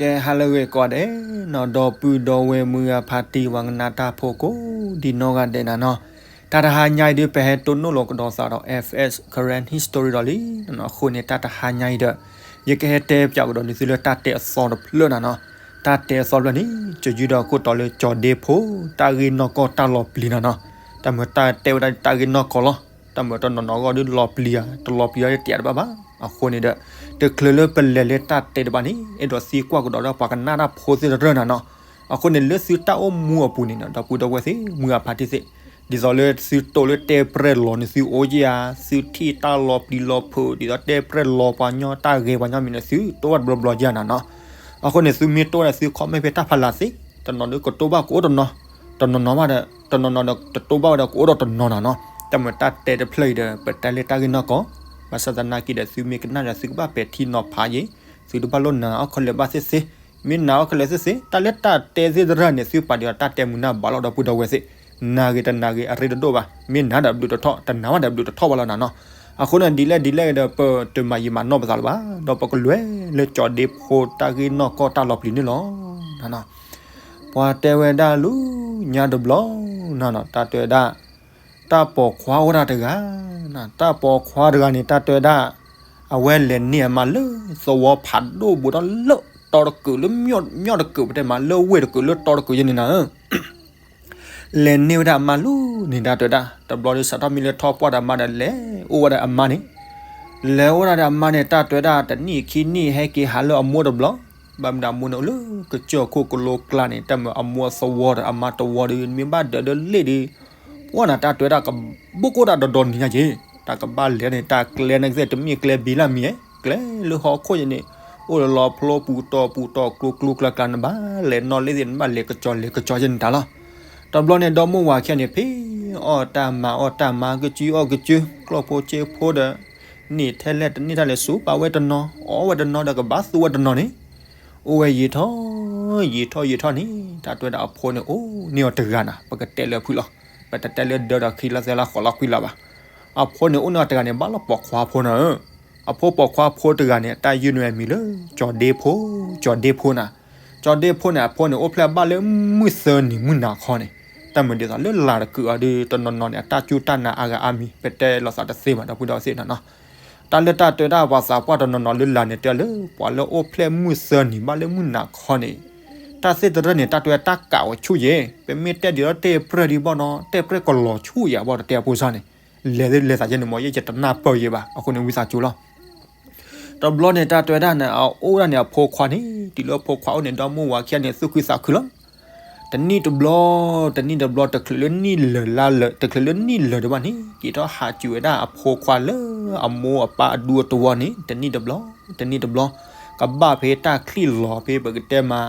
ကဲ ဟါလၢအဂ့ၤကိးဂၤဒဲးနီၤ, ဒီပုၢ်ဒီဝဲၢ်မုၢ်ဂၤဖါတံၢ် ပှၤကနၣ်တၢ်ဖိကိးဒံနီၢ်ဂၤဒဲးနၤနီၤ, တၢ်တဟါညါအံၤဒုး ပဟဲတိၢ်နီၣ်လိာ်ကဒီးသးဒီး F S Karen History ဒီးလံနီၤ. အဃိန့ၣ် တၢ်တဟါညါအံၤဒီး ယကဟဲတဲပၠးကဒီးန့ၢ်သုလၢတၢ်တဲအသီတဖျၢၣ်နၤနီၤ. တၢ်တဲအသီတဖျၢၣ်န့ၣ် ကယူဒီးခိၣ်တီလၢကၠီၤဒ့ဖိ တၢ်ဂ့ၢ်နီၢ်ကီၢ်တၢ်လီၤပျံၤနၤနီၤ. တၢ်မုာ်တၢ်တဲဝဲဒၣ်တၢ်ဂ့ၢ်နီၢ်ကီၢ်လီၤ. တၢ်မုာ်တနီၤနီၤအဂီၢ်ဒုးလီၤပျံၤဧါ တလီၤပျံၤအီၤတတဲတဘၣ်ဘၣ်. အဃိန့ၣ်ဒီး တချုးလၢပလဲၤလၢတၢ်တဲတဘၣ်န့ၣ် အဲၣ်ဒိးသံကွၢ်ကဒီးဒီးပှၤကနၣ်တၢ်ဖိသ့ၣ်တဖၣ်နၤနီၤ. အဃိန့ၣ် လၢသုတၢ်အိၣ်မူအပူၤန့ၣ်နီၤ ဒီပုၢ်ဒီဝဲၢ်သ့ၣ် မုၢ်ဂၤဖါတံၢ်သ့ၣ်, ဒ်သိးလၢသုတိၢ်လၢတဲပြဲၢ်လီၤန့ၣ် သုအိၣ်ဧါ, သုထံၣ်တၢ်လီၤပျံၤလီၤဖုး ဒ်သိးတဲပြဲၢ်လီၤပှၤညီ တၢ်ဂဲၤပှၤညီမံၤန့ၣ် သုတိၢ်ဘၣ်တဘျီဘျီဧါနၤနီၤ. အဃိန့ၣ် သုမ့ၢ်တိၢ်ဒီးသု comment ဖဲတၢ်ဖးလၢ်သ့, တနီၤဒုးကတိၢ်ဘၣ်ကအိၣ်တနီၤ, တနီၤနီၤဘၣ်ဒီး တနီၤနီၤဒီးတတိၢ်ဘၣ်ဝဲဒီးကအိၣ်ဒီးတနီၤနၤနီၤ. တၢ်မုာ်တၢ်တဲတဖျၢၣ်အံၤဒီး ပတဲလၢတၢ်ဂ့ၢ်နီၢ်ကီၢ်, ဘၣ်ဆၣ်သနာ်က့ဒီး သုမ့ၢ်ကနၣ်ဒီးသုကဘၣ်ပဲာ်ထံနီၤဖးယ့ၣ်, သုတဘၣ်လိၣ်နာ်အီၤခဲလၢာ်ဘၣ်သ့ၣ်သ့ၣ်, မ့ၢ်နာ်အီၤခဲလၢာ်သ့ၣ်သ့ၣ် တၢ်လၢတၢ်တဲသ့ၣ်တဖၣ်န့ၣ် သုပာ်ဒံးအီၤတၢ်တဲမုာ်နၢ်ဘၣ်လီၤ ဒီပုၢ်ဒီဝဲၢ်သ့ၣ်, နာ်ဂ့ၤတနာ်ဂ့ၤ အရ့တဒိၣ်ဘၣ်, မ့ၢ်နာ်ဒီးဘျုးတထီၣ် တနာ်ဘၣ်ဒီးဘျုးတထီၣ်ဘၣ်လီၤနၤနီၤ. အဃိန့ၣ် ဒ်လဲၣ်ဒ်လဲၣ်ဒီး ပတမၤယံာ်မၤနီၢ်ပသးလၢၤဘၣ်, ဒီးပကလဲၤလၢကၠီၤဒ့ဖိတၢ်ဂ့ၢ်နီၢ်ကီၢ်တၢ်လီၤပျံၤန့ၣ်လီၤ. ပှၤတဲဝဲဒၣ်လူညါတဘျီနၤနီၤ, တၢ်တဲဝဲဒၣ် တၢ်ပိာ်ခွါအိၣ်ဒၣ်တဂၤ, တၢ်ပိာ်ခွါတဂၤန့ၣ် တၢ်တဲဝဲဒၣ် အဝဲလဲၤန့ၢ်အမါလၢသဝီဖးဒိၣ်ဘူးဒီးလၢတီတကုာ်လၢ မၠီၣ်တကုာ်ပတဲမး လၢဝ့ၢ်တကုာ်လၢတီတကုာ်ယဲန့ၣ်နၤ လဲၤန့ၢ်ဝဲဒၣ်အမါလၢန့ၣ် တၢ်တဲဝဲဒၣ် တဘျီဒီး စးထီၣ်မံလၢထီၣ်ပှၢ်ဒီးအမါဒီး လဲၤအိၣ်ဝဲဒၣ်အမါန့ၣ်, လဲၤအိၣ်ဒၣ်ဒီးအမါန့ၣ် တၢ်တဲဝဲဒၣ် တနံၣ်ခံနံၣ်ဟဲက့ၤဟးလၢအမိၢ်တဘျီ, ဘၣ်မနုၤအမိၢ်န့ၣ်အိၣ်လၢကစၢၢ်ခိၣ်ကလိကျါန့ၣ် တၢ်မုာ်အမိၢ်အသဝီဒီးအမါတဝီဒီး မ့ၢ်ဘၣ်ဒၢးဒၢးလ့ၣ်ဒီး ပှၢ်နၤ တၢ်တဲဝဲဒၣ်ကဘိၣ်ကိၣ်တၢ်ဒီဒီနံၤညါက့ၤ, တၢ်ကဘၣ်လဲၤန့ၣ် တၢ်ကျဲန့ၣ်ကသ့ၣ်တမ့ၢ်ကျဲဘံလၢမံၤ, ကျဲလၢဟီၣ်ခိၣ်ယဲန့ၣ် အိၣ်လၢလီၤဖျိပူၤတီၤပူၤတီၤကျိၤကျိၤကျါကျါ နဘၣ်လဲၤနီၣ်လ့ၣ်သ့ၣ် နဘၣ်လဲၤကစီၤလဲၤကစီၤယဲန့ၣ်တၢ်လီၤ. တဘျီန့ၣ် ဒီမိၢ်ဝၤခံဂၤန့ၣ် ဖဲအီၣ်တၢ်မၤအီၣ်တၢ်မၤ ကစုအီၣ်ကစု ကျီၢ်ဖိစ့ဖိဒီး န့ၢ်ထဲလဲၣ်တန့ၢ်တၢ်လဲၣ် စူးပာ်ဝဲတနီၤ အီၣ်ဝဲတနီၤဒီးကဘၣ်သူဝဲတနီၤန့ၣ် အိၣ်ဝဲယံာ်ထီၣ် ယံာ်ထီၣ်ယံာ်ထီၣ်န့ၣ် တၢ်တဲဝဲဒၣ်အဖိန့ၣ် အိၣ်န့ၢ်အီၤတဂၤနၤ ပကတဲလၢအဖုၣ်လီၤ. ပတတဲလၢဒၢဒီးခံလီၤသၢလီၤဃိးလီၤခွံလီၤဘၣ်. အဖိန့ၣ်အိၣ်န့ၢ်အီၤတဂၤန့ၣ် ဘၣ်လီၤပိာ်ခွါဖိနီၤဧၢ. အဖိပိာ်ခွါဖိတဂၤန့ၣ် တၢ်ယုၢ်န့ၢ်အမံၤလၢ ကၠီၤဒ့ဖိ, ကၠီၤဒ့ဖိနၤ. ကၠီၤဒ့ဖိန့ၣ် အဖိန့ၣ် အိၣ်ဖျဲၣ်ဘၣ်လၢမုၢ်သၢနံၤမုၢ်နၤခီန့ၣ် တၢ်မုာ်ဒ်သိးလၢလၢ်တကုာ်အီၤဒီး တနီၤနီၤန့ၣ် အတၢ်စူၢ်တၢ်နာ်အါဂၤအါမံၤ ပတဲလိာ်သးတသ့ဘၣ် ဒီပုၢ်ဒီဝဲၢ်သ့ၣ်နၤနီၤ. တၢ်လၢတၢ်တဲဝဲဒၣ်ပှၤသးပှၢ်တနီၤနီၤလၢလၢ်န့ၣ် တဲလၢပှၤလၢအိၣ်ဖျဲၣ်မုၢ်သၢနံၤဘၣ်လၢမုၢ်နၤခီန့ၣ် တၢ်သ့ၣ်တဖၣ်န့ၣ် တၢ်တဲဝဲတၢ်ကးအီၤဆူၣ်ယဲၢ်, ပမ့ၢ်တဲဒ်သိးတဲပြဲၢ်ဒံးဘၣ်နီၤ တဲပြဲၢ်ကလီၤဆူၣ်ယဲၢ်ဘၣ် တတဲအဖိစၢ်န့ၣ် လဲၤသ့လဲၤသးယဲန့ၣ်မ့ၢ် ယဲယတနၢ်ပၢၢ်ယဲၢ်ဘၣ် အဃိန့ၣ်ဝံသးစူၤလီၤ. တဘျီန့ၣ် တၢ်တဲဝဲဒၣ်န့ၣ် အအိၣ်ဒၣ်န့ၣ် အဖိခွါန့ၣ် တုၤလၢအဖိခွါအိၣ်န့ၣ် ဒီမိၢ်ဝၤခံဂၤန့ၣ် သူၣ်ခုသးခုလီၤ. တနံၣ်တဘျီ တနံၣ်တဘျီ တချုးလၢနံၣ်လၢာ်လါလၢာ် တချုးလၢနံၣ်လၢာ်ဒံးဘၣ်န့ၣ် က့ၤထီၣ်ဟးစူၤဝဲဒၣ်အဖိခွါလၢအမိၢ်အပၢ်အဒူအတဝီန့ၣ် တနံၣ်တဘျီ တနံၣ်တဘျီ ကဘၣ်ဖဲတၢ်ချံၣ်လီၤဖဲပကတဲမး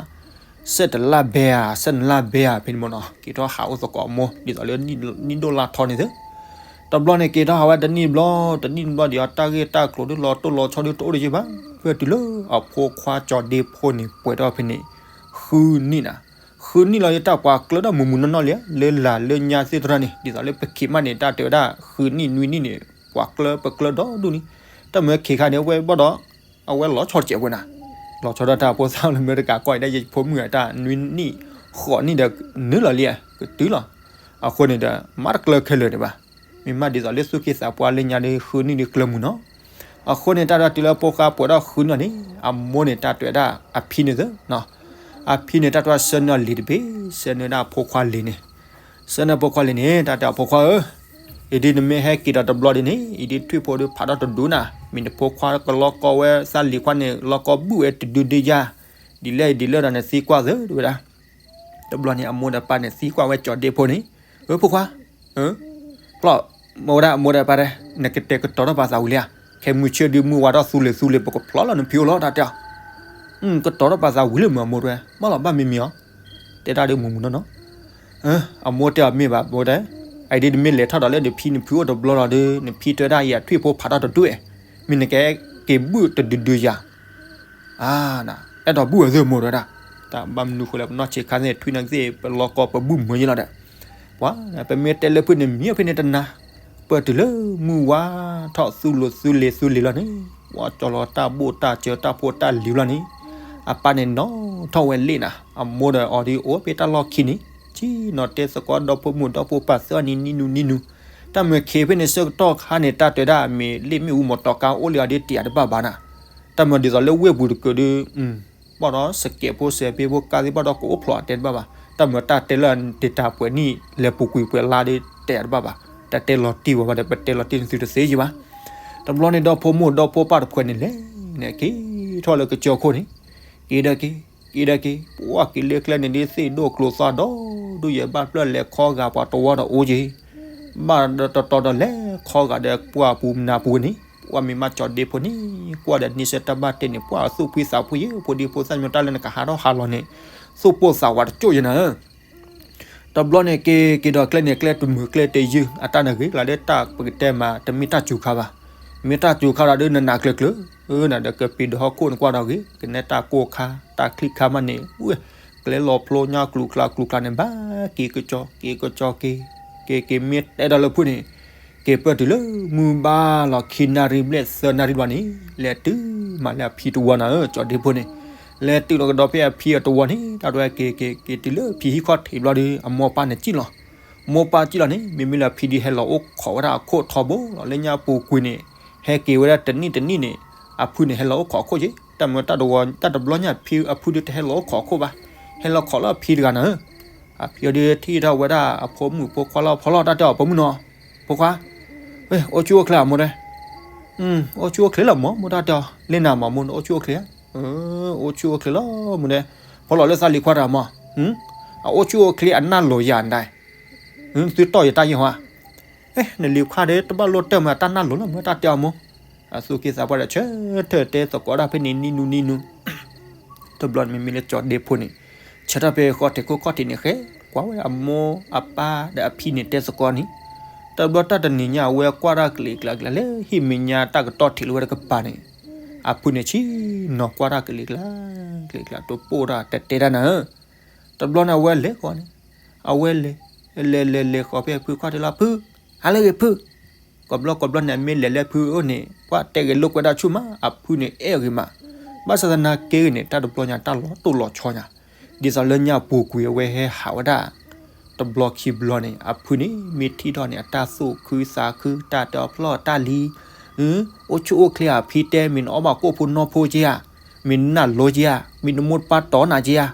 ဆဲးတလါဘဲဧါ ဆဲးနလါဘဲဧါ ဖဲန့ၣ်မ့ၢ်နီၤ က့ၤထီၣ်ဟးအိၣ်သကိးအမိၢ် ဒ်သိးလၢနံၣ်ဒိၣ်လါထီန့ၣ်သ့ တဘျီန့ၣ် က့ၤထီၣ်ဟးဝဲတနံၣ်တဘျီ တနံၣ်တဘျီဒီး တၢ်ဂ့ၢ်တၢ်ကျိၤဒ်လီၤတိၢ်လီၤဆီဒ်တအိၣ်ဒံးယဲၢ်ဘၣ်. ဖဲတုၤလၢအဖိခွါကၠီၤဒ့ဖိန့ၣ် ပှဲၤထီၣ်ဖဲန့ၣ် ဃုနံၣ်နၤ, ဃုနံၣ်လီၤ ယတၢ်ပှၤကျၢဒီးမုၢ်မုၢ်နီၢ်နီၢ်လံ လၢလၢ်လၢညါသ့ၣ်တဖၣ်န့ၣ် ဒ်သိးလၢပခံးမးန့ၣ် တၢ်တဲဝဲဒၣ် ဃုနံၣ်နွံနံၣ်န့ၣ် ပှၤကျၢပကျၢဒီဒူၣ်န့ၣ် တၢ်မ့ၢ်ခံခါန့ၣ် အဝဲဘၣ်ဒီး အဝဲလီၤဆီတစဲးဖိနၤ, လီၤဆီဒၣ်တၢ်ဖိသၣ်လၢမ့ၢ်တကးကီၢ်အံၤဒၣ်ယဖိမုၣ်အတၢ်နွံနံၣ် ဃိးနံၣ်ဒီးနုာ်လီၤလံ ကတုၤလီၤ. အဃိန့ၣ်ဒီး မ့ၢ်တကျၢခဲလၢာ်ဒံးဘၣ်. မ့ၢ်မးဒ်သိးလၢသူၣ်က့သးပှၢ်လၢညါဒီး ဃုနံၣ်ဒီးကျၢမုၢ်နီၤ. အဃိန့ၣ် တၢ်ဒၣ်တုၤလၢအဖိခွါပှဲၤထီၣ်ဃုနံၣ်လီၤန့ၣ် အမိၢ်န့ၣ် တၢ်တဲဝဲဒၣ်အဖံန့ၣ်သ့ အဖံန့ၣ် တၢ်တဲဝဲဆှၢန့ၢ်အီၤလံာ်တဘ့ၣ်, ဆှၢန့ၢ်ဝဲဒၣ်အဖိခွါလံာ်န့ၣ် ဆှၢန့ၢ်အဖိခွါလံာ်န့ၣ် တၢ်တဲအဖိခွါဧၢ, အံၤဒ်နမ့ၢ်ဟဲက့ၤဒီးတဘျီဒ်န့ၣ် အံၤဒ်ထွံၣ်ဖိဒီးဖးထီၣ်တဒုနၤ, မ့ၢ်နဖိခွါကလီကီဝဲသးလံၤခွါန့ၣ် လီကီဘုၣ်ဝဲတဒုဒုယၤ, ဒ်လဲၣ်ဒ်လဲၣ်ဒီးနသံကွၢ်သ့ တဲဝဲဒၣ်. တဘျီန့ၣ် အမိၢ်ဒီးပၢ်န့ၣ် သံကွၢ်ဝဲကၠီၤဒ့ဖိန့ၣ်, ဧၢ ဖိခွါ, ဖျီၣ်, မ့ၢ်ဝဲဒၣ်အမိၢ်ဒီးပၢ်တဲ နကတဲာ်ကတီၤထီၣ်ပာ်သးဝံၤလံဧါ, ခဲမုၢ်ဆ့ၣ်ဒုးမုၢ်ဝါထီၣ်သူလ့ၤသူလ့ၤ ပကဖျီၣ်လီၤနဖံအိၣ်လီၤ တၢ်တဲအီၤ ကတီၤထီၣ်ပာ်သးဝံၤလံမ့ၢ်အမိၢ်တဲဝဲ, ဘၣ်လီၤဘၣ်မံမံၤအီၤ, တဲတၢ်ဒုးမုၢ်မုၢ်နီၢ်နီၢ်, အမိၢ်တဲအီၤမ့ၢ်ဘၣ်မိၢ်တဲ, အံၤဒ်နမ့ၢ်လဲၤထီၣ်ဒီးလၢနဖံနဖုအိၣ်တဘျီလီၤဒီး နဖံတဲဒၣ်ယထွံၣ်ဖိဖးထီၣ်တဒုအဲ, မ့ၢ်နကဲက့ၤဘုၣ်တဒုဒုယၤ အါ, အဲၣ်ဒိးဘုၣ်အသ့မိၢ်တဲဝဲဒၣ်, တၢ်ဘၣ်မနုၤဃိလဲၣ် ပနီၢ်ဆံးခါသ့ၣ် ထွံၣ်န့ၣ်ကသ့ၣ် ပလီကီပဘုၣ်မုၢ်ယဲလီၤဒီး, ပှၤ, ပမ့ၢ်တဲလၢဖုၣ်န့ၣ်မံအီၤဖဲန့ၣ်တနၤ, ပတုၤလၢမုၢ်ဝါထီၣ်သူလ့ၤသူလ့ၤသူလ့ၤလီၤန့ၣ်, ပှၤကၠီၤလီၤတၢ်ဘိၣ်တၢ်စၢၤတၢ်ဖိတၢ်လံၤလီၤန့ၣ်, အပၢ်န့ၣ်နီၣ်ထီၣ်ဝဲလံာ်နၤ, အမိၢ်ဒီးအီၤဒ်အိၣ်ဖဲတၢ်လီၢ်ခံန့ၣ်, ဆ့ၣ်နီၤတဲသကိးဒီဖိမုၣ်ဒီဖိပၢ်သၢနံၤနံၤနူနံၤနူ, တၢ်မုာ်ခံဖဲန့ၣ်ဆၢကတီၢ်ခါန့ၣ် တၢ်တဲဒၣ်မ့ၢ်လ့ၣ်မ့ၣ်အူမီတီကါအိၣ်လံအီၤဒ်တယာ်တဘၣ်ဘၣ်နၤ, တၢ်မုာ်ဒ်သိးလၢဝ့ၢ်ပူၤတကုးဒီး ဘၣ်ဒီးစကဲးဖိစဲးဖ့ဖိကါသ့ၣ်ဘၣ်ဒီးကအိၣ်ဖျိးအတဲတဘၣ်ဘၣ်, တၢ်မုာ်တၢ်တဲလၢတတၤပှဲၤနံၣ် လဲၤပူၤကွံာ်ပှဲၤလါဒီးတယာ်တဘၣ်ဘၣ်, တၢ်တဲလီၤတံၢ်ဝဲဘၣ်ဒီး ပတဲလီၤတံၢ်နသုတသ့ယံၤဘၣ်. တဘျီန့ၣ်ဒီဖိမိၢ်ဒီဖိပၢ်တဖုန့ၣ်လဲၤန့ၣ်က့ၤထီၣ်လၢကစၢၢ်ခိၣ်န့ၣ်, က့ၤဒီးက့ၤ, က့ၤဒီးက့ၤ, ပှၤက့ၤလၢကျဲန့ၣ်ဒ်သ့ၣ်ဒိၣ်ကျိၤသွါဒီး ဒုးယဲၢ်ဘၣ်ဖျၢၣ်လဲၤခီဂာ်ပှၤတဝီဒီးအိၣ်က့ၤ, ဘၣ်ဒီးတတီဒီးလဲၤခီဂာ်ဒီးပှၢ်ပူၤမနၤပူၤန့ၣ်, ပှၤမ့ၢ်မးကၠီဒ့ဖိန့ၣ် ကွၢ်ဒီးန့ဆၢၣ်တၢ်ဘၣ်တဲန့ၣ် ပှၤသူၣ်ဖှံသးဖှံယဲ ဖိဒံဖိသၣ်မီတၢ်လၢနကဟးထီၣ်ဟးလီၤန့ၣ်, သူၣ်ပိၢ်သးဝးတကၠိၣ်ယဲနၤဧၢ တဘျီန့ၣ်က့ၤက့ၤဒီးကျဲန့ၣ်ကျဲတမုာ်ကျဲတယုၢ် အတၢ်နဂ့ၤကျါဒီးတၢ်ပကတဲမး တမ့ၢ်တၢ်စူၤခါဘၣ်, မ့ၢ်တၢ်စူၤခါဒီးနနးကျၢၤကျၢၤ, နဒီးကပံၤဒီးဟီၣ်ခိၣ်နကွၢ်ဒီးဂ့ၤ ကနဲတၢ်ကိၢ်ခါ တၢ်ချံခါမးန့ၣ်, ဝဲ ကျဲလီၤဖျိညါကျူၤကျါကျူၤကျါန့ၣ် ဘၣ်က့ၤကစီၤက့ၤကစီၤက့ၤ, က့ၤက့ၤမ့ၢ်တဲဒီးလၢဖုန့ၣ်, က့ၤပၢၢ်တုၤလၢမုၢ်ဘၣ်လီၤခံနၣ်ရံၣ်ဘျဲၣ်သၢနၣ်ရံၣ်ဘျီန့ၣ် လဲၤတုၤမးလၢအဖံတဝီနၤဧၢ ကၠီဒ့ဖိန့ၣ် လဲၤတုၤလီၤကဒီးဖဲအဖံအတဝီန့ၣ် တၢ်တဝဲက့ၤက့ၤက့ၤတုၤလၢဖံဟံၣ်ခီၣ်ထံးဘျီဒီး အမိၢ်ပၢ်န့ၣ်စံၣ်လီၤ, မိၢ်ပၢ်စံၣ်လီၤန့ၣ် မ့မ့ၢ်လၢအဖံဒ်ဟဲလီၤအိၣ်ခိးဝဲဒၣ်အခိၣ်ထီဘိလီၤ လၢညါပူၤကွံာ်န့ၣ်, ဟဲက့ၤဝဲဒၣ်တနံၣ်တနံၣ်န့ၣ်, အဖုန့ၣ်ဟဲလီၤအိၣ်ခိးအခိၣ်က့ၤ တၢ်မုာ်တၢ်တဘျီညါဖံအဖုဒ်တဟဲလီၤအိၣ်ခိးအခိၣ်ဘၣ်, ဟဲလီၤခိးလၢအဖံတဂၤနၤဧၢ, အဖံအီၤဒ်ထံၣ်ထီၣ်ဝဲဒၣ်အဖိမုၣ်ဖိခွါလၢအဖီလီၤတၢ်တဲအီၤ ဖိမုၣ်နီၤ, ဖိခွါ အိၣ်ဆူၣ်အိၣ်ချ့အမိၢ်ဒဲး, အိၣ်ဆူၣ်အိၣ်ချ့လီၤမိၢ် မိၢ်တၢ်တဲအီၤ လ့ၣ်နၤမးမိၢ် အိၣ်ဆူၣ်အိၣ်ချ့, အိၣ်ဆူၣ်အိၣ်ချ့လီၤမိၢ်ဒဲး, ဖီလီၤလၢသးလံၤခွါတဂၤမး, အအိၣ်ဆူၣ်အိၣ်ချ့အနၢ်လိၤယၤနၤ, သုတီၢ်ယတၢ်ယဲၢ်ဟီဧါ, နလံၤခွါဒီးတဘၣ်လိၣ်တၢၢ်မး တၢ်နၢ်လိၤလီၤမး တၢ်တဲအီၤမိၢ်, အသူၣ်က့သးပှၢ်ဒီးဆၢထၢၣ်တဲသကိးတၢ်ဖဲန့ၣ်နံၤနူနံၤနူ တဘျီန့ၣ်မ့မ့ၢ်လၢကၠီဒ့ဖိန့ၣ်, ဆၢထၢၣ်ဖဲဃီထံးခိၣ်ခီၣ်ထံးန့ၣ် ဃဲကွၢ်ဝဲအမိၢ်အပၢ်ဒီးအဖံန့ၣ်တဲသကိးန့ၣ်, တဘျီတၢ်တနံၤညါအဝဲကွၢ်တၢ်ကလံၤကျါကျါလၢဟံၣ်မဲာ်ညါတၢ်ကတီၢ်ထံးလၢဝဲတကပၤန့ၣ်, အဖုန့ၣ်ဆ့ၣ်နီၤကွၢ်တၢ်ကလံၤကျါ, ကလံၤကျါတပိၢ်တၢ်တတဲတၢ်နၤဧၢ, တဘျီန့ၣ်အဝဲလဲၤဃီန့ၣ်, အဝဲလဲၤ, လဲၤလဲၤလဲၤဃီၤဖဲအဖုခီၣ်ထံးလီၤ ဖု, ဟါလၢဂ့ၤဖု ကိးဘျီကိးဘျီန့ၣ် အမ့ၢ်လဲၤလၢဖုအအိၣ်န့ၣ် ပှၤတဲဂဲၤလိာ်ကွဲဒၣ်ဆူၣ်မး အဖုန့ၣ်အဲၣ်ဂ့ၤမး, ဘၣ်ဆၣ်သနာ်က့ဂ့ၤန့ၣ် တၢ်တဘျီညါတၢ်လီၤတိၢ်လီၤဆီညါ, ဒ်သိးလၢညါပူၤကွံာ်အဝဲဟဲဟးဝဲဒၣ် တဘျီခံဘျီန့ၣ် အဖုန့ၣ် မ့ၢ်ထံၣ်ထီၣ်န့ၣ် အတၢ်သူၣ်ခုသးခု တၢ်တဲအီၤဖျီၣ်တၢ်လံ, အိၣ်ဆူၣ်အိၣ်ချ့ဧါ ဖံတဲ မ့ၢ်နအီၣ်ဘၣ်ကိၣ်ဖိနီၢ်ဖိက့ဧါ, မ့ၢ်နနၢ်လိၤက့ဧါ, မ့ၢ်နမိၢ်ပၢ်တီနၤက့ဧါ,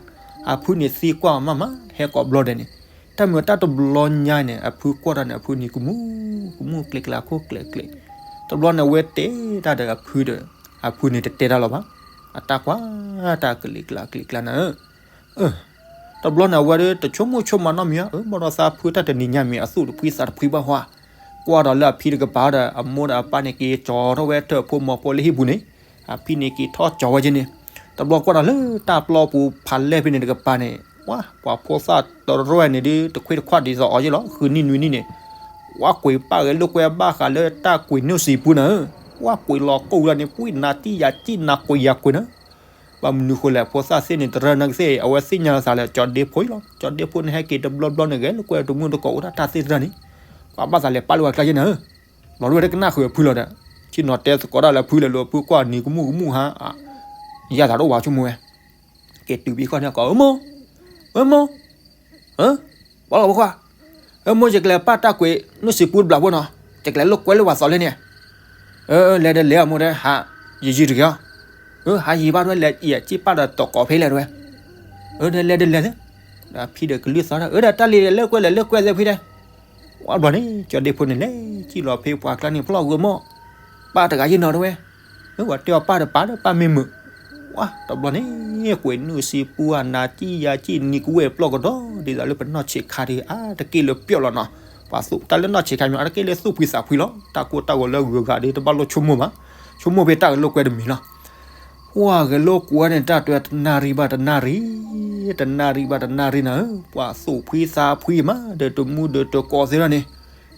အဖုန့ၣ်သံကွၢ်မးမး ဟဲကိးဘျီဒဲးန့ၣ်, တၢ်မုာ်တၢ်တဘျီညါန့ၣ် အဖုကွၢ်တၢ်န့ၣ် အဖုန့ၣ်ကမူၣ်, ကမူၣ်ကျဲကျဲခိၣ်ကျဲကျဲ, တဘျီန့ၣ် အဝဲတဲတၢ်ဒီးအဖုဒီး အဖုန့ၣ်တတဲတၢ်လီၤဘၣ်, အတၢ်ကွၢ်တၢ်ကလံၤကျါကလံၤကျါနၤဧၢ တဘျီန့ၣ် အဝဲဒီးတဆိကမိၣ်ဆိကမးနီတမံၤဧါ, အၢ ဘၣ်ဒီးသးဖုတၢ်တနံၤညါမ့ၢ်အသူၣ်တဖှံသးတဖှံဘၣ်ဟီဧါ, ကွၢ်ဒီးလၢအဖံတကပၤဒီး အမိၢ်ဒီးအပၢ်န့ၣ်က့ၤကၠီထီၣ်ဝဲထၢၣ်ဖိမီၤဖိလၢဟံၣ်ပူၤန့ၣ်, အဖံန့ၣ်က့ၤထီၣ်ကၠီဝဲက့ၤန့ၣ်, တဘျီကွၢ်ဒီးလၢတၢ်ပျီပူၤဖးလဲၢ်ဖဲန့ၣ်တကပၤန့ၣ်, ပှၤ ပှၤဖိသၣ်တရၢၢ်န့ၣ်ဒုး တခွ့တခွးဒ်သိးအီၤယ့ၣ်လီၤ ဃုနံၣ်နွံနံၣ်န့ၣ်, ပှၤကွံာ်ပၢ်ဂဲၤလိာ်ကွဲဘၣ်ဃးလၢတၢ်ကွံာ်နုာ်စံာ်ပူၤနၤဧၢ, ပှၤကွံာ်လီၤကိၢ်ဝံၤလီၤန့ၣ် ပှံၢ်နၤတံၢ်ယၤကံၣ်နၤကွံာ်ယၤကွံာ်နၤ ဘၣ်မနုၤဃိလဲၣ် ဖိသၣ်သ့ၣ်န့ၣ် တရၢၢ်နာ်က့သ့ၣ် အဝဲသ့ၣ်ညါလီၤသးလၢ ကၠီဒ့ဖိအံၤလီၤ. ကၠီဒ့ဖိန့ၣ် ဟဲက့ၤတဘျီဘျီန့ၣ် ဂဲၤလိာ်ကွဲတမုၢ်တကိးအိၣ်ဒၣ်တၢ်သ့ၣ်တဖၣ်န့ၣ်, ပှၤဘၣ်သးလဲၤပာ်လၢပှၤကျါယဲၢ်နၤဧၢ, လီၤဒိၣ်ဝဲတကနၣ်ဃုာ်အဖုလီၤဒီး, ဆ့ၣ်နီၤတဲသကိးတၢ်လၢဖုလဲၤလိာ်ဖုကွၢ်နံၤကမူၣ်ကမူၣ်ဟါ, ယၤသးတအိၣ်ဝဲဆိကမိၣ်ဝဲ, က့ၤတုၤဘံခီၣ်န့ၣ်ကိး ဧၢမိၢ်, ဧၢမိၢ် ပှၤလီၤဖိခွါ, အၢ မိၢ် ယကလဲၤပာ်တၢ်ကွံာ်နုာ်စံာ်ပူၤတဘျီဖိနီၤ, ယကလဲၤလိာ်ကွဲလၢပှၤသီလံန့ၣ်, အၢ လဲၤဒီးလဲၤအမိၢ်ဒီး ဟး, ယယုၢ်တဂ့ၤအီၤ, အၢ ဟးယံာ်ဘၣ်ဒွဲၣ်လဲၤအံၤ စံၣ်ပာ်ဒီးတီၤကိးဖဲလဲၣ်ဒွဲၣ်, အၢ ဒီးလဲၤဒီးလဲၤသ့, ဒီးဖံဒီးကလုၢ်သီဒီး အၢ ဒီးတၢ်လံၤလဲၤလိာ်ကွဲလဲၤလိာ်ကွဲသ့ဖံဒီး, ဝဲဘျီန့ၣ် ကၠီဒ့ဖိန့ၣ် လဲၤစံၣ်လီၤဖဲပှၤကျါန့ၣ် ဖျီၣ်ဂၢၢ်မိၢ်, ပၢ်တဂၤယဲၢ်နီၤတဝဲ အၢ ပှၤတဲအီၤပၢ်ဒီးပၢ်ဒီးပၢ်မ့ၢ်မုာ်, ဝဲတဘျီန့ၣ် ကွံာ်နုာ်စံာ်ပူၤအနၤကံၣ်ယၤကံၣ်နံၤကဝဲၢ်ပျီၢ်ကဒီး ဒ်သိးလၢပနီၢ်ဆံးခါဒီး အါတက့ၢ်လၢပျီၢ်လီၤနီၤ, ပှၤသူၣ်တၢ်လၢနီၢ်ဆံးခါမ့ၢ် အါတက့ၢ်လၢသူၣ်ဖှံသးဖှံလီၤ, တၢ်ကိၢ်တၢ်ဂီၤလၢဂုၤဂၤဒီး တဘၣ်လိၣ်ဆိကမိၣ်ဘၣ်, ဆိကမိၣ်ဖဲတၢ်ဂဲၤလိာ်ကွဲတမံၤလီၤ. ပှၤဂဲၤလိာ်ကွဲန့ၣ်တၢ်တွဲတနၣ်ရံၣ်ဘၣ်တနၣ်ရံၣ်, တနၣ်ရံၣ်ဘၣ်တနၣ်ရံၣ်နၤဧၢ, ပှၤသူၣ်ဖှံသးဖှံမး ဒီးတမူဒီးတကိးသ့ၣ်တဖၣ်န့ၣ်,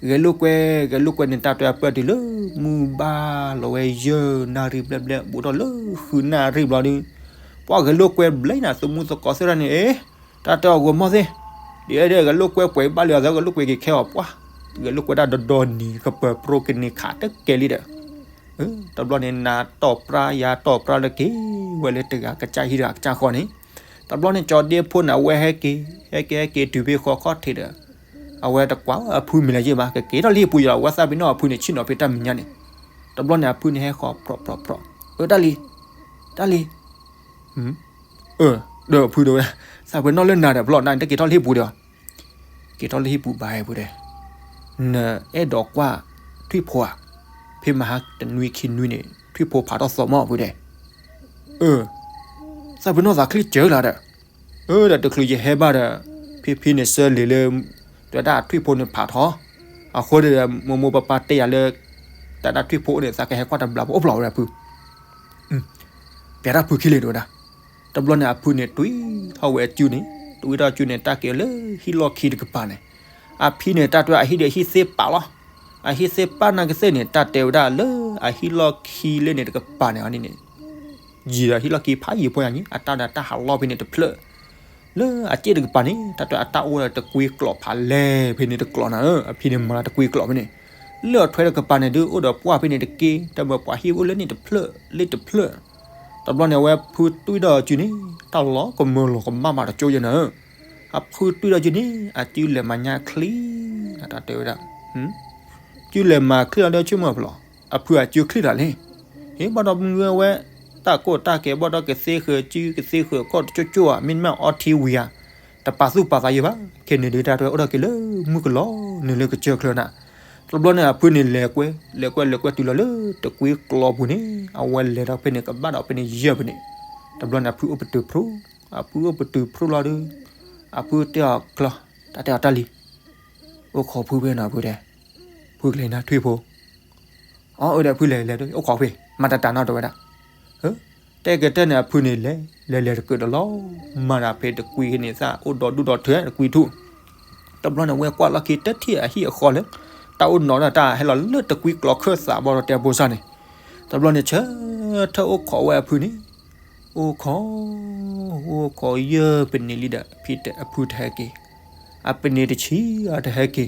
ဂဲၤလိာ်ကွဲ ဂဲၤလိာ်ကွဲန့ၣ် တၢ်တွဲအပၢၢ်တုၤလၢ မုၢ်ဘၣ်လီၤဝဲယဲၢ်နၣ်ရံၣ်ဘျဲၣ်ဘျဲၣ် ဘူးထီၣ်လၢဃုနၣ်ရံၣ်ဘျီဒီး, ပှၤဂဲၤလိာ်ကွဲဘျဲၣ်နၤ သမူသကိးသ့ၣ်တဖၣ်န့ၣ်, တၢ်တဲအီၤဂီၤမီၢ်သ့ၣ်, ဒ်အံၤဒ်ဂဲၤလိာ်ကွဲပှဲၤဘၣ်လံအီၤသး ဂဲၤလိာ်ကွဲက့ၤခဲအီၤပှၤ, ဂဲၤလိာ်ကွဲဒၣ်ဒီဒီနံၤ ကပၢၤပြိကန့ၢ်ခးတကဲလံဒီး ပှၤ တဘျီန့ၣ် နၤတီၢ်ပြါယၤတီၢ်ပြါလၢက့ၤဝဲလၢတဂၤကစၢ်ဟံၣ်တဂၤကစၢ်ဃီန့ၣ်, တဘျီန့ၣ် ကၠီဒ့ဖိန့ၣ် အဝဲဟဲက့ၤ ဟဲက့ၤဟဲက့ၤတုၤဖဲဃီခီၣ်ထံးဒီး အဝဲတကွၢ်အဖုမံၤလၢၤယဲၢ်ဘၣ် ကက့ၤထီၣ်လၢဟံၣ်ပူၤယီၤလီၤ အဝဲသးပ့ၤနီၣ်အဖုန့ၣ် ဆ့ၣ်နီၤဖဲတၢ်မဲာ်ညါန့ၣ်, တဘျီန့ၣ် အဖုန့ၣ်ဟဲဃီၤဖြီဖြီဖြီ, အၢ တၢ်လံၤ, တၢ်လံၤ, အၢ ဒီးဖုဒီးဝဲ သးပ့ၤနီၣ်လၢနၤဒီး ပလီၢ်နၤန့ၣ် တက့ၤထီၣ်လၢဟံၣ်ပူၤဒီး က့ၤထီၣ်လၢဟံၣ်ပူၤဘၣ်ဟဲပူၤဒီး နအဲၣ်ဒိးကွၢ်ထွံၣ်ဖိဧါ, ဖဲမဟါတနွံခံနွံန့ၣ် ထွံၣ်ဖိဖးထီၣ်သီမီၢ်ပူၤဒီး, အၢ သးပ့ၤနီၣ်သးချ့စၢၤလီၤဒီး, အၢ ဒီးတချုးယဟဲဘၣ်ဒီး ဖံဖံန့ၣ်ဆၢလံာ်လၢ တဝဲဒၣ်ထွံၣ်ဖိန့ၣ်ဖးထီၣ်, အဃိဒီး မိၢ်မိၢ်ပၢ်ပၢ်တဲယၤလၢ တၢ်ဒၣ်ထွံၣ်ဖိန့ၣ် သးကဟဲကွၢ်တဘျီဖိအိၣ်ဖျိးဝဲဒၣ်ဖု ပျဲတၢ်ဖုခံလံတဝဲဒၣ်, တဘျီန့ၣ် အဖုန့ၣ်တွံထီၣ်ဝဲအစုန့ၣ်, တွံထီၣ်စုန့ၣ် တၢ်က့ၤလၢဟံၣ်လီၢ်ခံတကပၤန့ၣ်, အဖံန့ၣ် တၢ်တွဲအဟံၣ်ဒီးဟံၣ်သ့ပာ်လီၤ, အဟံၣ်သ့ပာ်နာ်ကသ့ၣ်န့ၣ် တၢ်တဲဝဲဒၣ်လၢအဟံၣ်လီၢ်ခံလၢန့ၣ်တကပၤန့ၣ်န့ၣ်, ယံာ်ဒီးဟံၣ်လီၢ်ခံဖးယံာ်ဖိယၤန့ၣ် အတၢ်ဒီးတၢ်ဟးလီၢ်ဖဲန့ၣ်တဖျၢၣ်, လၢအစ့ၣ်တကပၤန့ၣ် တၢ်တွဲအတၢ်အိၣ်ဒီးတကွံကျိာ်ဖးလဲၢ်ဖဲန့ၣ်တကျိာ်နၤဧၢ, အဖံန့ၣ်မၤတကွံကျိာ်ဖဲန့ၣ်, လၢအထွဲတကပၤန့ၣ်ဒုး အိၣ်ဒီးပှၢ်ဖဲန့ၣ်တက့ၢ်, တၢ်မၤပှၤဟံၣ်အိၣ်လၢန့ၣ်တဖျၢၣ်လၢတဖျၢၣ်, တဘျီန့ၣ် အဝဲဖုတွံထီၣ်စုန့ၣ် တၢ်လီၤကမၢလီၤကမၣ်မးတကၠိယဲၢ်နၤဧၢ, အဖုတွံထီၣ်စုန့ၣ် အစုလဲၤမၤညါချံ, တၢ်တဲဝဲဒၣ် စုလဲၤမၤချံလီၤဒီးဆိကမိၣ်ဖဲလီၤ, အဖုအစုချံတၢ်လံ, ဟ့ၣ်ဘၣ်ဒီးမုၢ်ဝဲဝဲ, တၢ်ကိၢ်တၢ်ကဲဘၣ်ဒီးကသ့ဃၢၤစုကသ့ဃၢၤကီၢ်တကၠိကၠိဧါ မ့တမ့ၢ်အီထံဝံၤဧါ, တပာ်သူၣ်ပာ်သးယဲၢ်ဘၣ်, ခဲန့ၣ်ဒုး တၢ်တွဲအိၣ်ထီၣ်က့ၤလၢမုၢ်ကလီၤနုာ်လၢကစၢၢ်ချၢနၤ, တဘျီန့ၣ် အဖုန့ၣ်လဲၤကွဲ လဲၤကွဲလဲၤကွဲတုၤလီၤလၢတကွံကျိာ်ပူၤန့ၣ် အဝဲလဲၤဒီးဖဲန့ၣ်ကဘၣ်ဒီးဖဲန့ၣ်ယဲၢ်ဖဲန့ၣ်, တဘျီန့ၣ် အဖုအိၣ်ပတုာ်ဖျိ, အဖုအိၣ်ပတုာ်ဖျိလီၤဒီး, အဖုတဲအီၤကျီ, တၢ်တဲအီၤတၢ်လံၤ, အိၣ်ခိးဖုဖဲနီၤဖုတဲ, ဖုကလဲၤနၤထွံၣ်ဖိ, အီ အၢဒီးဖုလဲၤလဲၤဒီး အိၣ်ခိးဖဲ မၤတၢ်တၢ်နီတဝဲဒၣ်, တဲကတဲန့ၣ် အဖုန့ၣ်လဲၤ လဲၤလဲၤတကၢၢ်ဒီးလီၤ, မၤတၢ်ဖဲတကွံန့ၣ်သၣ်အိၣ်ဒီးဒူၣ်ဒီးထၢတကွံထူၣ်, တဘျီန့ၣ် ဝဲကွၢ်လီၢ်ခံတထံၣ်အဟံၣ်အဃီလၢ တၢ်အိၣ်နီၤဒီးတၢ်ဟဲလီၤလၢတကွံကျိာ်ခၢၣ်သးဘၣ်ဒီးတဲဖိစၢ်န့ၣ်, တဘျီန့ၣ် ဆၢထၢၣ်အိၣ်ခိးဝဲအဖုန့ၣ်, အိၣ်ခိး, အိၣ်ခိးယဲၢ်ပနံၤလံဒီး ဖံတဲအဖုတဟဲက့ၤ, အပနံၤတဆံအတဟဲက့ၤ,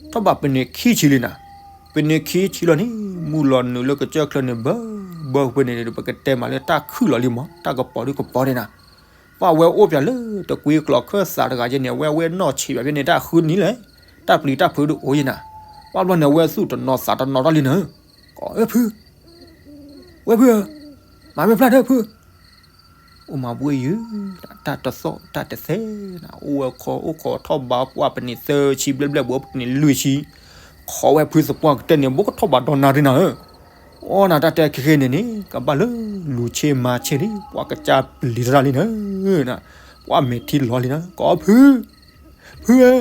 ထီၣ်ဘးပနံၤခံဆံလံနၤ, ပနံၤခံဆံလီၤန့ၣ် မုၢ်လီၤနုာ်လၢကစၢၢ်ချၢန့ၣ် ဘၢဘၢဖဲန့ၣ်ဒီး ပကတဲမးလၢတၢ်ခုၣ်လီၤလံမး တၢ်ကပီၤဒုကပီၤန့ၣ်နၤ, ပှၤဝဲအိၣ်ပၠးလၢတကွံကျိာ်ခၢၣ်သးတဂၤယဲန့ၣ် အဝဲအဝဲနီၢ်ဆံးဘၣ်ဖဲန့ၣ် တၢ်ဃုနံၤလဲၣ်, တၢ်ပျံၤတၢ်ဖုးဒုအိၣ်ယဲနၤ, ပှၤဘျီန့ၣ် အဝဲသူၣ်တနီၤသးတနီၤတၢ်လံနၤ, ကီးဖု ဝဲဖုဧၢ, မၤမ့ၢ်ဖျါထၢၣ်ဖု, အိၣ်မၤဘှ့ၣ်ယုၢ်, တၢ်တသီၣ်တၢ်တသဲနၤ, အိၣ်ဝဲခိးအိၣ်ခိးထီၣ်ဘးပှၢ်ပနံၤသၢဆံဘျဲၣ်ဘျဲၣ် ဘိပနံၤလွံၢ်ဆံ, ခိးဝဲဖုသပှၢ်ကတၢၢ်န့ၣ် ဘိကထီၣ်ဘးဒီးနၤဒ်နၤဧၢ, အိၣ်နၤတၢ်တဲခဲခဲန့ၣ်န့ၣ် ကဘၣ်လၢလူၤဆ့မၤဆ့လံ ပှၤကစၢ်ပျံၤတၢ်လံနၤ, ပှၤမဲာ်ထံလီၤလံနၤ, ကီးဖု, ဖုဧၢ,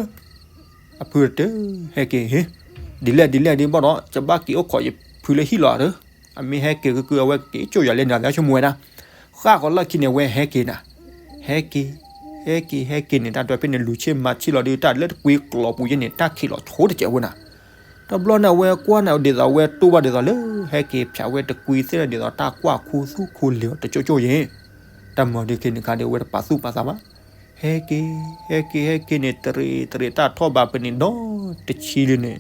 အဖုတဟဲက့ၤ, ဒ်လဲၣ်ဒ်လဲၣ်ဒ်ဘၣ်ဒီး ယဘၣ်က့ၤအိၣ်ခိးယဖုလၢဟံၣ်လီၤဒီး, အမ့ၢ်ဟဲက့ၤကကုအဝဲက့ၤကၠိၣ်ယၤလဲၣ်နၤ လၢဆိကမိၣ်ဝဲဒၣ်, ဃၣ်ဃီလီၢ်ခံန့ၣ် အဝဲဟဲက့ၤနၤ, ဟဲက့ၤ, ဟဲက့ၤဟဲက့ၤန့ၣ် တၢ်ဒွဲဖဲန့ၣ် လူၤဆ့မၤဆ့လီၤဒီး တၢ်လၢတကွံကျိာ်ပူၤယဲန့ၣ် တၢ်ခံးလီၤဆိတစဲးဝဲနၤ, တဘျီန့ၣ် အဝဲကွၢ်န့ၣ်ဒ်သိး အဝဲတူၢ်ဘၣ်ဒ်သိးလၢ ဟဲက့ၤဖၠးဝဲတကွံသ့ၣ်န့ၣ် ဒ်သိးတၢ်ကွၢ်ခူသူၣ်ခူလံၤအီၤတကၠိၣ်ကၠိၣ်ယဲ, တၢ်မၤဒုးက့ၤန့ၣ်ခါဒီး အဝဲတပာ်သူၣ်ပာ်သးဘၣ် ဟဲက့ၤ, ဟဲက့ၤဟဲက့ၤန့ၣ် တရံးတရံးတၢ်ထီၣ်ဘးပနံၤဒီတဆံလံန့ၣ်,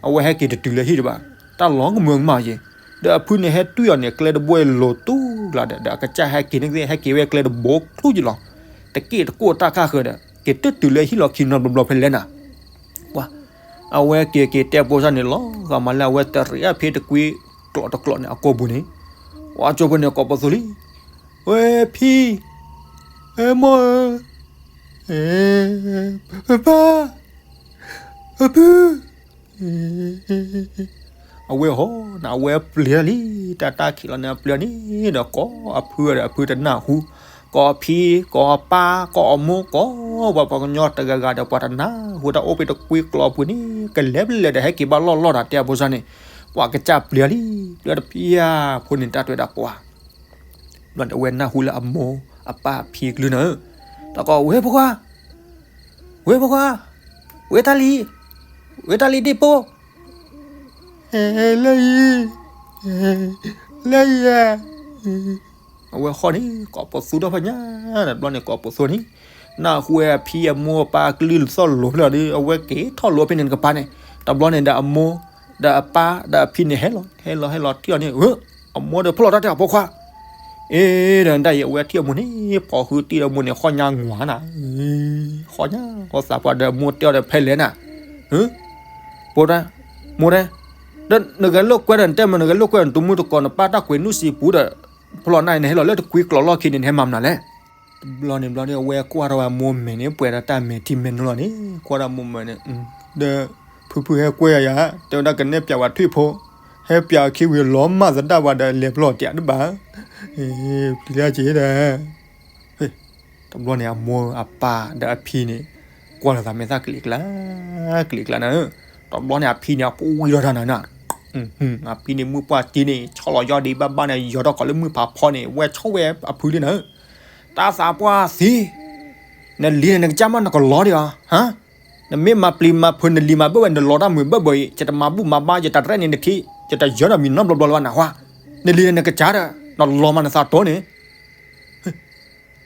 အဝဲဟဲက့ၤတတုၤလၢဟံၣ်တဘၣ်, တၢ်လီၤကမၢကမၣ်ယဲ, ဒီးအဖုန့ၣ်ဟဲတွံၢ်အီၤန့ၣ် ကျဲတဘိလိၤတူၢ်လၢ်ဒီး ဒီးအကစၢ်ဟဲက့ၤန့ၣ် ဟဲက့ၤဝဲကျဲတဘိချူယလီၤ, တက့ၢ်တကိၢ်တၢ်ခါဃၢၤဒီး က့ၤတတုၤလၢဟံၣ်လီၢ်ခံနီတဘျီဘျီဖဲလဲၣ်နၤ, ပှၤ, အဝဲက့ၤက့ၤတဲဖိစၢ်န့ၣ်လီၤဂာ်မးလၢအဝဲတရံးအဖဲတကွံ ကျိာ်တကျိာ်န့ၣ် အကိာ်ပူၤန့ၣ်, ပှၤကၠိဖိန့ၣ် ကိးပသူလံ, ဝဲဖံ, ဝဲမိၢ်ဧၢ, ပၢ်, ပဖု, အဝဲဟီန့ၣ် အဝဲပျံၤလံ, တၢ်တၢ်ခံးလီၤန့ၣ် အပျံၤန့ၣ်ဒီး ကိးအဖုဒီးအဖုတနၢ်ဟူ, ကိးအဖံ, ကိးအပၢ်, ကိးအမိၢ်, ကိးပှၤပှၤကညီတဂၤဂၤဒီး ပှၤတနၢ်ဟူတၢ်အိၣ်ဖဲတကွံကျိာ်ပူၤန့ၣ် ကလဲၤပလဲၤဒီးဟဲက့ၤဘၣ်လီၢ်လီၢ်ဒီး တဲအဖိစၢ်န့ၣ်, ပှၤကစၢ်ပျံၤလံ, ပျံၤတပျံၤဖိန့ၣ် တၢ်တဲဝဲဒၣ်ပှၤ ဘျီန့ၣ် အဝဲနၢ်ဟူလၢအမိၢ်အပၢ်အဖံကလုၢ်နၤဧၢ, တၢ်ကိး ဝဲဖိခွါ, ဝဲဖိခွါ, ဝဲတၢ်လံၤ, ဝဲတၢ်လံၤဒ့ၣ်ပိၢ်, လၢယံၤ, လၢယံၤဧါ, အဝဲဃီန့ၣ် ကိးပသူဒီဖျၢၣ်ညါ, တဘျီန့ၣ် ကိးပသူန့ၣ် နၢ်ဟူဝဲအဖံအမိၢ်အပၢ်အကလုၢ်သီၣ်လိၤဖျၢၣ်ဒီး အဝဲက့ၤထီၣ်လိၤဖဲန့ၣ်တကပၤန့ၣ်, တဘျီန့ၣ်ဒီးအမိၢ် ဒီးအပၢ်ဒီးအဖံန့ၣ်ဟဲလီၤ ဟဲလီၤ ဟဲလီၤထံၣ်အီၤန့ၣ်, အမိၢ်ဒီး ဖဲလီၤတၢ်တဲအီၤဖိခွါ, အ့ ဒီးနတၢ်အံၤ အဝဲထံၣ်အမိၢ်န့ၣ် ပိာ်ဃုတံၢ်ဒီးမိၢ်န့ၣ် ဃီညါငွၤနၤ, ဃီညါ ဃီသးပှၢ်ဒီးမိၢ်တဲအီၤဒီး ဖဲလဲၣ်နၤ, ပိာ်တၢ်, မိၢ်တဲ, ဒီးနဂဲၤလိာ်ကွဲဒီး နတဲမ့ၢ်နဂဲၤလိာ်ကွဲဒီး နတမူတကိး နပၢ်တၢ်ကွဲးနုာ်စံပူၤဒီး ဖဲလီၤနၤအံၤ နဟဲလီၤလၢတကွံကျိးလီၢ်ခံန့ၣ် နဟဲမၤမနုၤလဲၣ်. တဘျီန့ၣ်ဘျီန့ၣ် အဝဲကွၢ်ထီၣ်ဝဲအမိၢ်မဲာ်န့ၣ် ပှဲၤဒီးတၢ်မဲာ်ထံမဲာ်နိလီၤန့ၣ် ကွၢ်ဒီးအမိၢ်မဲာ်န့ၣ်, ဒီးဖုဖုဟဲကွဲယၤယၤ တဲဝဲဒၣ် ကနဲၣ်ပၠးဝဲထွံၣ်ဖိ, ဟဲပၠးအခံဝံၤ လီၤမၢ်သဒၣ်ဝဲဒီး လဲၤပျီၢ်တၠးတဘၣ်, ပျံၤတၢ်က့ၤဒီး တဘျီန့ၣ် အမိၢ်အပၢ်ဒီးအဖံန့ၣ် ကွၢ်လိာ်သးမဲာ်သၣ်ကလံၤကျါ ကလံၤကျါနၤ, တဘျီန့ၣ် အဖံန့ၣ် အပူၤဝံၤဒီးတၢ်နၤနၤ, အဖံန့ၣ် မုၢ်ပှၢ်က့န့ၣ် ဆီလီၤယီၢ်ဒံးဘၣ်ဘၣ်န့ၣ် ယီၤထီၣ်ကီးလၢမုၢ်ဖးဖီန့ၣ် ဝဲဆီဝဲအဖုလံနၤ, တၢ်သးပှၢ်သံ, နလံၤန့ၣ် နကစၢ်မး နကလီၤဒံးဧါ, ဟါ, နမ့ၢ်မၤပျံၤမၤဖုးနလံၤမၤဘၣ်ဝဲ နလီၤတၢ်မုာ်ဘၣ်ဘၣ်အံၤ ယတမၤဘူၣ်မၤဘါ ယတရဲၣ်န့ၢ်နထံ ယတယၢၤဒီးမံၤနီတဘျီဘျီလၢၤဘၣ်နဟါ, နလံၤန့ၣ် နကစၢ်ဒီး နလီၤမးနသးတိန့ၣ်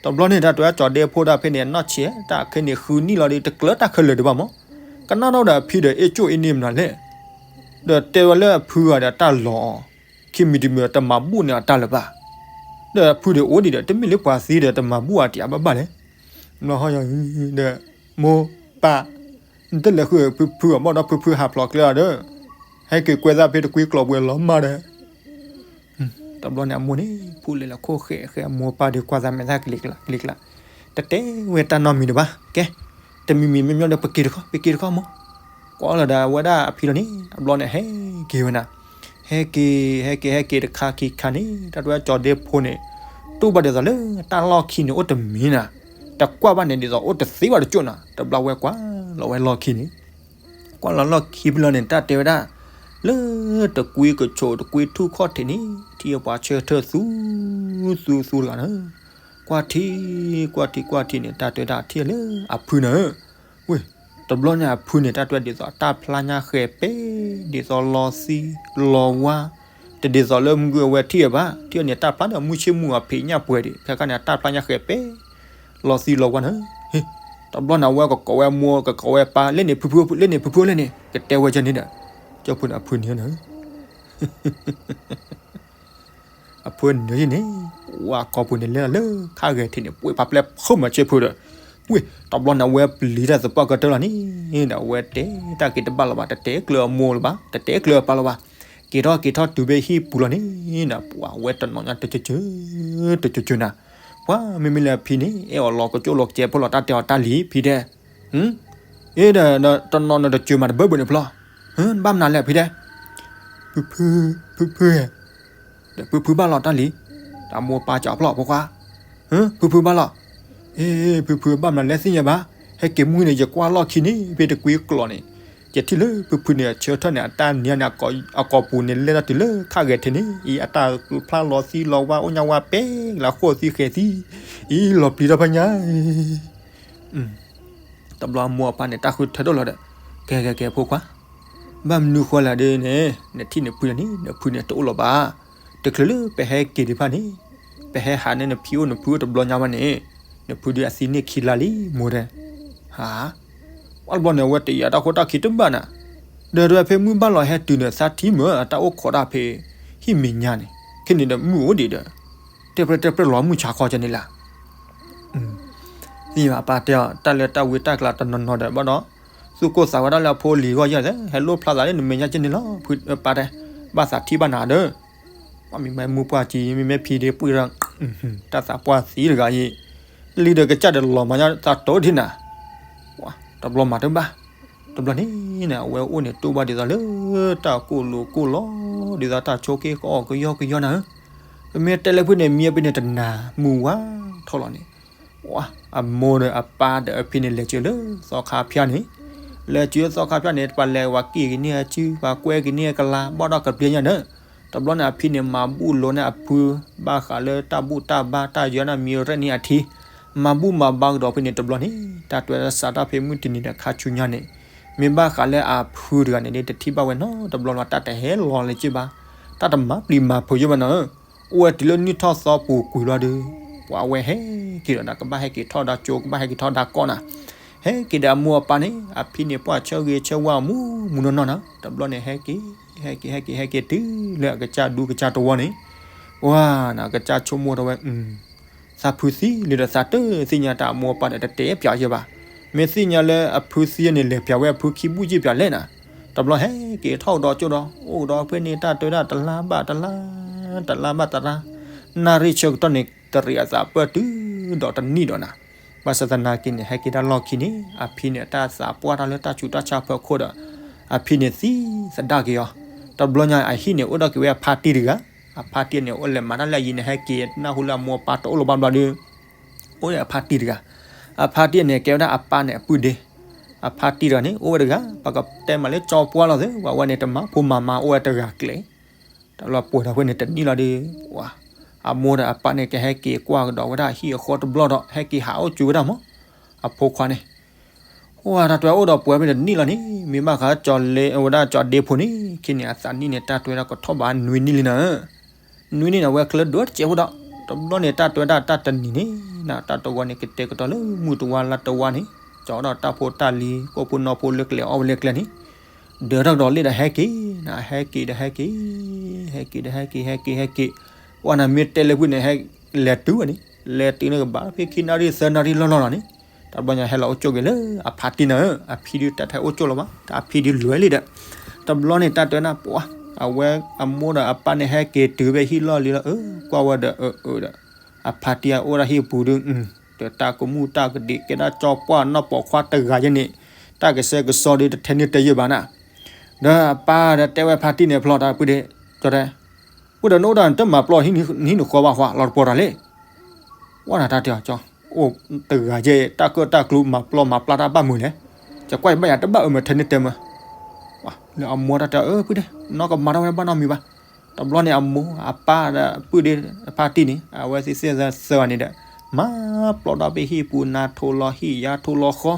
တဘျီန့ၣ် တၢ်တဲဝဲကၠီၤဒ့ဖိတၢ်ဖဲန့ၣ် အနီၢ်ဆံး တၢ်ခဲန့ၣ် ဃုနံၣ်လီၤဒီး တကျၢၤတၢ်ခဲလၢာ်ဒံးဘၣ်မး, ကနၣ်ထီၣ်ဒီးအဖံဒီး အ့ၣ်ကၠိၣ်အ့ၣ်န့ၢ်မနုၤလဲၣ်, ဒီးတဲဝဲလၢအဖုဂၤဒီးတၢ်လီၤအီၤ, ခံမံၤတမံၤတမၤဘူၣ်န့ၢ်အတၢ်လၢၤဘၣ်, ဒီးအဖုဒီးအိၣ်ဒံးဒီး တမ့ၢ်လၢပှၤသံဒီးတမၤဘူၣ်အတၢ်ဘၣ်ဘၣ်လဲၣ်, ဘျီဟီဒီး မိၢ်ပၢ် နတလဲၤဃုဖုဖုအီၤဘၣ်ဒီး ဖုဖုဟးဖျိးကျဲအီၤဒီး, ဟဲက့ၤကွဲသးဖဲတကွံကျိးပှဲၤလီၤမၢ်ဒီး တဘျီန့ၣ် အမိၢ်န့ၣ် ဖူးလဲၤလၢခိၣ်ဃဲးဃဲး အမိၢ်ပၢ်ဒီးကွၢ်သးမဲာ်သၣ်ကလံၤကျါကလံၤကျါ, တတဲဝဲတၢ်နီတမံၤဒံးဘၣ်, ကဲ, တမံၤမံၤမ့ၢ်မ့ၢ်ဒီး ပက့ၤတခီ ပက့ၤတခီမး, ကွၢ်လီၤဒီးအဝဲဒၣ်အဖံလီၤန့ၣ် တဘျီန့ၣ် ဟဲက့ၤဝဲနၤ, ဟဲက့ၤ ဟဲက့ၤ ဟဲက့ၤတခါခံခါန့ၣ် တၢ်တဲဝဲကၠီၤဒ့ဖိန့ၣ် တူၢ်ဘၣ်ဒ်သိးလၢတၢ်လီၢ်ခံန့ၣ် အိၣ်တမံၤနၤ, တကွၢ်ဘၣ်န့ၣ် ဒ်သိးအိၣ်တသ့ဘၣ်တကၠိၣ်နၤ, တဘျီဝဲကွၢ်လီၤဝဲလီၢ်ခံန့ၣ် ကွၢ်လီၤလီၢ်ခံဖဲလီၤန့ၣ် တၢ်တဲဝဲဒၣ်, လၢတကွံကဆိးတကွံထူၣ်ခီၣ်ထံးန့ၣ် ထံၣ်ပှၤဆၢထၢၣ်သူ, သူသူတဂၤနၤ, ကွၢ်ထံ, ကွၢ်ထံကွၢ်ထံန့ၣ် တၢ်တဲဝဲဒၣ်ထံၣ်လၢအဖုနၤ, ဝ့ၢ်, တဘျီန့ၣ်အဖုန့ၣ် တၢ်တဲဝဲဒ်သိးတၢ်ဖျါညါဃဲၤပဲ, ဒ်သိးလီၤသံလီၤဝါ, တဒ်သိးလၢမုၢ်ဂုၢ်အဝဲထံၣ်အဘၣ်, ထံၣ်န့ၣ်တၢ်ဖျါဒီးမုၢ်ဆ့ၣ်မုၢ်အဖံးညၣ်ပှဲၤဒံး ဖဲခါန့ၣ် အတၢ်ဖျါညါဃဲၤပဲ လီၤသံလီၤဝါနၤ, ဟ့ၣ်, တဘျီန့ၣ် အဝဲကကိးဝဲမိၢ် ကကိးဝဲပၢ် လဲၣ်န့ၣ်ဖုဖု လဲၣ်န့ၣ်ဖုဖုလဲၣ်န့ၣ် ကတဲဝဲကဲန့ၣ်ဒီး, ကၠီဖုန့ၣ်အဖုန့ၣ်နၤ, အဖုန့ၣ်ယန့ၣ်, ဝဲကိာ်ပူၤန့ၣ်လဲၤလီၤလၢခါဂဲၤထံးန့ၣ် ပှ့ၤပာ်ပျဲၢ်ဖုမၤဆ့ဖုဒီး, ဝ့ၢ်, တဘျီန့ၣ် အဝဲပျံၤတၢ်သပှၢ်ကတၢၢ်လီၤန့ၣ်ဒီး အဝဲတဲတၢ်က့ၤတဘၣ်လၢၤဘၣ်, တတဲကျၢၤအမိၢ်လၢၤဘၣ်, တတဲကျၢၤအပၢ်လၢၤဘၣ်, က့ၤထီၣ်က့ၤထီၣ်တုၤဖဲဟံၣ်ပူၤလီၤန့ၣ်ဒီး ပှၤဝဲတနီၤညါတကၠၢ, တကၠၢနၤ, ပှၤမ့မ့ၢ်လၢအဖံန့ၣ် အဲၣ်အီၤလီၤကကၠိၣ်လီၤကစဲးဖိလီၤ တၢ်တဲအီၤတၢ်လံၤဖံတဲ အ့ဒီး တနီၤနတကၠၢမးတဘၢဘၢန့ၣ်ဖျီ, ဘၣ်မနုၤလဲၣ်ဖံတဲ, ဖုဖု, ဖုဖု, ဒီးဖုဖုဘၣ်လီၤတၢ်လံၤ, တၢ်မိၢ်ပၢ်ကၠီဖျီၣ်ဖိခွါ, ဖုဖုဘၣ်လီၤ, အ့ ဖုဖုဘၣ်မနုၤလဲၣ်သ့ၣ်ညါဘၣ်, ဟဲက့ၤမုၢ်န့ၣ် ယကွၢ်လီၢ်ခံန့ၣ် ဖဲတကွံကျိးန့ၣ်, ယထံၣ်လၢဖုဖုန့ၣ် ဆၢထၢၣ်န့ၣ် အတၢ်နံၤန့ၣ် အကိာ်ပူၤန့ၣ် လဲၤထီၣ်တုၤလၢခါဂဲၤထံးန့ၣ် အံၤအတၢ်ဖျါလီၤသံလီၤဝါ အိၣ်ညါဝါပဲ လၢဃိၣ်သံဃဲၤသံ, အံၤလီၤပျံၤထီၣ်ဖဲညါ တဘျီအမိၢ်အပၢ်န့ၣ် တၢ်ဃုထၢဒိၣ်လီၤဒီး, ကဲကဲကဲဖိခွါ, ဘၣ်မနုၤဃိလဲၣ်ဒ်န့ၣ် နထံၣ်နဖုန့ၣ် နဖုန့ၣ်တအိၣ်လၢၤဘၣ်, တချုးလၢပဟဲက့ၤဒံးဖၣ်န့ၣ်, ပဟဲဟးန့ၢ်နဖံအိၣ်နဖုအိၣ်တဘျီညါဘၣ်န့ၣ်, နဖုဒုးအသံန့ၢ်ခံလါလံ မိၢ်တဲ, ဟါ, ပှၤတဘျီန့ၣ် အဝဲတယာ်တၢ်ခိၣ်တၢ်ခံတဘၣ်နၤ, ဒီးတဝဲဖဲမုၢ်ဘၣ်လီၤဟဲတုၤန့ၣ် သးထံမုၢ်အတၢ်အိၣ်ခိးတၢ်ဖဲ ဟံၣ်မဲာ်ညါန့ၣ်, ခဲန့ၣ်ဒီးမုၢ်အိၣ်ဒံးဒီး တဲပြဲၢ်တဲပြဲၢ်လီၤမုၢ်ဆါခီကဲန့ၣ်လီၤ, သ့ၣ်ညါဘၣ်ပၢ်တဲအီၤ တၢ်လၢတၢ်ဝံတၢ်ကျါတနီၤနီၤဒီးဘၣ်ဒီး, သူၣ်ကိၢ်သးဝဲဒၣ်လၢအဖိလံၤဂီၢ်ယဲၢ် ဟဲလိၣ်ဖျါသးလၢနမဲာ်ညါကဲန့ၣ်လီၤ, ဖုပၢ်တဲ, ဘၣ်သးထံၣ်ဘၣ်နၤဒီး, ပှၤမံၤမံၤမူပှၢ်ကံ မ့မ့ၢ်ဖံဒ့ပှံၢ်ဒီး, တၢ်သးပှၢ်သံတဂၤအံၤ, လံဒီးကစၢ်ဒီးလီၤမၤညါသးတိၤဒံးနၤ, တဘျီမၤတဘၣ်, တဘျီန့ၣ်န့ၣ် အဝဲအိၣ်န့ၣ်တူၢ်ဘၣ်ဒ်သိးလၢ တၢ်ကိၢ်လိာ်ကိၢ်လီၤ ဒ်သိးတၢ်ဆိးက့ကီၢ်ကယီကယီနၤဧၢ, ပမ့ၢ်တဲလၢဖုန့ၣ် မံအပ့ၤန့ၣ်တနၤမုၢ်ဝါထီၣ်လီၤန့ၣ်, အမိၢ်ဒီးအပၢ်ဒီးအဖံန့ၣ် လဲၤစၢၤလၢသီခါဖၠၣ်န့ၣ်, လဲၤစၢၤသီခါဖၠၣ်န့ၣ် ပှၤလဲၤဝဲက့ၤကန့ၢ်အစု ပှၤကွဲကန့ၢ်ကလါ ဘၣ်ဒီးကပျဲညါန့ၣ်, တဘျီန့ၣ်အဖံန့ၣ် မၤဘူၣ်လိာ်န့ၢ်အဖု, ဘၣ်ဃးလၢတၢ်ဘူၣ်တၢ်ဘါ တၢ်ယၢၤန့ၣ်မံရဲၣ်န့ၢ်အထံ, မၤဘူၣ်မၤဘါကဒီးဖဲန့ၣ်တဘျီန့ၣ် တၢ်တွဲစးတၢ်ဖဲမုၢ်တနံၤဒီးခါဆူညါန့ၣ်, မ့ၢ်ဘၣ်ဃးလၢအဖုတဂၤန့ၣ် တထံၣ်ဘၣ်ဝဲနီတဘျီလီၤ တၢ်တဟဲလီၤလၢၤက့ဘၣ်, တၢ်တမၤပျံၤမၤဖုးယဲၢ်ဘၣ်နီၤ, အိၣ်ဝဲတုၤလၢနံၣ်ထီၣ်သီပူၤကွံာ်လီၤဒီး, ပှၤဝဲဟဲက့ၤဒီးနၤ ကဘၣ်ဟဲက့ၤထီၣ်ဒါကၠိ ကဘၣ်ဟဲက့ၤထီၣ်ဒါကီၢ်နၤ, ဟဲက့ၤဒီးအမိၢ်အပၢ်န့ၣ် အဖံန့ၣ်ပှၢ်ဆၢဂ့ၤဆၢဝါအီၤမူမူနီၢ်နီၢ်နီၤ. တဘျီန့ၣ်ဟဲက့ၤ ဟဲက့ၤ ဟဲက့ၤ ဟဲက့ၤတုၤလၢအကစၢ်ဒူကစၢ်တဝီန့ၣ်, ဝါနၤကစၢ်ဆိကမိၣ်ထီၣ်ဝဲ သးဖုသံလံဒီးသးတသ့ၣ်ညါတၢ်အမိၢ်အပၢ်ဒီးတတဲပၠးယဲဘၣ်. မ့ၢ်သ့ၣ်ညါလၢအဖုသံန့ၣ် လဲၤပၠးဝဲအဖုခံဘူၣ်ယံာ်ပၠးလဲၣ်နၤ. တဘျီဟဲက့ၤထီၣ်ကဒီးကၠိဒီး အိၣ်ကဒီးဖဲန့ၣ် တၢ်တဲဝဲဒၣ်တလါဘၣ်တလါ, တလါဘၣ်တလါ, နၣ်ရံၣ်ဆၢကတီၢ်န့ၣ် တရံးအသးပၢၢ်တုၤဒီးတနံၣ်ဒီးနၤ. ဘၣ်ဆၣ်သနာ်က့န့ၣ် ဟဲက့ၤတၢ်လီၢ်ခံန့ၣ် အဖံန့ၣ် အတၢ်သးပှၢ်တၢ်လၢတၢ်ဆူးတၢ်ဆါဖၢခိၣ်ဒီး အဖံန့ၣ်သံသဒၣ်က့ၤအီၤ. တဘျီညါအဟံၣ်န့ၣ် အိၣ်ဒီးက့ၤဝဲအဖါတံၢ်တဂၤ, အဖါတံၢ်န့ၣ် အိၣ်လဲၤမၤတၢ်လၢအယံၤန့ၣ် ဟဲက့ၤနၢ်ဟူလၢအမိၢ်အပၢ်တအိၣ်လၢၤဘၣ်ဘျီဒီး အိၣ်ဒီးအဖါတံၢ်တဂၤ. အဖါတံၢ်န့ၣ် ကဲဝဲဒၣ်အပၢ်န့ၣ်အပုၢ်ဒ့, အဖါတံၢ်တဂၤန့ၣ် အိၣ်ဝဲတဂၤ, ပကတဲမးလၢကၠီပှၢ်လီၤသ့, ပှၤဝဲန့ၣ်တမၤဖိမၤမါအိၣ်ဝဲတဂၤကျဲၤ တၢ်လီၤပှဲၤဒီးဖဲန့ၣ်တနံၣ်လီၤဒီး ပှၤ အမိၢ်ဒီးအပၢ်န့ၣ် ကဟဲက့ၤကွၢ်ကဒီးဝဲဒၣ်ဟံၣ်အဃီတဘျီဒီး ဟဲက့ၤဟးအိၣ်ကၠိဝဲဒၣ်မး အဖိခွါန့ၣ်. ဝဲတၢ်တဲဝဲအိၣ်ဒီးပှဲၤဖဲန့ၣ်တနံၣ်လီၤန့ၣ် မ့ၢ်ဘၣ်ဃးကၠီၤလ့ ဝဲဒၣ်ကၠီၤဒ့ဖိန့ၣ် ခဲန့ၣ် အသးနံၣ်န့ၣ် တၢ်တဲဝဲဒၣ်ကထီၣ်ဘးနွံနံၣ်လံနၤ. နွံနံၣ်န့ၣ် အဝဲချၢဒိၣ်တစဲးဖိဒီး တဘျီန့ၣ် တၢ်တဲဝဲဒၣ်တၢ်တနံၤန့ၣ် တၢ်တဝီန့ၣ် ကတဲာ်ကတီၤလၢမုၢ်တဝါလါတဝါန့ၣ် ကၠီဒီးတၢ်ဖိတၢ်လံၤ ကိၣ်ဖိနီၢ်ဖိလၢကျဲအီၣ်ဝဲလၢကျဲန့ၣ် ဒၢးထီၣ်ကဒီးလ့ၣ်ဒီးဟဲက့ၤနၤ ဟဲက့ၤဒီးဟဲက့ၤ ဟဲက့ၤဒီးဟဲက့ၤ ဟဲက့ၤဟဲက့ၤ ပှၤနၤမ့ၢ်တဲလၢပှၤန့ၣ် ဟဲလဲၤတုၤဝဲန့ၣ် လဲၤတုၤန့ၣ်ကဘၣ်ဖဲခံနၣ်ရံၣ်သၢနၣ်ရံၣ်လီၢ်လီၢ်လီၤန့ၣ် တဘျီညါဟဲလီၤအိၣ်ကၠိက့ၤလၢအဖါတံၢ်နၤဧၢ, အဖံဒုးတၢ်ထဲအိၣ်ကၠိလီၤဘၣ် တၢ်အဖံဒုးလွဲလံဒီး တဘျီန့ၣ် တၢ်တဲနၤ ပှၤ အဝဲအမိၢ်ဒီးအပၢ်န့ၣ် ဟဲက့ၤတုၤဖဲဟံၣ်လီၢ်လံလီၤ အၢ ကွၢ်ဝဲဒီးအၢအၢဒီး အဖါတံၢ်အိၣ်ဒၣ်ဟံၣ်ပူၤဒုး ဒီးတၢ်ကမူၣ်တၢ်ကဒံး ကဲဒၣ်ကၠီပှၢ်နီၢ်ပိာ်ခွါတဂၤယဲန့ၣ် တၢ်ကဆှဲကဆှီဒုးတထဲန့ၢ်တဲယဲၢ်ဘၣ်နၤ. ဒီးအပၢ်ဒီးတဲဝဲဖါတံၢ်န့ၣ်ဖျီတၢ် ပုၢ်ဒ့ ကၠီတဲ ပုၢ်ဒီးနအိၣ်ဒီးနတမၤပျီဟံၣ်နံၤနဃီဘၣ်ဃီ လီၤတပီၤတၢ်လ့ၣ် ဝဲနၤတၢ်တဲအီၤကၠီ အိၣ်တဂၤယဲ တၢ်ကၢၣ်တၢ်ကျူမၤပျီမၤပျီတၢ်ဘၣ်မုာ်လဲၣ်, ယကွၢ်ယဘၣ်ယၤတဘၣ်အၢမ့ၢ်ထဲန့ၢ်တဲမၢ် လၢအမိၢ်တၢ်တဲအီၤ အၢ ပုၢ်ဒ့ နီၢ်ကမၤထီၣ်ဝဲဘၣ်နီတမံၤဘၣ်. တဘျီန့ၣ် အမိၢ်အပၢ်ဒီးပုၢ်ဒ့ အဖါတံၢ်န့ၣ် အဝဲသ့ၣ်သ့ၣ်သၢဂၤန့ၣ်ဒီး မၤပျီဒီးဖဲဟံၣ်ပူၤ နါထိလီၤဟံၣ်ယါထိလီၤဃီ,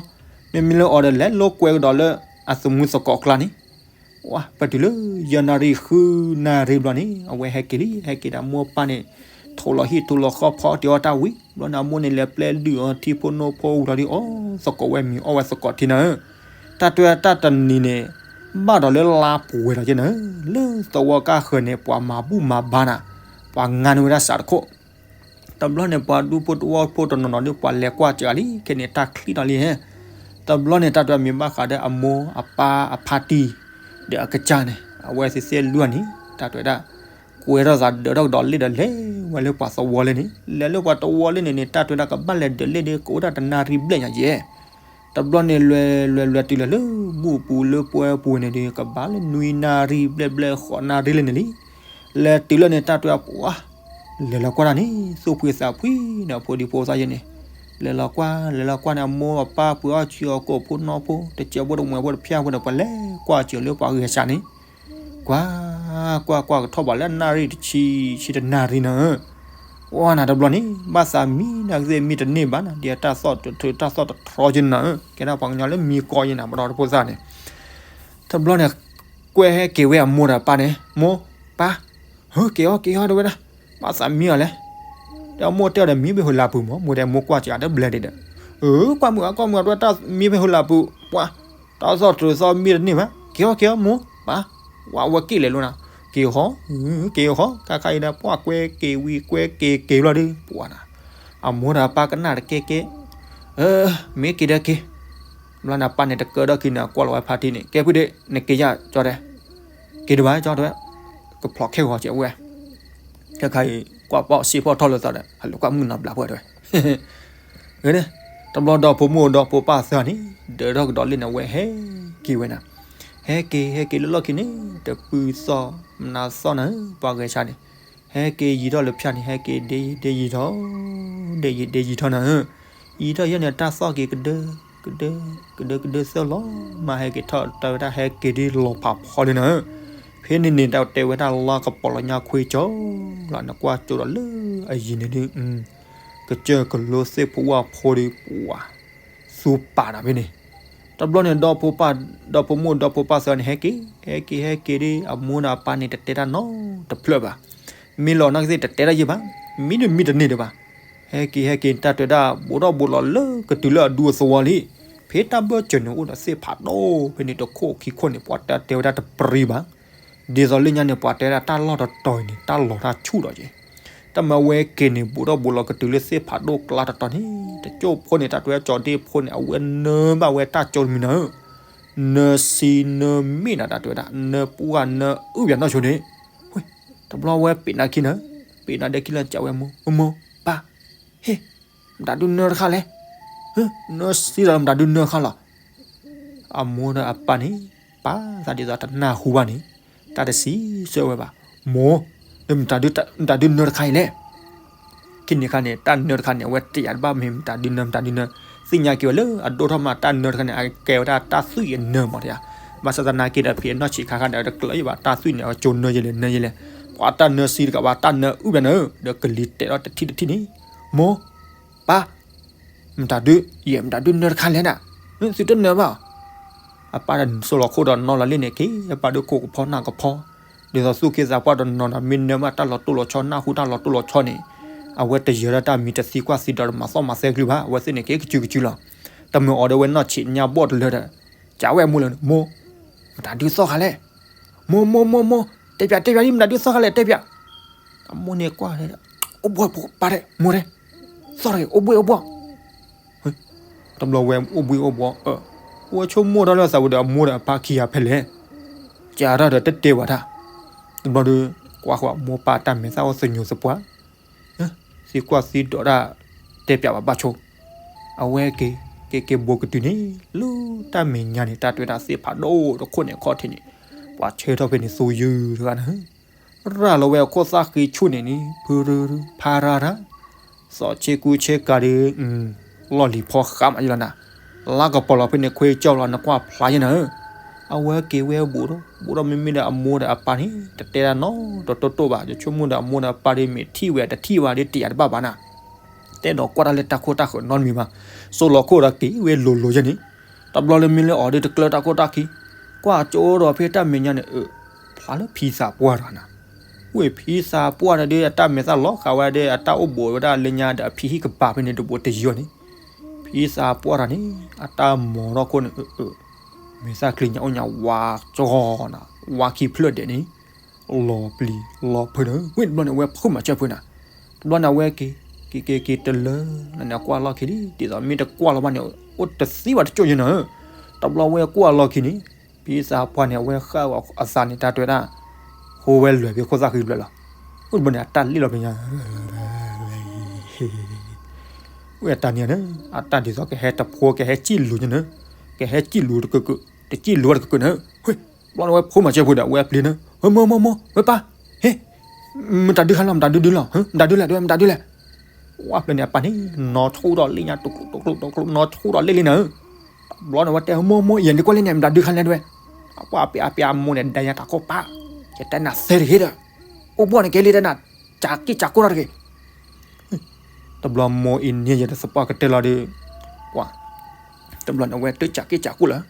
မ့မ့ၢ်လၢအီၤဒီး လဲၤလိာ်ကွဲကဒီးလၢအသမူသကိးကျါန့ၣ် ပတုၤလၢယဲၢ်နၣ်ရံၣ်ဃုနၣ်ရံၣ်ဘျီန့ၣ် အဝဲဟဲက့ၤလံ ဟဲက့ၤဒီးအမိၢ်အပၢ်န့ၣ် ထိလီၤဟံၣ်ထိလီၤဃီဖီတ့ၢ်အီၣ်တၢ်ဝံၤ ဘျီန့ၣ် အမိၢ်န့ၣ်လဲၤပျဲဒုးအီၤထံဖိနိဖိဝံၤလီၤဒီး အီၣ်သကိးဝဲမံၤ အီၣ်ဝဲသကိးထံနၤဧၢ. တၢ်တဲတၢ်တနံၤန့ၣ် ဘၣ်ဒီးလၢလါပှဲၤဒီးက့နၤဧၢ, လၢသဝီကါဃၢၤန့ၣ် ပှၤမၤဘူၣ်မၤဘါနၤ, ပှၤငါန့ၢ်ဝဲဒၣ်စးတခိၣ် တဘျီန့ၣ် ပှၤဒူဖိတဝီဖိတနီၤနီၤဒီး ပှၤလဲၤကွၢ်စှၤလံ ခဲန့ၣ်တၢ်ချံထီၣ်လံဟဲ. တဘျီန့ၣ် တၢ်တဲမ့ၢ်ဘၣ်ဃးဒီးအမိၢ်အပၢ်အဖါတံၢ် ဒီးအကစၢ်န့ၣ် အဝဲသ့ၣ်သ့ၣ်လွံၢ်န့ၣ် တၢ်တဲဝဲဒၣ် ကွဲထီၣ်သးဒၢးထီၣ်ကဒီးလ့ၣ်ဒီးလဲၤဝဲလၢပှၤသဝီလၢန့ၣ် လဲၤလၢပှၤသဝီလၢန့ၣ်န့ၣ် တၢ်တဲဝဲဒၣ်ကဘၣ်လဲၤဒၢးလ့ၣ်ဒီး ကအိၣ်ဒၣ်တနၣ်ရံၣ်ဘျဲၣ်ညါယဲၢ် တဘျီန့ၣ်လွဲၤလွဲၤလွဲၤတုၤလၢလၢဘူၣ်ပူၤလၢပှဲၤပူၤန့ၣ်ဒီး ကဘၣ်လၢနွံနၣ်ရံၣ်ဘျဲၣ်ဘျဲၣ်ဃိးနၣ်ရံၣ်လၢန့ၣ်လံ. လဲၤတုၤလၢန့ၣ် တၢ်တဲဝဲပှၤ လဲၤလီၤကွၢ်တၢ်န့ၣ် သူၣ်ဖှံသးဖှံဒီးဖိဒံဖိသၣ်ယဲန့ၣ် လဲၤလီၤကွၢ် လဲၤလီၤကွၢ်န့ၣ် အမိၢ်အပၢ်ပှ့ၤအီၣ်ဆံးအီၣ်ကိၣ်ဖိနီၢ်ဖိ တစဲးဖိတမှဲးဖိတဖၠၣ်ဖိဒီး ပှၤလဲၤကွၢ်စှၤလၢပှၤဂဲၤစးန့ၣ် ကွၢ် ကွၢ်ကွၢ်ကထီၣ်ဘးလၢနၣ်ရံၣ်တဆံ ဆံတနၣ်ရံၣ်နၤဧၢ. အိၣ်နၤတဘျီန့ၣ် ဘၣ်သးမံနၤကသ့ၣ်မံတန့ၢ်ဘၣ်နၤ ဒ်အတၢ်သီၣ်တထၢတၢ်သီၣ်တထြီက့နၤဧၢ ကဲဒၣ်ပှၤကညီလၢမံကီယဲနၤ ပဒီတဖိသၣ်န့ၣ် တဘျီန့ၣ် ကွဲဟဲက့ၤဝဲအမိၢ်ဒီးအပၢ်န့ၣ် မိၢ် ပၢ် ဟၢ က့ၤအီၤ က့ၤအီၤ တဲဝဲဒၣ် ဘၣ်သးမံအီၤလဲၣ် ဒီးမိၢ်တဲအီၤဒီး မံဖဲဟိလၢပူၤမး မိၢ်တဲမိၢ်ကွၢ်စှၤဒီးဘျဲဒံးဒီး အၢ ကွၢ်မုာ်အကွၢ်မုာ် အဒိတၢ်မံဖဲဟိလၢပူၤ ပှၤ တၢ်သီၣ်တထြီသီၣ်မံတန့ၢ်ဘၣ် က့ၤအီၤ က့ၤအီၤ မိၢ် ပၢ် ဝဲက့ၤလဲၤလိာ်နၤ က့ၤဃီ က့ၤဃီ ခါခါအံၤဒီး ပှၤကွဲက့ၤဝံၤကွဲက့ၤက့ၤဘျီဒီး ပှၤနၤ အမိၢ်ဒီးအပၢ်ကနၣ်တကဲကဲ အၢ မ့ၢ်က့ၤဒီးက့ၤ ဘျီန့ၣ်အပၢ်န့ၣ်တကၢဒီးက့ၤန့ၣ် ကွၢ်လီၤဝဲဖါတံၢ်န့ၣ် ကဲဖုဒ့ နက့ၤယါကၠီတဲ က့ၤတဘၣ်ကၠီတဲဝဲ ကဖျိးခဲဂီၤကဲဝဲ ခဲခါအံၤ ကွၢ်ပီၣ်စ့ဖီၣ်ထီၣ်လိာ်သးဒီး ဟးလိာ်ကွၢ်မုၢ်နီၤဘျးဖှဲတဲဝဲ တဘျီဒီဖိမိၢ်ဒီဖိပၢ်သၢဂၤန့ၣ် ဒၢးထီၣ်ကဒီးလ့ၣ်န့ၣ် အဝဲဟဲက့ၤဝဲနၤ ဟဲက့ၤဟဲက့ၤလၢလီၢ်ခံန့ၣ် တပုၢ်သီၣ်မနၤသီၣ်နၤဧၢ ပှၤဂဲၤဆါန့ၣ် ဟဲက့ၤယံၤထီၣ်လၢဖၠၣ်န့ၣ် ဟဲက့ၤဒ့ဒ့ယံၤထီၣ် ဒ့ယံၤဒ့ယံၤထီၣ်နၤဧၢ ယံၤထီၣ်ယဲန့ၣ် တၢ်သီၣ်က့ၤကဒၢ ကဒၢ ကဒၢကဒၢသၢလီၤ မၤဟဲက့ၤထီၣ်တၢ်ဝဲဒၣ်ဟဲက့ၤဒ်လီၤဖးဖီလံနၤဧၢ ဖဲန့ၣ်န့ၣ် တၢ်တဲဝဲဒၣ်လါကပီၤလီၤညါခွ့ကၠီလီၤ နကွၢ်ကၠိဒီးလၢအယံၤန့ၣ်ဒုး ကစၢၢ်ကလိသ့ၣ်ဖိဝၣ်ဖိဒီးပှၤ သူပာ်နၤဖဲန့ၣ် တဘျီန့ၣ် ဒီဖိပၢ် ဒီဖိမိၢ်ဒီဖိပၢ်သၢဂၤန့ၣ် ဟဲက့ၤ ဟဲက့ၤ ဟဲက့ၤဒီး အမိၢ်ဒီးအပၢ်န့ၣ် တတဲတၢ်နီတဖျၢၣ်ဘၣ်. မ့ၢ်လီၤနာ်က့သ့ၣ် တတဲတၢ်ယံာ်ဘၣ်. မံတမံတန့ၢ်ဒံးဘၣ်. ဟဲက့ၤ ဟဲက့ၤ တၢ်တဲဒၣ် ဘူးထီၣ်ဘူးလီၤလၢကတုၤလၢအဒူအသဝီလံ. ဖဲတၢ်ဘၢၣ်စၢၤန့ၣ်အိၣ်ဒီးသ့ၣ်ဖးဒိၣ်ဖဲန့ၣ်တခိၣ်ခံခိၣ်န့ၣ် ပှၤတဲတဲဝဲဒၣ်တပရံဘၣ်. ဒ်သိးလၢညါန့ၣ် ပှၤတဲဒၣ်တၢ်လီၢ်တတီၤအံၤန့ၣ် တၢ်လီၤတၢ်ဆူၣ်ဒီးက့ၤ, တၢ်မၤဝဲက့ၤန့ၣ် ဘူးထီၣ်ဘူးလီၤကတုၤလၢသ့ၣ်ဖးဒိၣ်ကျါတတီၤန့ၣ် တကၠိၢ်ဖိန့ၣ် တၢ်တဲဝဲကၠီၤဒ့ၣ်ဖိန့ၣ် အဝဲနၢဘၣ်ဝဲတၢ်ကၠိတမံၤနၤဧၢ, နၢစံနၢမ့ၣ်နၤ တၢ်တဲဝဲဒၣ် နၢပူၤဂၤနၢအုၣ်ပၠးနီၢ်ဆိန့ၣ်, တဘျီဝဲပ့ၤနၤခံနၤ, ပ့ၤနၤဒဲခံလၢကးဝဲမိၢ်, မိၢ်, မိၢ်, ပၢ်, ဟ့ၣ်, မတၤဒုနၢတခါလဲၣ်, နၢစံဒီးမတၤဒုနၢတခါလီၤ. အမိၢ်ဒီးအပၢ်န့ၣ် ပာ်သးဒ်သိးတနၢ်ဟူဘၣ်န့ၣ် တၢ်တစံးဆၢဝဲဘၣ်, မိၢ်, မတၤဒုနၢတခါအံၤလဲၣ်. ခံနံၤခါန့ၣ် တၢ်နၢတခါန့ၣ် အဝဲတယာ်တဘၣ်မ့ၢ်မတၤဒုနၢ မတၤဒုနၢ, သ့ၣ်ညါက့ၤဝဲလၢအဒိၣ်ထီၣ်မးတၢ်နၢတခါန့ၣ် အကဲဝဲဒၣ်တၢ်သွံၣ်အနၢမးတယၤ, ဘၣ်ဆၣ်သနာ်က့ဒီး ဖံးအနီၢ်ဆံးခါခါဒီး တကျၢၤယဘၣ်တၢ်သွံၣ်န့ၣ် အကၠိနၢယဲလဲၣ် နၢယဲလဲၣ်, ပှၤတၢ်နၢစံတကးဘၣ် တၢ်နၢအုၣ်ပၠးနၤဧၢ, ဒီးကလံၤတဲာ်ထီၣ်တထံၣ်တထံၣ်န့ၣ်, မိၢ်, ပၢ်, မတၤဒု, ယဲမတၤဒုနၢတခါလဲၣ်နၤ, သုတနၢဘၣ်. အပၢ်ဒီးစိလီၤခိၣ်ဒီးနီၢ်လီၤလ့ၣ်န့ၣ်က့ၤ အပၢ်ဒုးခိၣ်ကဖီနၢ်ကဖီ, ဒ်သိးသူၣ်က့သးပှၢ်ဒီးနီၢ်ဒီး မ့ၢ်နၢမးတၢ်လီၤတိၢ်လီၤဆီ နၢ်ဟူတၢ်လီၤတိၢ်လီၤဆီန့ၣ်, အဝဲတယၢၤဒၣ်တၢ်မံၤ တသံကွၢ်သံဒိး တမၤသီၣ်မၤသဲကလုၢ်ဘၣ်, အဝဲသ့ၣ်န့ၣ်က့ၤကစုကစုလီၤ. တမ့ၢ်အီၤဒီးဝဲနီၢ်ဆံးညါဘီၣ်တလၢဒီး ကးဝဲအမိၢ်လၢ မိၢ်, မတၤဒုသီၣ်ခါလဲၣ်, မိၢ် မိၢ် မိၢ် မိၢ်, တဲပၠးတဲပၠးဒ်မတၤဒုသီၣ်ခါလဲၣ် တဲပၠး. အမိၢ်န့ၣ်ကွၢ်, အိၣ်ဘှီၣ်ဖိပၢ်တဲ မိၢ်တဲ, သီၣ်တဂ့ၤ အိၣ်ဘှီၣ်အိၣ်ဘှီၣ်. တဘျီဝဲအိၣ်ဘှီၣ်အိၣ်ဘှီၣ်, အိၣ်ဝဲဆိကမိၣ်ထီၣ်လၢသးဝဲဒီးအမိၢ်ဒီးအပၢ်ခံဂၤဖဲလဲၣ်, ကးထီၣ်ဒီးတတဲဘၣ်တၢ်. တဘျီဒီး ကွၢ်ဃီအမိၢ်ပၢ်တၢ်မဲာ်သၣ်အိၣ်သညိးသပှၢ်, သံကွၢ်သံဒိးတၢ် တဲပၠးဘၣ်ဘၣ်ဆိ, အဝဲက့ၤ က့ၤက့ၤဘူးကတုၤန့ၣ် လၢတၢ်မဲာ်ညါန့ၣ် တၢ်တဲဝဲဒၣ်သ့ၣ်ဖးဒိၣ်တခိၣ်န့ၣ်အခီၣ်ထံးန့ၣ် ပှၤဆၢထီၣ်ဖဲန့ၣ် သူယုၢ်တဂၤနၤ, ရၤလီၤဝဲအခိၣ်သၣ်ဃံဆူၣ်န့ၣ်န့ၣ် ဖုရူဖါရါရါ, သီၣ်ဆ့ကူဆ့ကၤဒီး လီၢ်လံၤဖီဃးမးယလီၤနၤ, လါကပီၤလီၤဖဲန့ၣ် ခွ့ကၠီလီၤ နကွၢ်ဖျါယနၤဧၢ. အဝဲက့ၤဝဲဘူးဒီး ဘူးဒီးမ့မ့ၢ်ဒီးအမိၢ်ဒီးအပၢ်န့ၣ် တတဲဒၣ်နီတတိၢ်ဘၣ်, ယဆိကမိၣ်ဒီးအမိၢ်ဒီးအပၢ်ဒီး မ့ၢ်ထံၣ်ဝဲတထံၣ်ဝဲဒီးတယာ်တဘၣ်ဘၣ်နၤ, တဲဒီးကွၢ်တၢ်လၢတၢ်ခိၣ်တၢ်ဃၢၤနီတမံၤဘၣ်, စိလီၤခိၣ်ဒီးက့ၤဝဲလိၤလိၤယဲန့ၣ်, တဘျီလၢမ့ၢ်လၢအီၤဒီးတကျၢတၢ်ခိၣ်တၢ်ခံ, ကွၢ်ကၠိဒီးဖဲတၢ်မဲာ်ညါန့ၣ် အၢ ဖျါလၢဖံသးပှၢ်တဂၤနၤ, ဝဲဖံသးပှၢ်တဂၤဒီး အတၢ်မဲာ်သၣ်လီၤဃာ်ဝဲဒီး အတၢ်အိၣ်ဘူးဝဲဒၣ်လၢညါဒီးအဖံဟံၣ်ကပၤဖဲန့ၣ်တဘိးတယံၤအီၤန့ၣ်, ဖံသးပှၢ်တဂၤန့ၣ် အတၢ်မီၤထီၣ်ခိၣ်န့ၣ် အၢ အၢ မဲာ်သၣ်ချံညါအိၣ်ညါဝါကၠီနၤ, ဝါခံဖျၢၣ်ဒဲးန့ၣ် လီၤပျံၤလီၤဖုးဒီး ဝဲတဘျီန့ၣ် အဝဲဖိးမၤစၢၤဖုးနၤ, တဘျီန့ၣ် အဝဲက့ၤ က့ၤက့ၤက့ၤတလၢ နကွၢ်လီၢ်ခံလံ, ဒ်သိးမ့ၢ်တကွၢ်လီၤဘၣ်န့ၣ် အိၣ်တသံဘၣ်တကၠိၢ်ယဲနၤဧၢ, တဘျီဝဲကွၢ်လီၢ်ခံန့ၣ် ဖံသးပှၢ်န့ၣ် အဝဲဃၣ်အသးန့ၣ် တၢ်တဲဝဲဒၣ် ဟိဝဲလွဲၢ်ဖဲခိၣ်သၣ်ဃံဘျၢလီၤ, ဝဲတဘျီန့ၣ် အတၢ်လ့ၣ်လီၤပညါ ဝဲတၢ်န့ၣ် အတၢ်ဒ်သိးကဟဲတဖိ ကဟဲစံၣ်လူၤန့ၣ်, ကဟဲစံၣ်လူၤတကၢးကၢး တစံၣ်လူၤတကၢးကၢးန့ၣ်, ဝဲ ဘျီန့ၣ် ဝဲဖိးမၤစၢၤဖုးဒီး အဝဲပျံၤန့ၣ်, မိၢ် မိၢ် မိၢ် မိၢ် ဝဲပၢ်, ဟ့ၣ်, မတၤဒုခါလီၤ မတၤဒုဒုလီၤ မတၤဒုလဲၣ် တဝဲမတၤဒုလဲၣ်, ဝဲဖျၢၣ်န့ၣ် အပၢ်န့ၣ် နီၢ်ဆူၣ်ဒီးလ့ၣ်ညါ တကျိးတကျိးတကျိး နီၢ်ဆူၣ်ဒီးလ့ၣ်လံနၤဧၢ, တဘျီန့ၣ် ဝဲတဲ မိၢ် မိၢ် ယဲန့ၣ်ကွၢ်လၢန့ၣ် မတၤဒုခါလဲၣ် တဝဲ, အပၢ်အပျံၤအပျံၤအမိၢ်န့ၣ် ဒဲယါတၢ်ခိၣ်ပၢ်, ယတဲနၤသ့တဂ့ၤဒီး, အိၣ်ဘှီၣ်န့ၣ်ကဲလံ တဲနၤ, ကးက့ၢ်ကးကိၢ်တၢ်တဂ့ၤ တဘျီမိၢ်အံၤန့ၣ် ယတသပှၢ်ကတၢၢ်လီၤဒီး, ပှၤ, တဘျီန့ၣ် အဝဲတကးက့ၢ်ကးကိၢ်လၢ,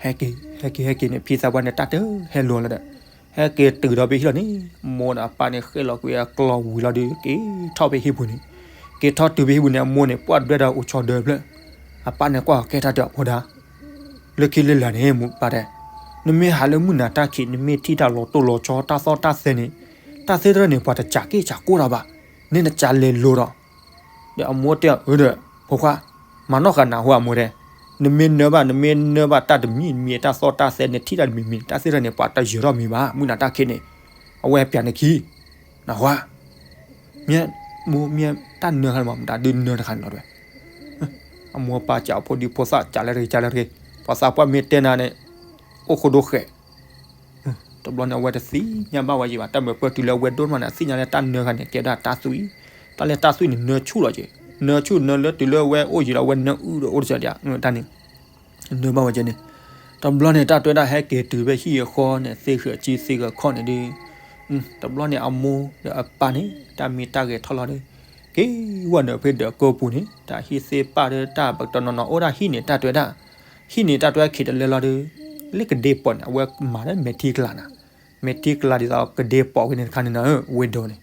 ဟဲက့ၤ ဟဲက့ၤ ဟဲက့ၤန့ၣ် ဖံသးပှၢ်န့ၣ် တၢ်တဟဲလိၤလၢၤဒီး, ဟဲက့ၤတုၤဒီးဖဲဟံၣ်လီၤန့ၣ်, မိၢ်ဒီးအပၢ်န့ၣ် ဃ့ၢ်လီၤကွံာ်အကျီဝံၤလီၤဒီး က့ၤထီၣ်ဖဲဟံၣ်ပူၤန့ၣ်, က့ၤထီၣ်တုၤဖဲဟံၣ်ပူၤန့ၣ် အမိၢ်န့ၣ် ပှၢ်ဒွဲၣ်ဒီးအိၣ်ဆီဒၢဖျၢၣ်, အပၢ်န့ၣ်ကွၢ်ကဲတၢ်ဒီးအဖိဒါ လၢခံလၢလာ်န့ၣ် မိၢ်ပၢ်တဲ, နမ့ၢ်ဟးလၢမုၢ်နၤတၢ်ခံး နမ့ၢ်ထံၣ်တၢ်လီၤတိၢ်လီၤဆီ တၢ်သီၣ်တၢ်သဲန့ၣ်, တၢ်သ့တဖၣ်န့ၣ် ပှၤတကးက့ၢ်ကးကိၢ်တၢ်ဘၣ်, န့ၣ်နကးလဲၤလိၤဒီး, ဒီးအမိၢ်တဲအီၤဒီး, ဖိခွါ, မၤနီၣ်ဃာ်နၤဟိအမိၢ်တဲ, နမ့ၢ်နၢဘၣ် နမ့ၢ်နၢဘၣ်တၢ်တမံၤမံၤ တၢ်သီၣ်တၢ်သဲ နထံၣ်တၢ်တမံၤမံၤ တၢ်သ့တဖၣ်န့ၣ် ပှၤတယၢၤထီၣ်မံၤဘၣ် မုၢ်နၤတၢ်ခံးန့ၣ်, အဝဲပျးနခံ, နဟိဧါ မ့ၢ်မိၢ်မ့ၢ်တၢ်နၢခါန့ၣ်မး မတၤဒုနၢတခါန့ၣ်လီၤတဲဝဲ, အမိၢ်ပၢ်ကးအဖိဒုဖိသၣ်ကးလၢတဂ့ၤ ကးလၢတဂ့ၤ, ပှၤသးပှၢ်မ့ၢ်တဲနၤန့ၣ်, အိၣ်ခိၣ်ဒိၣ်ဃဲး, တဘျီန့ၣ် အဝဲတသ့ၣ်ညါဘၣ်ဝဲယံၤဘၣ် တၢ်မၢပၢၢ်တုၤလၢအဝဲဒိၣ်မးန့ၣ် အသ့ၣ်ညါလၢတၢ်နၢခါန့ၣ် ကဲဒၣ်တၢ်သွံၣ်, တၢ်လၢတၢ်သွံၣ်န့ၣ် နၢဆူၣ်လီၤက့ၤ, နၢဆူၣ်နၢလၢတုၤလၢအဝဲအိၣ်ယံၤလီၤ အဝဲနၢအုၣ်ဒီးအိၣ်တစၢၤဒံး တၢ်န့ၣ် နၢဘၣ်ဝဲကဲန့ၣ်, တဘျီန့ၣ် တၢ်တဲဝဲဒၣ်ဟဲက့ၤတုၤဖဲဟံၣ်အဃီန့ၣ် သ့ၣ်ဃၢၤကံသ့ၣ်ဃၢၤခီၣ်န့ၣ်ဒီး, တဘျီန့ၣ် အမိၢ်ဒီးအပၢ်န့ၣ် တၢ်မ့ၢ်တၢ်ဂဲၤထီၣ်လီၤဒီး, က့ၤဝဲနုာ်ဖဲဒၢးကိပူၤန့ၣ် တၢ်ဟံၣ်သ့ၣ်ပၢ်ဒီးတၢ်ဘၣ်တနီၤနီၤအိၣ်ဒၣ်ဟံၣ်န့ၣ် တၢ်တဲဝဲဒၣ်, ဟံၣ်န့ၣ် တၢ်တဲဝဲခံးတလၢလီၤဒီး, လၢကဒ့ပီးန့ၣ် အဝဲမၤလၢမဲာ်ထံကလၤနၤ, မဲာ်ထံကလၤဒ်သိးကဒ့ပီးဝဲန့ၣ်တခါန့ၣ်နၤဧၢ ဝ့ၢ်ဒိးန့ၣ်,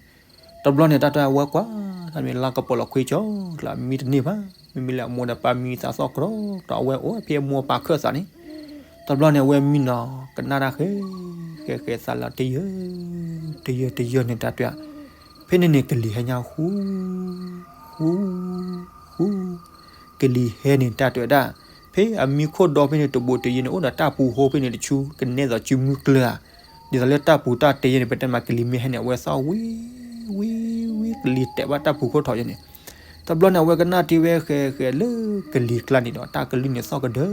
တဘျီန့ၣ် တၢ်တဲဝဲကွၢ်, တၢ်မ့ၢ်လါကပီၤလီၤခွံကၠီကျါ မံတန့ၢ်ဘၣ် မ့မ့ၢ်လၢအမိၢ်ဒီးပၢ်မံသးသီၣ်ကရီဒီး အဝဲအိၣ်ဖဲအမိၢ်အပၢ်ခၢၣ်သးန့ၣ်, တဘျီန့ၣ် အဝဲမံနီၤကနၣ်တၢ်ဃဲ ဃဲဃဲသးလီၤတယၢၢ် တယၢၢ်တယၢၢ်န့ၣ် တၢ်တဲဒၣ်, ဖဲန့ၣ်န့ၣ် ကလံၤဟဲညါဃူ ဃူ ဃူ, ကလံၤဟဲန့ၣ် တၢ်တဲဒၣ်, ဖဲအမံခိၣ်ဒီဖဲန့ၣ် တဘူးတယံၤန့ၣ် အိၣ်ဒီးတၢ်ပူၤဃိဖဲန့ၣ်တဆူ ကနဲသိးစုမုၢ်ကျၢၤဧါ, ဒ်သိးလၢတၢ်ပူၤတၢ်တဲယဲန့ၣ် ပတဲမး ကလံၤမ့ၢ်ဟဲန့ၣ် အဝဲသီၣ်ဝံ ဝံ ဝံ ကလံၤတဲာ်ဘၣ်တၢ်ပူၤခိၣ်ထီၣ်ယဲန့ၣ်, တဘျီန့ၣ် အဝဲကနၣ်ထံဝဲဃဲဃဲလၢကလံၤကျါန့ၣ်ဒီး တၢ်ကလုၢ်န့ၣ်သီၣ်ကဒၢ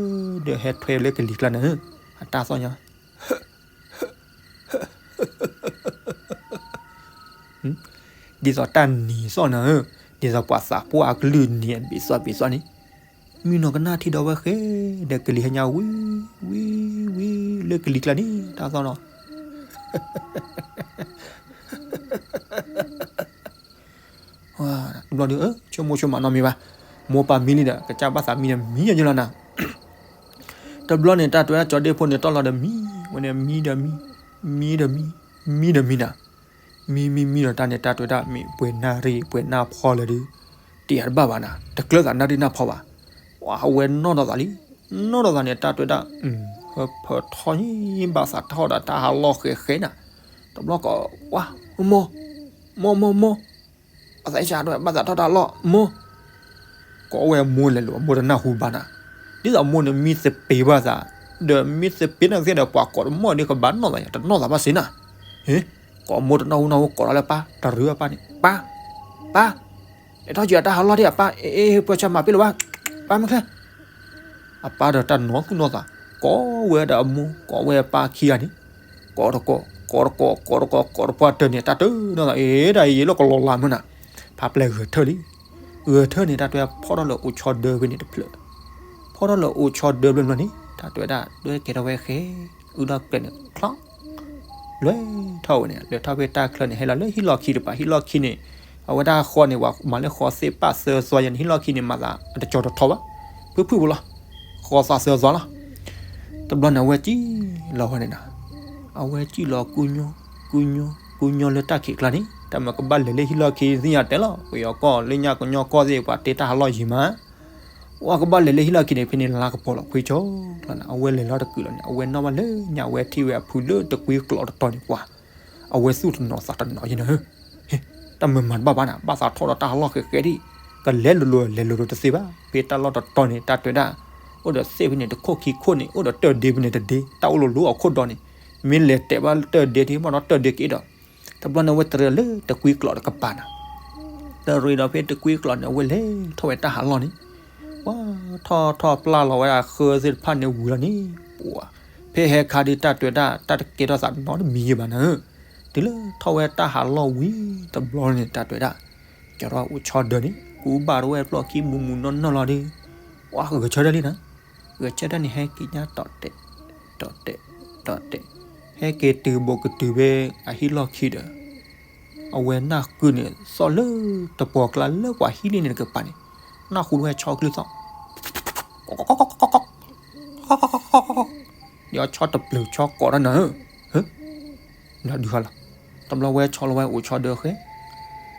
ဒီးဟဲထွဲလၢကလံၤကျါန့ၣ်, အတၢ်သီၣ်ညါ ဒ်သိးတၢ်နံၤသီၣ်န့ၣ်ဧၢ, ဒ်သိးပှၤသးပှၢ်အကလုၢ်နံၤအဘ့ၣ်သီၣ်ဘ့ၣ်သီၣ်န့ၣ်, မံနီၤကနၣ်ထံဒီးဝဲဃဲ ဒီးကလံၤဟဲညါဝံ ဝံ ဝံ လၢကလံၤကျါန့ၣ် တၢ်သီၣ်လီၤ. တဘျီဒီး ဆိကမိၣ်ဆိကမးနီတမံၤဘၣ်, မိၢ်ပၢ်မံလံဒီး ကစၢ်ဘၣ်သးမံဒီးမံယဲလီၤနၤ. တဘျီန့ၣ် တၢ်တဲဒၣ် ကၠီဒ့ဖိန့ၣ် တီၢ်လီၤဒီးမံ, ဝဲန့ၣ်မံဒီးမံ, မံဒီးမံ, မံဒီးမံနၤ, မံမံမံဒီးတၢ်န့ၣ် တၢ်တဲဒၣ် မ့ၢ်ပှဲၤနၣ်ရံၣ်ပှဲၤနၢ်ဖီလၢာ်ဒီး တယၤတဘၣ်ဘၣ်နၤ, တကျၢၤသးနၣ်ရံၣ်နၢ်ဖီဘၣ်. ပှၤအဝဲနီၢ်ဒီးသးလံ, နီၢ်ဒီးသးန့ၣ် တၢ်တဲဒၣ်, ဟၢဖၢထီၣ်ညါ ဘၣ်သးထီၣ်ဒီးတၢ်ဟးလီၢ်ဃဲဃဲနၤ, တဘျီကိး, ဝါ, မိၢ်, မိၢ်မိၢ်မိၢ်, အသးအ့ၣ်စးဒၣ် ဘၣ်သးထီၣ်တၢ်လီၢ် မိၢ် ကိးဝဲအမိၢ်လဲၤလိာ် အမိၢ်တနၢ်ဟူဘၣ်နၤ, ဒ်သိးအမိၢ်န့ၣ်မံသပ့ၤဘၣ်သး, ဒီးမံသပ့ၤန့ၣ်သ့ဒီး ပှၤကိးတမီၢ်ဒ်ကဘၣ်နီၢ်သးယါ တနီၢ်သးဘၣ်စ့နၤ, ဟ့, ကိးမိၢ်တနၢ်ဟူနၢ်ဟူ ကိးဒီးလၢပၢ် တရံးအပၢ်န့ၣ် ပၢ်, ပၢ်, လဲၤထီၣ်က့ၤအတၢ်ဟးလီၢ်ဒံးအပၢ်, အ့ အ့ ပှၤဆၢမၤပ့ၢ်လၢၤဘၣ်, ပၢ်မုၢ်ချ့ အပၢ်ဒီးတၢ်နီၢ်သူၣ်နီၢ်သး, ကိးဝဲဒီးအမိၢ် ကိးဝဲအပၢ်ခံဂၤန့ၣ်, ကိးတကိး ကိးတကိး ကိးတကိး ကိးတပှၢ်တၢၢ်န့ၣ် တၢ်တဲနီၢ်သး အ့ ဒ်အံၤလၢကလီၤလးမုၢ်နၤ, ဖးပျဲၢ်ဂဲၤထၢၣ်လံ, ဂဲၤထၢၣ်န့ၣ် တၢ်တဲဖီၣ်ထီၣ်လၢအိၣ်ဆီဒၢဖဲန့ၣ်တဖျၢၣ်, ဖီၣ်ထီၣ်လၢအိၣ်ဆီဒၢဖျၢၣ်န့ၣ် တၢ်တဲဝဲဒၣ် ဒွဲၣ်ကဲထီၣ်ဝဲဃဲ, အုၣ်ထီၣ်ကျဲန့ၣ်ချီ လဲၤထီၣ်ဝဲန့ၣ် လဲၤထီၣ်ဖဲတၢ်ချၢန့ၣ် ဟဲလီၤလၢဟံၣ်လီၢ်ခံတပၤ ဟံၣ်လီၢ်ခံန့ၣ်, အဝဲဒၣ်ဃီန့ၣ် ပှၤမၤလၢဃီသ့ၣ်ပၣ်သၢသွါယဲန့ၣ် ဟံၣ်လီၢ်ခံန့ၣ် မၤသးအတကၠီတထီဘၣ်, ဖုၣ်ဖုၣ်ပူၤလီၤ, ဃီသးသၢသွါလီၤ. တဘျီန့ၣ် အဝဲစံၣ်လီၤဝဲန့ၣ်နၤ, အဝဲစံၣ်လီၤ ကူညီ ကူညီ ကူညီလၢတၢ်ခံးကျါန့ၣ် တၢ်မၤကဘၣ်လဲၤလၢဟံၣ်လီၢ်ခံသ့ၣ်ညါတဲလီၤ, ပယီၤကီၢ်လၢညါကညီကီၢ်သ့ၣ် ပှၤတဲတၢ်ဟးလီၢ်ယံၤမး ဝဲကဘၣ်လဲၤလၢဟံၣ်လီၢ်ခံန့ၣ် ဖဲန့ၣ်လါကပီၤလီၤ ခွ့ကၠီလီၤန့ၣ် အဝဲလဲၤလီၤတကုာ်လီၤန့ၣ် အဝဲနီၣ်ဘၣ်လၢညါ အဝဲထံၣ်ဝဲအဖုလၢတကွံကျိးတတီၤန့ၣ် ပှၤ အဝဲသူၣ်တနီၤသးတနီၤယဲန့ၣ်ဧၢ, ဟ့, တၢ်မၤမၤတဘၣ်ဘၣ်နၤ ဘၣ်သးထီၣ်ဒီးတၢ်ဟးလီၢ်ဃဲးဃဲးဒံး, ကလဲၤလိၤလိၤလဲၤလိၤလိၤတသ့ဘၣ်, ဖဲတၢ်လီၢ်တတီၤန့ၣ် တၢ်တဲဒၣ်, အိၣ်ဒီးသ့ၣ်ဖဲန့ၣ် တခိၣ်ခံခိၣ်န့ၣ် အိၣ်ဒီးတၢၢ်ဒ့ဖဲန့ၣ်တဒ့, တၢ်အိၣ်လိၤလိၤအခိၣ်ဒီန့ၣ်, မ့ၢ်လဲၤတဲာ်ဘၣ်တၢၢ်ဒ့ထံ ဘၣ်ဒီးတၢၢ်ဒ့က့ၤဒီး တဘျီန့ၣ် အဝဲတရံးလၢတကွံကျိးတကပၤနၤ, တရံးဒီးဖဲတကွံကျိးန့ၣ် အဝဲလဲၤထီၣ်ဝဲတၢ်ဟးလီၢ်န့ၣ်, ပှၤထီၣ်ထီၣ်ပျၢ်လီၤဝဲဒၣ်ဃၢသ့ၣ်တဖၣ်န့ၣ်ဝံၤလီၤန့ၣ်, ပှၤ, ဖဲဟဲခါဒုးတၢ်တဲဒၣ် တၢ်တကဲထီၣ်သးနီတမံၤယဲဘၣ်နၤဧၢ, တုၤလၢထီၣ်ဝဲတၢ်ဟးလီၢ်ဝံၤတဘျီန့ၣ် တၢ်တဲဒၣ်, ကၠီထီၣ်အိၣ်ဆီဒၢန့ၣ် ကူဘၣ်ထီၣ်ဝဲပျီၢ်ခံမူးမူးနီၢ်နီၢ်လီၤဒီး, ပှၤဂဲၤဆၢထၢၣ်လံနၤ, ဂဲၤဆၢထၢၣ်န့ၣ် ဟဲက့ၤညါတီၤတဲာ်, တီၤတဲာ်, တီၤတဲာ်, ဟဲက့ၤတုၤဘိးကတုၤဖဲအဟံၣ်လီၢ်ခံဒီး အဝဲနၢ်ဃုန့ၣ် သီၣ်လၢတပှီၤကျါလၢပှၤဟံၣ်လံန့ၣ်တကပၤန့ၣ်, နၢ်ဟူဝဲဆီကလုၢ်သီၣ် ဒီးဆီတပျုာ်ဆီကိးတၢ်နၤဧၢ, ဟၢ, နဒုးဟါလီၤ, တဘျီဝဲဆီလီၤဝဲအိၣ်ဆီဒၢဃဲ,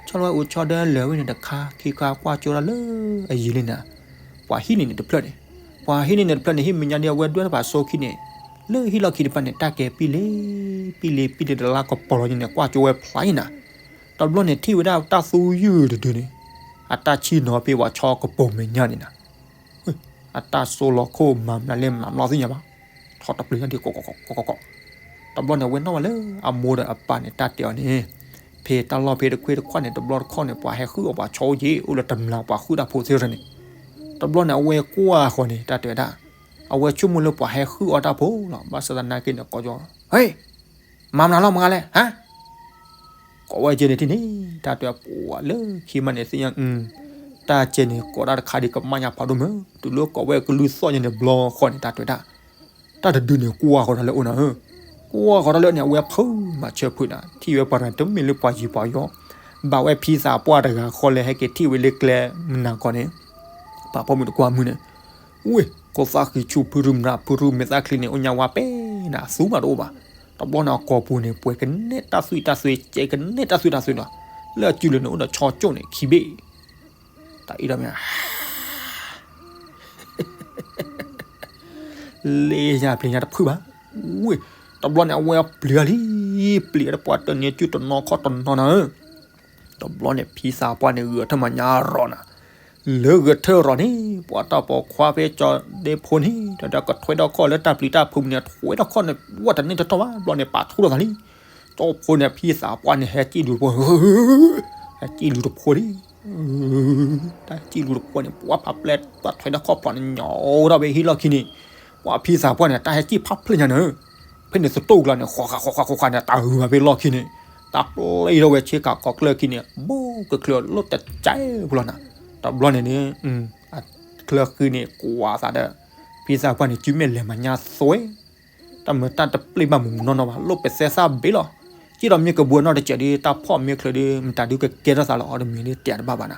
ဆီလီၤဝဲအိၣ်ဆီဒၢလၢာ်ဝဲန့ၣ်တခါခံခါကွၢ်ကၠိဒၣ်လၢအယံၤလံနၤ, ပှၤဟံၣ်လံန့ၣ်တဖျၢၣ်န့ၣ်, ပှၤဟံၣ်လံန့ၣ်တဖျၢၣ်န့ၣ် ဟံၣ်မဲာ်ညါဒ်အဝဲဒွဲၣ်တဖၣ်ဆိခံန့ၣ်, လၢဟံၣ်လီၢ်ခံတဖၣ်န့ၣ် တၢ်ကဲပံလ့ၤ, ပံလ့ၤ ပံလ့ၤတလါကပီၤလီၤန့ၣ် ကွၢ်ကၠိဝဲဖျါအံၤနၤ, တဘျီန့ၣ်ထံၣ်ဝဲဒၣ်တၢ်သူယုၢ်တဒုန့ၣ်, အတၢ်ဆံၣ်နီၤဖဲပှၤဆီကပိာ်မဲာ်ညါန့ၣ်နၤ အတၢ်စိလီၤခိၣ်မၤမနုၤလဲၣ်မၤမနုၤသ့ၣ်ညါဘၣ်, ထီတပျုာ်ညါဒ်ကိးကိးကိးကိးကိး, တဘျီန့ၣ် အဝဲနီၣ်ဝဲလၢအမိၢ်ဒီးအပၢ်န့ၣ် တၢ်တဲအီၤန့ၣ်, ဖဲတၢ်လီၢ်ဖဲတခွ့တခွါန့ၣ် တဘျီတခီၣ်န့ၣ် ပှၤဟဲဃုအီၣ်ပှၤဆီအိၣ်က့ၤ အိၣ်လၢတမျၢ်ပှၤဃုတၢ်ဖိသ့ၣ်န့ၣ်, တဘျီန့ၣ် အဝဲကွၢ်ဃီၤန့ၣ် တၢ်တဲဝဲဒၣ်, အဝဲဆိကမိၣ်လၢပှၤဟဲဃုအီၣ်တၢ်ဖိလီၤ, ဘၣ်ဆၣ်သနာ်က့န့ၣ် ကိးကၠိ, ဟ့, မၤမနုၤလီၤမဂၤလဲၣ်, ဟါ ကိးဝဲကဲန့ၣ်ထံၣ်န့ၣ် တၢ်တဲပှၤလၢခံမးန့ၣ်သ့ၣ်ညါ, တၢ်ကဲန့ၣ် ကိးတၢ်တခါဒ်ကမၣ်ညါဖးဒိၣ်မး, တုၤလၢကိးဝဲကလုၢ်သီၣ်ညါန့ၣ် ဘျီဃီန့ၣ် တၢ်တဲဝဲဒၣ်, တၢ်တဒုန့ၣ် ကွၢ်ဃီၤတၢ်လၢအိၣ်နၤဧၢ, ကွၢ်ဃီၤတၢ်လၢန့ၣ် အဝဲဖုးမၤဆၢဖုးနၤ, ထံၣ်ဝဲပှၤရၤတမ့ၢ်လၢပှၤယံၤပှၤယီၤ, ဘၣ်ဝဲဖံသးပှၢ်တဂၤဃီလဲၣ် ဟဲက့ၤထံၣ်ဝဲလၢကျဲမနၤကီၢ်န့ၣ်, ပှၤပိာ်မုၣ်တကွၢ်မုၢ်န့ၣ်, ဝ့ၢ် ခိၣ်သၣ်ဃံဆူၣ်ဖုရူမနၤ ဖုရူမဲာ်သၣ်ချံန့ၣ် အိၣ်ညါဝါပဲနၤ သူမးတအိၣ်ဘၣ်, တဘျီန့ၣ် အကိာ်ပူၤန့ၣ် ပှဲၤကနဲတၢ်သွံၣ်တၢ်သွဲ ကဲကနဲတၢ်သွံၣ်တၢ်သွဲလီၤ, လၢအစုလိၤန့ၣ် အိၣ်ဒီးဆီကၠိၣ်န့ၣ် ခံဘ့ၣ် တၢ်အံၤဒီးမ့ၢ် လ့ၣ်ညါပျံၤညါတဖုၣ်ဘၣ်. ဝ့ၢ်, တဘျီန့ၣ် အဝဲပျံၤလံ, ပျံၤဒီးပှၤတၢၢ်န့ၣ် စုတနီၤခီၣ်တနီၤနၤဧၢ. တဘျီန့ၣ် ဖံသးပှၢ်န့ၣ် ဂဲၤထၢၣ်မၤညါရီၤနၤ. လၢဂဲၤထၢၣ်ရီၤန့ၣ် ပှၤတၢ်ပိာ်ခွါဖဲကၠီဒ့ဖိန့ၣ် ဒီးကထွဲထီၣ်ခီၣ်လၢတၢ်ပျံၤတၢ်ဖုးမုၢ်န့ၣ် ထွဲထီၣ်ခီၣ်န့ၣ် ဝဲတန့ၢ်တထီၣ်ဘၣ်. တဘျီန့ၣ် ပာ်ထူထီၣ်သးလံ. ကၠီဖိန့ၣ် ဖံသးပှၢ်န့ၣ် ဟဲစံၣ်လူၤတဖိ, ဟဲစံၣ်လူၤတဖိလံ. တၢ်စံၣ်လူၤတဖိန့ၣ် ပှၤဖးပျဲၢ် ပှၤထွဲထီၣ်ခီၣ်ဖျိးန့ၣ် ညီထီၣ်ဝဲဟံၣ်လီၢ်ခံန့ၣ်, ပှၤဖံသးပှၢ်န့ၣ် တၢ်ဟဲစံၣ်ဖးဖျဲၣ်ညါန့ၣ်, ဖဲန့ၣ်သတူၢ်ကျါန့ၣ် ဃီဃာ်ဃီဃာ်ဃီဃာ်န့ၣ် တၢ်ဂုၤမးဖဲလီၢ်ခံန့ၣ်, တၢ်ပျဲၢ်ထီၣ်ဝဲဆ့ကၤကီၢ်ကျၢၢ်ခံန့ၣ် ဘိကချုးလိၣ်တကဲဖိလီၤနၤ. တဘျီန့ၣ်န့ၣ် အချၢဃံန့ၣ် ကွၢ်သးဒီး ဖံသးပှၢ်န့ၣ် စုမဲာ်လဲၤမၤညါသွဲ တၢ်မၤတၢ်တပျ့ၤဘၣ်မုၢ်မုၢ်နီၢ်နီၢ်ဘၣ်, လိၣ်ပဲာ်သဲစးဘ့ၣ်လီၤ. စံၣ်ဒီးမ့ၢ်ကဘှံးနီၢ်တစဲးဒီး တၢ်ဖီၣ်မ့ၢ်ချၢဒီး မတၤဒုးကကဲထီၣ်သးလီၤအီၤတမံၤဒီး တဲတဘၣ်ဘၣ်နၤ.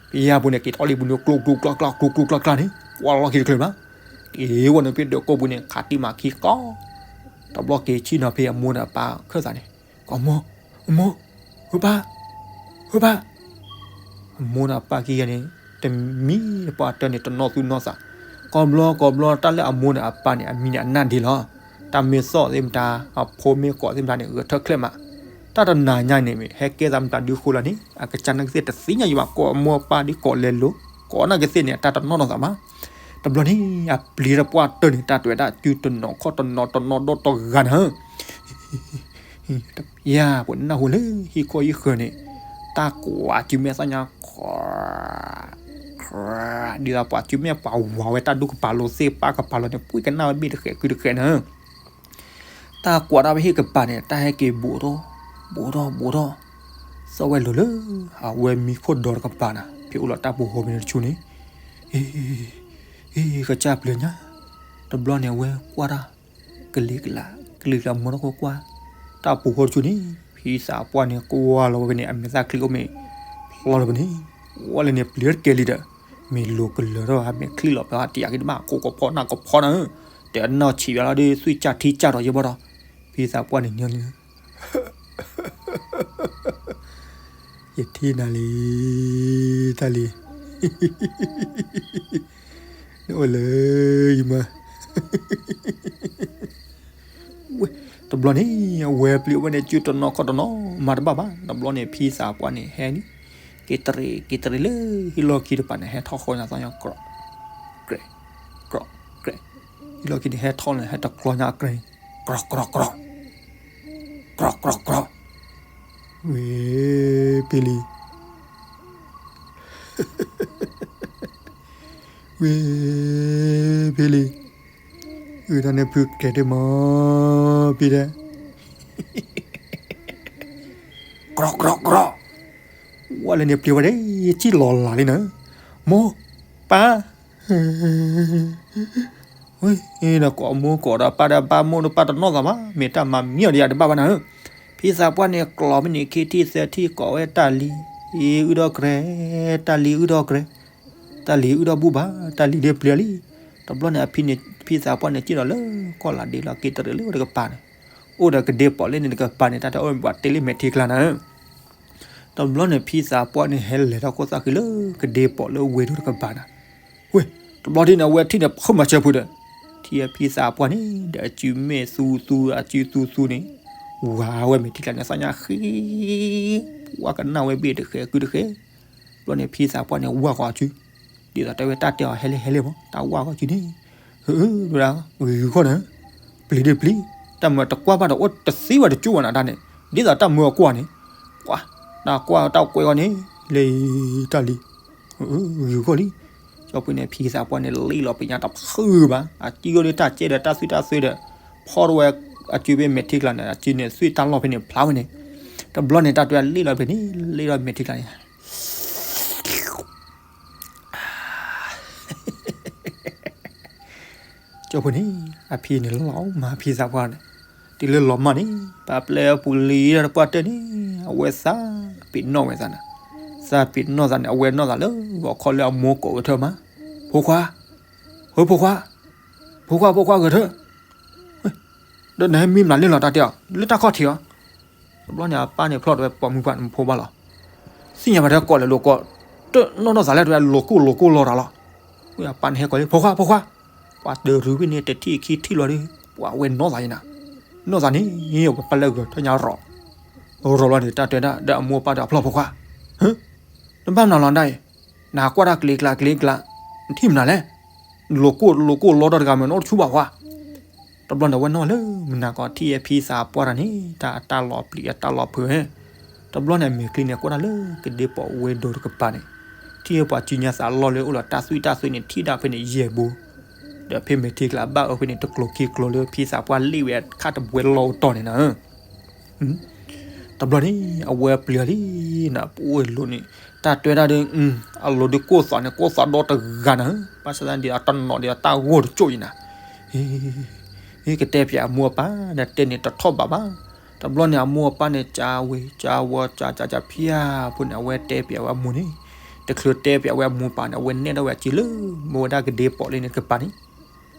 ဖဲယါပူၤန့ၣ် က့ၤထီၣ်လံပူၤန့ၣ် ကျိကျိကျါကျါ ကျိကျိကျါကျါန့ၣ် ကွၢ်လီၢ်ခံတချုးဘၣ်. က့ၤဝဲန့ၣ်ဖဲဒၢးကိာ်ပူၤန့ၣ် ခးတံၢ်မၤခံကီး, တဘျီက့ၤဆ့ၣ်နီၤဖဲအမိၢ်ဒီးအပၢ်ခၢၣ်သးန့ၣ်, ကီၢ်မိၢ်, အမိၢ်, ဝဲပၢ်, ဝဲပၢ် အမိၢ်ဒီးအပၢ်ခံဂၤန့ၣ် တမံၤပှၤတၢၢ်န့ၣ် တနီၣ်သူၣ်နီၣ်သး, ကီဘျီကီဘျီ တၢ်လၢအမိၢ်ဒီးအပၢ်န့ၣ် အမံၤန့ၣ်အနၢ်ဒ့လီၤ. တၢ်မ့ၢ်သီၣ်သ့ၣ်မတၤ အဖိမ့ၢ်ကိးသ့ၣ်မတၤန့ၣ် ဂဲၤထၢၣ်ချဲၣ်မး. တၢ်တနၤညါန့ၣ် ဟဲကဲသးမတၤဒုဃိလီၤန့ၣ် အကစၢ်နာ်က့သ့ၣ်တသ့ၣ်ညါယံၤဘၣ်, ကိးအမိၢ်အပၢ်ဒ်ကိးလဲၤလိၤ ကိးနာ်က့သ့ၣ်န့ၣ် အတၢ်တနီၣ်နီၣ်သးဘၣ်. တဘျီန့ၣ် အပျံၤတပှၢ်တၢၢ်န့ၣ် တၢ်တွဲၤဒၣ်စုတနီၤခီၣ်တနီၤ တနီၤဒီတဂၤနၤ ယါ ပနၢ်ဟူလၢဟံၣ်ခိၣ်ဟံၣ်ဃၢၤန့ၣ် တၢ်ကွၢ်စုမဲာ်သၣ်ညါ ဒ်သိးပှၤစုမဲာ်ပှၤဝၤဝဲတၢ်ဒူၣ်ကပၤလိၤသ့ၣ်ပၢ်ကပၤလိၤန့ၣ် ပှ့ၤကနၣ်ဝဲဘ့ၣ်တဃဲးကုတဃဲးနၤ. တၢ်ကွၢ်တၢ်ဝဲဟ့ၣ်ကပၤန့ၣ် တၢ်ဟဲက့ၤဘူးထီၣ် ဘူးထီၣ် ဘူးထီၣ် သီၣ်ဝဲလိၤလၢ အဝဲမံခိၣ်ဒီတကပၤနၤ ဖဲအိၣ်လီၤတၢ်ပူၤဃီဖဲန့ၣ်တဆူန့ၣ် အ့ အ့ ကစၢ်ပျံၤညါ တဘျီန့ၣ် အဝဲကွၢ်တၢ် ကလံၤကျါ ကလံၤကျါမီတၢ်ခိၣ်ကွၢ် တၢ်ပူၤဃီတဆူန့ၣ် ဖံသးပှၢ်န့ၣ် ကွၢ်လီၤဝဲဖဲန့ၣ် အမဲာ်သၣ်ချံအိၣ်မ့ၢ် ဖျီလီၤဖဲန့ၣ် ဝဲလဲၤန့ၣ် ပျံၤတကဲလံဒီး မ့ၢ်လိၤကလၢၤထီၣ် မ့ၢ်ချံလီၤဖဲတယာ်က့တဘၣ် ကိးကဖီနၢ်ကဖီနၤဧၢ တဲအနီၢ်ဆံးဘၣ်လီၤဒီး သွံၣ်စၢ်ထံစၢ်ဒီးယဲဘၣ်ဒီး ဖံသးပှၢ်န့ၣ်ညီလံ ယထံၣ်နၤလံ တၢ်လံၤ နအိၣ်လၢယမါ ဝဲ တဘျီန့ၣ် အဝဲပျံၤဝဲန့ၣ် စုတနီၤခီၣ်တနီၤ မၤတဘၣ်ဘၣ် တဘျီန့ၣ် ဖံသးပှၢ်န့ၣ် ဟဲလံ က့ၤတရံး က့ၤတရံးလၢဟံၣ်လီၢ်ခံတပၤန့ၣ် ဟဲထီၣ်ဃီညါသီညါ ကြီၣ် ကြီၣ် ကြီၣ် ဟံၣ်လီၢ်ခံန့ၣ် ဟဲထီၣ်န့ၣ် ဟဲတကျီညါအကြဲ ကြီၣ် ကြီၣ် ကြီၣ် ကြီၣ် ကြီၣ် ကြီၣ် ဝ့ၢ် ဖံလံၤ ဝ့ၢ် ဖံလံၤ အုၣ်တၢ်န့ၣ်ဖုကဲၤဒ့မီၤ ဖံဒဲး ကြီၣ် ကြီၣ် ကြီၣ် ဝဲလဲၤန့ၣ်ပျံၤဝဲဒၣ် ယထံၣ်လီၤလးလံနၤ မိၢ် ပၢ် ဝဲဒီးကိးမိၢ်ကိးဒီးပၢ်ဒီးဘၣ်မိၢ်ဒီးပၢ်တနီၣ်သးဘၣ် မ့ၢ်တၢ်မၤမံအီၤဒီးယၤတဘၣ်ဘၣ်နၤဧၢ ဖံသးပှၢ်န့ၣ်ကျီၤဖဲန့ၣ် ခံထံၣ်သၢထံၣ်ကိးဝဲတၢ်လံၤ အုၣ်ဒီးကြဲ တၢ်လံၤအုၣ်ဒီးကြဲ တၢ်လံၤအုၣ်ဒီးဘူၣ်ဘၣ် တၢ်လံၤဒ့ပျံၤလံ တဘျီန့ၣ် အဖံန့ၣ် ဖံသးပှၢ်န့ၣ် စံၣ်ဒီးလၢကီၢ်လးဒ့လီၤ က့ၤတရံးလၢတကပၤန့ၣ် အိၣ်ဒီးကဒ့ပိာ်လၢန့ၣ်တကပၤန့ၣ် တၢ်တအိၣ်မ့ၢ်ပှၤတ့လၢမဲာ်ထံကျါနၤဧၢ တဘျီန့ၣ် ဖံသးပှၢ်န့ၣ် ဟဲလဲၤထီၣ်ခိၣ်သၣ်ဃံလၢကဒ့ပိာ်လၢဝ့ၢ်ဒိၣ်တကပၤနၤ ဝ့ၢ် တဘျီဒ်န့ၣ် အဝဲထံၣ်န့ၣ် ဖုမၤစၢၤဖုဒီး ထံၣ်ဖံသးပှၢ်န့ၣ် ဒီးအစုမဲာ်သူသူ အစုသူသူန့ၣ် ဝၤဝဲမဲာ်ထံကျါန့ၣ် သၣ်ညါဃံ ပှၤကနၣ်ဝဲဘ့ၣ်တဃဲးကုတဃဲး တဘျီန့ၣ် ဖံသးပှၢ်န့ၣ် ဝၢ်ဃီၤအစု ဒ်သိးတဲဝဲတၢ်တဲအီၤဟဲလံဟဲလံမး တၢ်ဝၢ်ဃီၤစုန့ၣ် ဟၢဒၣ် ဂ့ၤဂ့ၤဃီန့ၣ် ပျံၤဒ့ပျံၤ တၢ်မၢတကွၢ်ဘၣ်ဒီးအိၣ်တသ့ဝဲတကၠိဝဲနၤတၢ်န့ၣ် ဒ်သိးတၢ်မၢအကွၢ်န့ၣ် ကွၢ် တၢ်ကွၢ်တၢ်ကွဲးဃီန့ၣ် လၢတၢ်လံၤ ဂ့ၤဃီလံ ကၠီဖုန့ၣ် ဖံသးပှၢ်န့ၣ် လ့ၣ်လီၤပညါတဖုဘၣ် အစုအိၣ်လၢတၢ်ကဲဒီးတၢ်သွံၣ်တၢ်သွဲဒီး ဖီၣ်ထီၣ်ဝဲ အစုဖဲမဲာ်ထံကျါန့ၣ် အစုန့ၣ် သွံၣ်တၢ်လီၢ်ဖဲန့ၣ်ဖျါဝဲန့ၣ် တဘျီန့ၣ် တၢ်တဲလ့ၣ်လီၤဖဲန့ၣ် လ့ၣ်လီၤမဲာ်ထံကျါန့ၣ် ကၠီဖုန့ၣ် အဖံန့ၣ်လီၤမၢ်ဖံသးပှၢ်န့ၣ် တုၤလၢလီၤမၢ်န့ၣ် ပှၤပျဲၢ်ပူၤလံဒီးတပှၢ်တၢၢ်န့ၣ် အဝဲသးပ့ၤနီၣ်ဝဲသးနၤ သးပ့ၤနီၣ်သးန့ၣ် အဝဲနီၢ်သးလၢဂီၤခီလၢအမိၢ်ကိးဂဲၤထၢၣ်မး ဖိခွါ ဟၢဖိခွါ ဖိခွါ ဖိခွါဂဲၤထၢၣ် ဒီးနဟဲမံမနုၤလၢလီၤတၢ်တဲအီၤ လၢတၢ်ခီၣ်ထံးအီၤ တဘျီန့ၣ် အပၢ်န့ၣ်ဖျီၣ်တဝဲပိာ်မုၣ်ပှၢ်န့ၣ်ဖိဘၣ်လီၤ သ့ၣ်ညါဘၣ်တဲကိးလဲၤလိာ်ကိး တနီၢ်နီၢ်သးလဲၣ်တဝဲလိာ်ကိၢ်လိာ်ကိၢ်လီၤတၢ်လီၤ ဝဲအပၢ်န့ၣ်ဟဲကိးလံ ဖိခွါ ဖိခွါ ပှၤတရူးဖဲန့ၣ် တထံၣ်ခံထံၣ်လီၤဒီး ပှၤဝဲနီၣ်သးယနၤ, နီၣ်သးန့ၣ် ပှၤပာ်လၢဂီၤထီၣ်ညါရီၣ်, ရီၣ်လီၤန့ၣ် တၢ်တဲဒၣ်ဒီးအမိၢ်အပၢ်ဒီးအဖျီၣ်ဖိခွါ, နဘၣ်မနုၤလီၤဒၣ်အံၤ, နကွၢ်တၢ်ကျ့ကျါကျ့ကျါ, နထံၣ်မနုၤလဲၣ်, လိၤကိၢ်လိၤကိၢ်လီဒီတဂၤမ့ၢ်နီတဆူၣ်ဘၣ်ခွါ. တဘျီန့ၣ် အဝဲနီၣ်လၢမုၢ်နၤကီၢ်ထံၣ်ဝဲဖံသးပှၢ်တဂၤန့ၣ် တၢ်အတၢ်လီၤပျံၤအတၢ်လီၤဖုး, တဘျီန့ၣ် အမဲာ်ချံန့ၣ် ကွၢ်တၢ်လၢကဒ့ပီးဝ့ၢ်ဒိၣ်တကပၤန့ၣ်, ထံၣ်ဝဲပှၤစုညါသးလီၢ်လၢအိၣ်လီၤတၢ်သွံၣ်တၢ်သွဲန့ၣ် ထံၣ်ဒၣ်ဖဲန့ၣ်ယဲၢ်ဘိ, ဒီးဖဲမဲာ်ထံကျါဘၣ်အၢဖဲန့ၣ် တကျိၤခံကျိၤလၢဖံသးပှၢ်လ့ၣ်ဝဲခါတဘှဲလီၢ်အိၣ်တီၢ်န့ၣ်နၤ တဘျီန့ၣ် အဝဲပျံၤလံနၤ ပအိၣ်လိၤန့ၣ်, တၢ်တဲဒၣ်ဒီး အလိၤဒုးကိၢ်သးန့ၣ် ကိၢ်သးဒီတဂၤနၤ, ဘၣ်ဆၣ်သနာ်က့ဒီး အတနီၤဒီးတၢ်ဂီၢ်တကၠိၢ်အံၤနၤ, ဟ့ ကတဲပၠးအမိၢ်အပၢ်ဒီးတဲန့ၣ်တထီၣ်ဘးဘၣ်. တဘျီန့ၣ် အမိၢ်အပၢ်န့ၣ် ကၢဝ့ၤကၢဝီကၢကၢကၢဖၠါဖိန့ၣ် အဝဲတဲပၠးဝဲအမိၢ်န့ၣ်, တချုးတဲပၠးဝဲအမိၢ်ပၢ်န့ၣ် အဝဲနဲၣ်ထီၣ်ဝဲအစုလၢ မ့ၢ်ဝဲဒၣ်ကဒ့ပီးလံန့ၣ်တကပၤန့ၣ်,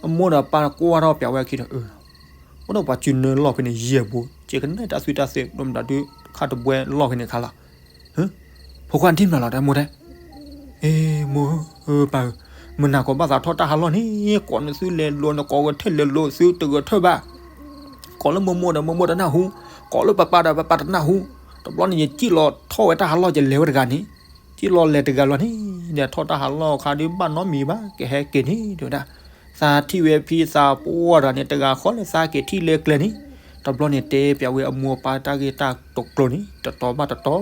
အမိၢ်ဒီးအပၢ်ကွၢ်ထီၣ်ပၠးဝဲအခံဒီး အိၣ်ဒီးပှၤစုနၢလီၢ်ဖဲန့ၣ်ယဲၢ်ဘိ, ကဲကနဲတၢ်သွံၣ်တၢ်သွဲ ဒိၣ်မးဒီး ခါတဘှဲလီၢ်ဖဲန့ၣ်ခါလီၤ. ဖိခွါနထံၣ်မနုၤလီၤတဲမိၢ်တဲ, အ့ မိၢ်ဧၢပၢ်ဧၢ, မုၢ်နၤကီၢ်ဘၣ်သးထီၣ်တၢ်ဟးလီၢ်န့ၣ် ကိးနသုလဲၤလိၤ နကိးဂဲၤထၢၣ်လဲၤလိၤသုတဂဲၤထၢၣ်ဘၣ်. ကိးလၢမိၢ်မိၢ်ဒီးမိၢ်မိၢ်တနၢ်ဟူ, ကိးလၢပၢ်ပၢ်ဒီးပၢ်ပၢ်တနၢ်ဟူ, တဘျီန့ၣ် ယစံၣ်လီၤထီၣ်ဝဲတၢ်ဟးလီၢ်ယလဲၤဝဲတဂၤန့ၣ်, စံၣ်လီၤလဲၤတဂၤလီၤန့ၣ် ဒီးထီၣ်တၢ်ဟးလီၢ်အခါဒီးဘၣ်နီတမံၤဘၣ် ကဟဲက့ၤန့ၣ် တဲဝဲဒၣ်, သးထံၣ်ဝဲဖံသးပှၢ်တဂၤန့ၣ် တဂၤဃီလၢသးက့ၤထံၣ်လၢကျဲန့ၣ်, တဘျီန့ၣ်တဲပၠးဝဲအမိၢ်အပၢ်တၢ်ဂ့ၢ်တၢ်ကျိၤန့ၣ် တတီၤဘၣ်တတီၤ,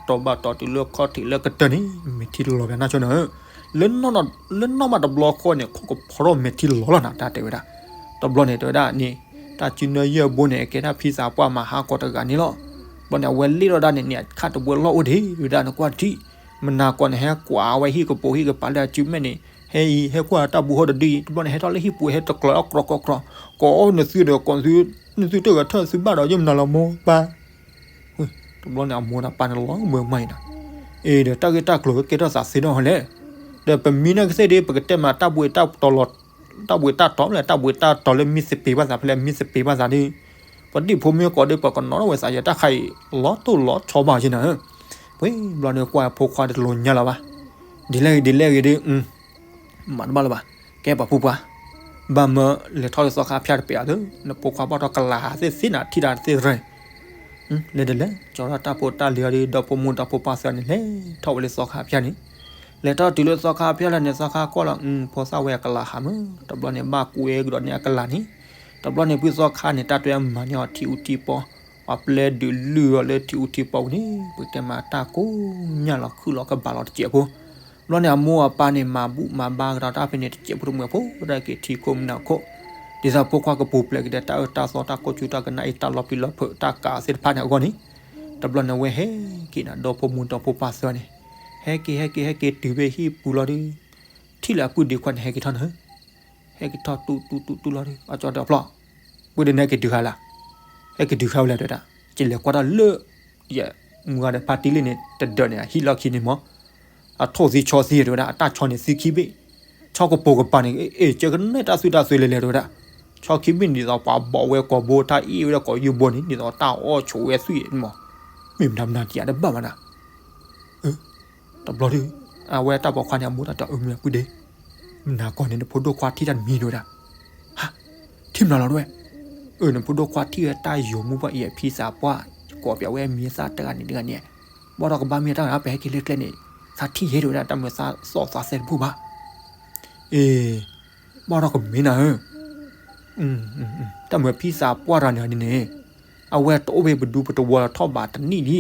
တတီၤဘၣ်တတီၤတုၤလၢခီၣ်ထံးလၢကတၢၢ်န့ၣ် မဲာ်ထံလီၤပၠးနၢ်ဆိနီၤ, လၢနီၢ်မးတဘျီဃီန့ၣ် ခိၣ်ကဖီထီၣ်မဲာ်ထံလီၤလီၤနၤ တၢ်တဲဝဲဒၣ်. တဘျီန့ၣ်တဲဝဲဒၣ်န့ၣ်, တၢ်စုနၢယဲၢ်ဘိန့ၣ် ကဲဒၣ်ဖံသးပှၢ်မၤဟးဂီၤတဂၤန့ၣ်လီၤ. ဘျီန့ၣ် အဝဲလ့ၣ်ထီၣ်ဒၣ်န့ၣ်န့ၣ် အခါတဘှဲလီၢ်အိၣ်ဒံး တဲဝဲဒၣ် နကွၢ်တထံၣ်, မုၢ်နၤကီၢ်န့ၣ် ဟဲကွၢ်ဝဲဟံၣ်ကပိာ်ဟံၣ်ကပၤလၢအစုမဲာ်န့ၣ် ဟဲအံၤ ဟဲကွၢ်တၢ်ဘူးဟီၣ်တဒုအံၤ, တဘျီန့ၣ် ဟဲထီၣ်လၢဟံၣ်ပူၤ ဟဲတကျီၤအီၣ်ကြီကြီကြီ, ကိးအီၣ်နသုဒီး ကိးနသုတဂဲၤထၢၣ် သုဘၣ်ဒီးယဲၢ်မုၢ်နၤလီၤမိၢ်ပၢ်. တဘျီန့ၣ် အမိၢ်ဒီးပၢ်န့ၣ်လီၤမၢ်မးအံၤနၤ, အ့ ဒီးတၢ်ဂ့ၢ်တၢ်ကျိၤကကဲထီၣ်သးသ့ဒီးဟီလဲၣ်, ဒီးပမံနကသ့ၣ်ဒီး ပကတဲမးတၢ်ဘှံးတၢ်တီၤလီၤ, တၢ်ဘှံးတၢ်တီၤလၢ တၢ်ဘှံးတၢ်တီၤလၢမ့ၢ်သပ့ၤဘၣ်သးဖဲလဲၣ် မ့ၢ်သပ့ၤဘၣ်သးဒီး ပဒံၣ်ဖိမ့ၢ်ကိးဒီး ပကနီၣ်ထီၣ်ဝဲသးယတၢ်ခါအံၤ လီၤတိၢ်လီၤဆီဘၣ်က့နၤ, ပှဲၤဘျီဒီးကွၢ်ဖိခွါတလိၤညါလၢၤဘၣ်, ဒ်လဲၣ်ဂ့ၤဒ်လဲၣ်ဂ့ၤဒီး မၤတဘၣ်လၢၤဘၣ်, ကဲပှၤဖိပှၢ်, ဘၣ်မၢလဲၤထီၣ်လၢသီခါဖၠါတပျးဧါ, နဖိခွါဘၣ်ထီၣ်ကလၤဟးသ့ၣ်သ့နၤထံၣ်တၢ်တသ့ၣ်ရဲၣ် လဲၤတလဲၤ ကၠီထီၣ်တၢ်ဖိတၢ်လံၤအီၤဒီး ဒီဖိမိၢ်ဒီဖိပၢ်သၢန့ၣ် လဲၤထီၣ်ဝဲလၢသီခါဖၠါန့ၣ်, လဲၤထီၣ်တုၤလၢသီခါဖၠါလၢန့ၣ် သီခါကွၢ်လီၤ ဖိသၣ်ဝဲအကလၤဟးမး, တဘျီန့ၣ် ဘၣ်ကွဲကဒီးန့ၢ်အကလၤန့ၣ်, တဘျီန့ၣ် ဖုသီခါန့ၣ် တၢ်တွဲမၤန့ၢ်အီၤထံအူထံပီ, ပှၤပျဲဒုးလုၢ်အီၤလၢထံအူထံပီပူၤန့ၣ် ပတဲမးတၢ်ကိၢ်ညါလီၤခုၣ်လီၤကဘၣ်လီၤတစဲးဖိ ဘျီန့ၣ် အမိၢ်အပၢ်န့ၣ် မၤဘူၣ်မၤဘါကဒီးတၢ်ဖဲန့ၣ် တစဲးဖိတမှဲၤဖိ ဒၣ်က့ၤထံခိၣ်မုၢ်နၤခိၣ်, ဒ်သိးဖိခွါကပူၤဖျဲးက့ၤဒီး တၢ်အၢတၢ်သီ တၢ်ကိၢ်ဆူၣ်တၢ်ကနၣ်အံၤ တၢ်လီၤပျံၤလီၤဖုးတၢ်ကးသ့ၣ်တဖၣ်န့ၣ်အဂီၢ်န့ၣ်, တဘျီန့ၣ် အဝဲဟဲက့ၤနၤ ဒီဖိမိၢ်ဒီဖိပၢ်သၢန့ၣ်, ဟဲက့ၤ ဟဲက့ၤ ဟဲက့ၤတုၤဖဲဟံၣ်ပူၤလီၤဒီး ထံၣ်လၢအပုၢ်ဒ့ခွါန့ၣ် ဟဲက့ၤထီၣ်နၤ ဟဲက့ၤထီၣ်တူၢ်တူၢ်တူၢ်တူၢ်လီၤဒီး အကၠီတဲအဖျီၣ်, ပုၢ်ဒ့န့ၣ်ဟဲက့ၤတုၤဃါလၢ်, ဟဲက့ၤတုၤဃါဝဲလဲၣ်တဲဝဲဒၣ်, ယလဲၤကွၢ်တၢ်လၢ ယမုၢ်ဂၤဒီးဖါတံၢ်လံန့ၣ် တဒၢးန့ၣ် အဟံၣ်လီၢ်ခံန့ၣ်မး, အထိၣ်သံဆီသံတဲဝဲဒၣ် အတၢ်ဆီန့ၣ်သံခံဘ့ၣ်, ဆီကပိာ်ကပၤန့ၣ် အ့ၣ် ကဲကနဲတၢ်သွံၣ်တၢ်သွဲလဲၤလဲၤတဲဝဲဒၣ်, ဆီခံဘ့ၣ်န့ၣ်ဒ်သိးပှၤဘီးဝဲကိာ်ဘိ တၢ်အ့ၣ်ဝဲဒၣ်ကိာ်ယူၢ်ဘိန့ၣ် ဒ်သိးတၢ်အီၣ်ဆိးဝဲသွံၣ်မး, မ့ၢ်မနုၤမနုၤတယၤတဘၣ်ဘၣ်နၤ တဘျီဒီး အဝဲတၢ်ပိာ်ခွါန့ၣ် အမိၢ်တၢ်တဲအၢမ့ၢ်ပုၢ်ဒ့, မုၢ်နၤကီၢ်န့ၣ် နဖိဒိၣ်ခွါထံၣ်တၢ်တမံၤတဲဝဲဒၣ်, ဟါ, ထံၣ်မနုၤလီၤတဲဝဲ, အၢ နဖိဒိၣ်ခွါထံၣ်ဝဲတၢ်ယိာ်မူပှၢ်အံၤအဖံသးပှၢ်, ကိးပၠးဝဲအမံၤအသၣ်တဂၤန့ၣ်တဂၤန့ၣ်, ဘၣ်ဒီးကဘၣ်မ့ၢ်တၢ်ဝဲဒၣ် ပဟဲက့ၤလၢကျဲန့ၣ်, သးထံၣ်ယဲတဲဝဲဒၣ် တၢ်မၤသးစီၣ်သးသဲတဘူၣ်ဘၣ်, အ့ ဘၣ်ဒီးကမ့ၢ်နၤဧၢ, တၢ်မၤဖံသးပှၢ်တဂၤန့ၣ်ဒ်န့ၣ်, အဝဲတအိၣ်ဖဲပဒူပတဝီလၢၤထီၣ်ဘးတနံၣ်လံ, လီ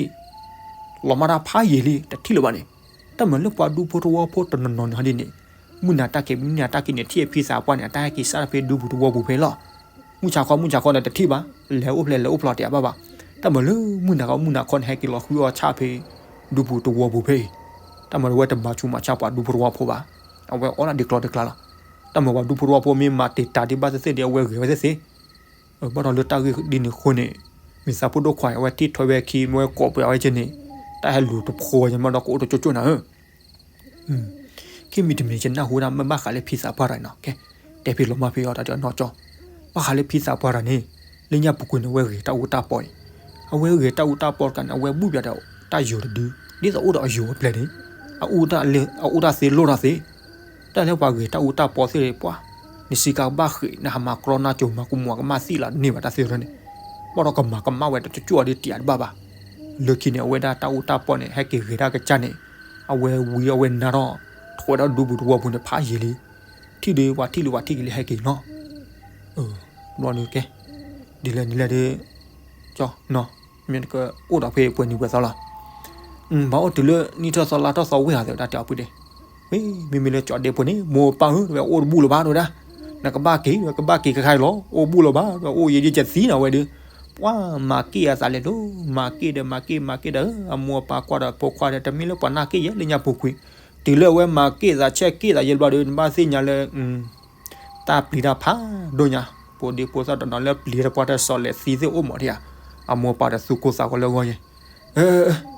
ၤမၢ်တၢ်ဖးယံာ်လံ တထံၣ်လၢၤဘၣ်န့ၣ်, တၢ်မၤလၢပှၤဒူဖိတဝီဖိတနီၤနီၤန့ၣ်ဟီဒ်န့ၣ်, မုၢ်နၤတၢ်က့ၤ မုၢ်နၤတၢ်က့ၤန့ၣ် ထံၣ်အဖံသးပှၢ်န့ၣ် အတၢ်ဟဲက့ၤစးထီၣ်ဖဲဒူပူၤတဝီပူၤဖဲလီၤ, မုၢ်ဆါခီ မုၢ်ဆါခီန့ၣ်တထံၣ်ဘၣ်, လဲၤအိၣ်ဖျဲၣ် လဲၤအိၣ်ဖျီတယၤဘၣ်ဘၣ်, တၢ်မၤလၢမုၢ်နၤခီ မုၢ်နၤခီန့ၣ် ဟဲက့ၤလီၤဃုအီၣ်ဆၣ်ဖဲဒူပူၤတဝီပူၤဖဲအံၤ, တၢ်မၤလၢအဝဲတမၤဆူးမၤဆါပှၤဒူဖိတဝီဖိဘၣ်, အဝဲအီၣ်ဒၣ်ဒ်ကျီဒ်ကျါလီၤ, တၢ်မၤပှၤဒူဖိတဝီဖိမ့ၢ်မၤတံာ်တာ်ဒံးဘၣ်သ့ၣ်သ့ၣ်ဒီး အဝဲဂဲၤဝဲသ့ၣ်သ့ၣ် ဘၣ်ဒီးလၢတၢ်ဂ့ၢ်ဒ်န့ၣ်အဃိန့ၣ်, မ့ၢ်သးဖိဒိၣ်ခွါအံၤ အဝဲထံၣ်ထွဲဝဲခံ မ့ၢ်ဝဲကိးပှၤဝဲက့န့ၣ်, တၢ်ဟဲလူၤတဖိဝဲ မ့ၢ်ဒီးကအိၣ်တကၠိကၠိနၤဧၢ, ခံမံၤတမံၤ ယနၢ်ဟူဒၣ်မ့ၢ်ဘၣ်ဃးလၢဖံသးပှၢ်တဂၤန့ၣ်နီၤ, ကဲ, တဲဖဲလီၤမၢ်ဖဲအီၤတၢ်ဒီးနီၢ်ကၠီ, ဘၣ်ဃးလၢဖံသးပှၢ်တဂၤန့ၣ်, လၢညါပူၤကွံာ်န့ၣ် အဝဲဂဲၤတၢ်အူတၢ်ပီအံၤ, အဝဲဂဲၤတၢ်အူတၢ်ပီတခါန့ၣ် အဝဲဘူၣ်ဘၣ်ဒီးတၢ်ယိာ်တဒု, ဒ်သိးအိၣ်ဒီးအယိာ်ဝဲပျဲၢ်န့ၣ်, အအူတၢ်သ့လိၣ်တၢ်သ့, တၢ်လၢပှၤဂဲၤတၢ်အူတၢ်ပီသ့ၣ်ပှၤ နစံးကါကဘၣ်ဃ့ၢ် နဟးမၤကြီနါကၠိ မၤကမူၤကမၣ်သံလီၤန့ၢ်ဘၣ်တၢ်သ့ၣ်တဖၣ်န့ၣ်, ဘၣ်ဒီးကမၤကမၣ်ဝဲတကၠိၣ်အီၤဒ်တံာ်အတဘၣ်ဘၣ်. လၢခံန့ၣ် အဝဲဒၣ်တၢ်အူတၢ်ပီၢ်န့ၣ် ဟဲက့ၤဂဲၤဒၣ်ကစၢ်န့ၣ်, အဝဲဝံၤအဝဲနါထီၣ်, ထွဲဒီးဒူပူၤတဝီပူၤန့ၣ် ဖးယံာ်လံ, ထံၣ်ဒုးပှၤထံၣ်လံပှၤထံၣ်က့ၤလံဟဲက့ၤလီၤ. ဘျီန့ၣ်ကဲ, ဒ်လဲၣ်ဒ်လဲၣ်ဒီး, ကၠီ, မ့ၢ်ကအိၣ်ဒီးဖဲပှဲၤနံၤပှဲၤသီလီၤ. ဘၣ်အိၣ်တုၤလၢနံၣ်ထီၣ်သီလါထီၣ်သီဝဲဧါ သဲးဝဲဒၣ်တဲအီၤဖုဒ့, ဝ့ၢ် မ့မ့ၢ်လၢကၠီဒ့ဖိန့ၣ် မိၢ်ပၢ်ဧၢ တဝဲအိၣ်တဘူၣ်လၢၤဘၣ်တဝဲဒၣ်, နကဘၣ်က့ၤ ကဘၣ်က့ၤခဲခါအံၤလီၤ အိၣ်ဘူၣ်လၢၤဘၣ် တဝဲအိၣ်ယံာ်ယံာ်ကသံနၤဝဲဒီး, ပှၤမၤက့ၢ်အသးလဲၤဒိၣ် မၤက့ၢ်ဒီးမၤက့ၢ်မၤက့ၢ်ဒီး အမိၢ်အပၢ်ကွၢ်ဒီးဖိခွါဒီး တမ့ၢ်လၢပှၤနာ်က့ၢ်ယဲလၢညါပူၤကွံာ်, တုၤလၢအဝဲမၤက့ၢ်သးဆဲးက့ၢ်သးယဲဘျီဒီး နဘၣ်သ့ၣ်ညါလၢ တၢ်ပျံၤတၢ်ဖးဒိၣ်ညါ, ဖိဒံဖိသၣ်တနီၤလၢပျံၤတၢ်ပှၢ်တၢ်စီၤလဲၤသံသ့ၣ်အိၣ်မးဒံးဧါ, အမိၢ်ပၢ်ဒီးသူၣ်ကိၢ်သးဂီၤလၢအဂီၢ်ယဲ,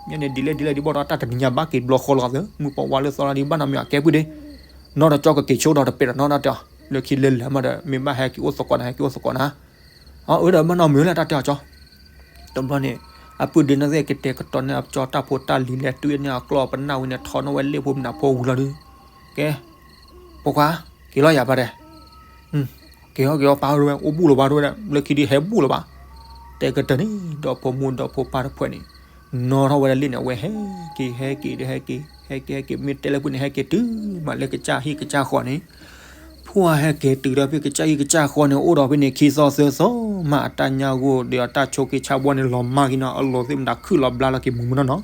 မ့ၢ်န့ၣ်ဒ်လဲၣ်ဒ်လဲၣ်ဒ်ဘၣ်ဒီးတၢ်တနံၤညါဘၣ်က့ၤဘျီဃီလီၤသၢ မုၢ်ပှၢ်ဝါလၢသီလါဒ်ဘၣ်နီတမံၤအကဲပုၢ်ဒ့, နီၢ်ဒီးကၠီကက့ၤဆိဒီးတပဲာ်ဒီးနီၢ်နီၢ်တဲအီၤ, လၢခံလၢလၢမးဒီး မ့ၢ်ဘၣ်ဟဲက့ၤအိၣ်သကိးနၤ ဟဲက့ၤအိၣ်သကိးနၤ, အအၢဒီးဘၣ်နီတမံၤလၢတၢ်တဲအီၤကၠီ တဘျီန့ၣ်, အပုၢ်ဒ့နီၢ်သ့ၣ်ကတဲာ်ကတီၤန့ၢ်အကၠီတၢ်ဖိတၢ်လံၤလဲၤတွံၢ်န့ၢ်အကျီၢ် ပနၢ်ဝံၤန့ၣ် ထီၣ်နီၣ်ဝဲလ့ၣ်ဖိမနုၤဖိဝံၤလီၤဒုး, ကဲ, ဖိခွါ, က့ၤလီၤယၤဘၣ်ဒဲး, က့ၤအီၤက့ၤအီၤပၢ်ဧၢဝဲ အိၣ်ဘူၣ်လီၤဘၣ်တဝဲဒၣ် လၢခံဒုးဟဲဘူၣ်လီၤဘၣ်, တဲကတၢၢ်န့ၣ် ဒီးဖိမုၣ်ဒီးဖိပၢ်တဖုန့ၣ်, နီၣ်ထီၣ်ဝဲဒၣ်လ့ၣ်န့ၣ် အဝဲဟဲက့ၤဟဲက့ၤဒီးဟဲက့ၤ ဟဲက့ၤဟဲက့ၤ မ့ၢ်တဲလၢပူၤန့ၣ် ဟဲက့ၤတုၤမးလၢကစၢ်ဟံၣ်ကစၢ်ဃီန့ၣ် ဖှၢ်ဟဲက့ၤတုၤဒီးဖဲကစၢ်ဟံၣ်ကစၢ်ဃီန့ၣ် အိၣ်ဒီးဖဲန့ၣ်ခံသီသၢသီမး အတၢ်ညၣ်ဂိၢ်ဒီးအတၢ်ဆိးက့ဆါဘီန့ၣ် လီၤမၢ်က့ၤနီၤ အလီၤသ့ၣ်မတၤခုၣ်လီၤဘျါလီၤက့ၤမုာ်မုာ်နီၢ်နီၢ်,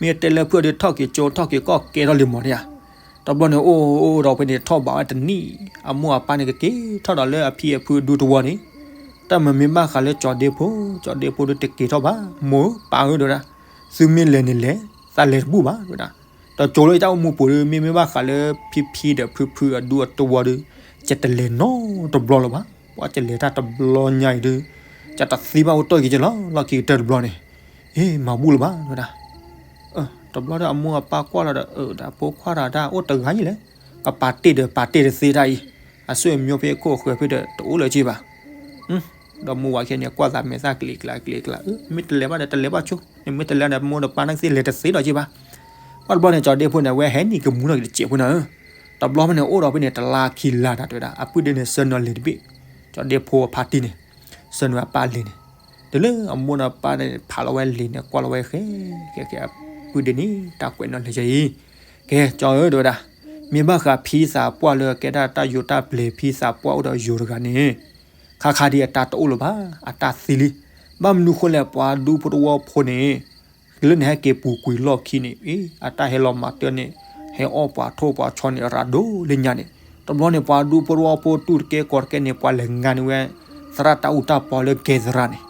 မ့ၢ်တဲလၢဖုၣ်ဒီးထီၣ်က့ၤကၠိထီၣ်က့ၤကီၢ်ကဲထီၣ်လံမးဒံးဧါ, တဘျီန့ၣ် အိၣ်အိၣ်ဒီးဖဲန့ၣ်ထီၣ်ဘးဝဲတနံၣ် အမိၢ်အပၢ်န့ၣ်ကက့ၤထီၣ်ဒီးလၢအဖံအဖုအဒူတဝီန့ၣ်, တၢ်မ့မ့ၢ်ဘၣ်ဃးလၢကၠီဒ့ဖိ ကၠီဒ့ဖိဒီးတက့ၤထီၣ်ဘၣ် မိၢ်ပၢ်ဧၢတဝဲဒၣ်, သုမ့ၢ်လဲၤန့ၣ်လဲၤ သးလဲၤတဘူၣ်ဘၣ်တဝဲဒၣ်, ဒီးကၠိလၢယတၢ်အိၣ်မူပူၤဒီး မ့မ့ၢ်ဘၣ်ဃးလၢဖံဖံဒီးဖုဖုအဒူအတဝီဒီး, ယတလဲၤနီတဘျီလၢၤဘၣ်, ပှၤကလဲၤတၢ်တဘျီညါအံၤဒီး, ယတသံဘၣ်အိၣ်တ့ၢ်က့ၤကလီၤ လီၢ်ခံကတၢၢ်တဘျီန့ၣ်, ဟ့ၣ် မၤဘူၣ်လၢၤဘၣ်တဝဲဒၣ် တဘျီဒီးအမိၢ်အပၢ်ကွၢ်လီၤဒီး အၢ တၢ်ဖိခွါတၢ်ဒၣ်အိၣ်တဂၤယံၤလဲၣ်, ကပာ်တ့ၢ်ဒီးပာ်တ့ၢ်တသ့တၢ်အံၤ, အစိၣ်အမျိုးဖဲခိၣ်အဃၢၤဖဲဒီးတအိၣ်လၢၤက့ဘၣ်, ဒီးမိၢ်ဝၤခဲန့ၣ် ကွၢ်သးမဲာ်သၣ်ကလံၤကျါကလံၤကျါ, မ့ၢ်တလဲၤဘၣ်ဒီးတလဲၤဘၣ်ဆိ, နမ့ၢ်တလဲၤဒီးမိၢ်ဒီးပၢ်န့ၣ်သ့ၣ်လဲၤတသ့ဒီးက့ဘၣ်, ဘၣ်တဘျီန့ၣ် ကၠီဒ့ဖိန့ၣ် အဝဲဟဲနံၤကမူထီၣ်က့ၤတစဲးဖိန့ၣ်, တဘျီဖဲန့ၣ်အိၣ်ဒီးဖဲန့ၣ် တလါခံလါတၢ်တဝဲဒၣ် အပုၢ်ဒ့န့ၣ် ဆှၢနုာ်လံာ်တဘ့ၣ်, ကၠီဒ့ဖိအဖါတံၢ်န့ၣ်, ဆှၢနုာ်အပၢ်လံာ်န့ၣ်, တုၤလၢအမိၢ်ဒီးပၢ်န့ၣ် ဖးလီၤဝဲလံာ်န့ၣ် ကွၢ်လီၤဝဲဃဲ, ဃဲဃဲအပုၢ်ဒ့န့ၣ် တၢ်ကွဲးနီၣ်လဲၤကဲအံၤ, ကဲကၠီဧၢတဝဲဒၣ်, မ့ၢ်ဘၣ်ဃးဖံသးပှၢ်လၢကဲဒၣ်တၢ်ယိၤတၢ်ပျဲၤဖံသးပှၢ်အိၣ်ဒီးယိၤတဂၤန့ၣ်, ခါခါဒ်အတၢ်တအိၣ်လၢၤဘၣ် အတၢ်သံလံ, ဘၣ်မနုၤဃိလဲၣ် ပှၤဒူဖိတဝီဖိန့ၣ် လၢန့ၣ်ဟဲက့ၤပူၤကွံာ်လီၢ်ခံန့ၣ် အတၢ်ဟဲလီၤမၤတၢ်န့ၣ်, ဟဲအီၣ်ပှၤထိၣ်ပှၤဆီန့ၣ် ရၤဒိၣ်လၢညါန့ၣ်, တဘျီန့ၣ် ပှၤဒူဖိတဝီဖိတူၢ်တကဲကီၢ်တကဲန့ၣ် ပှၤလဲၤငါန့ၢ်ဝဲ သရၣ်တၢ်အူတၢ်ပီလၢကဲသရၣ်န့ၣ်,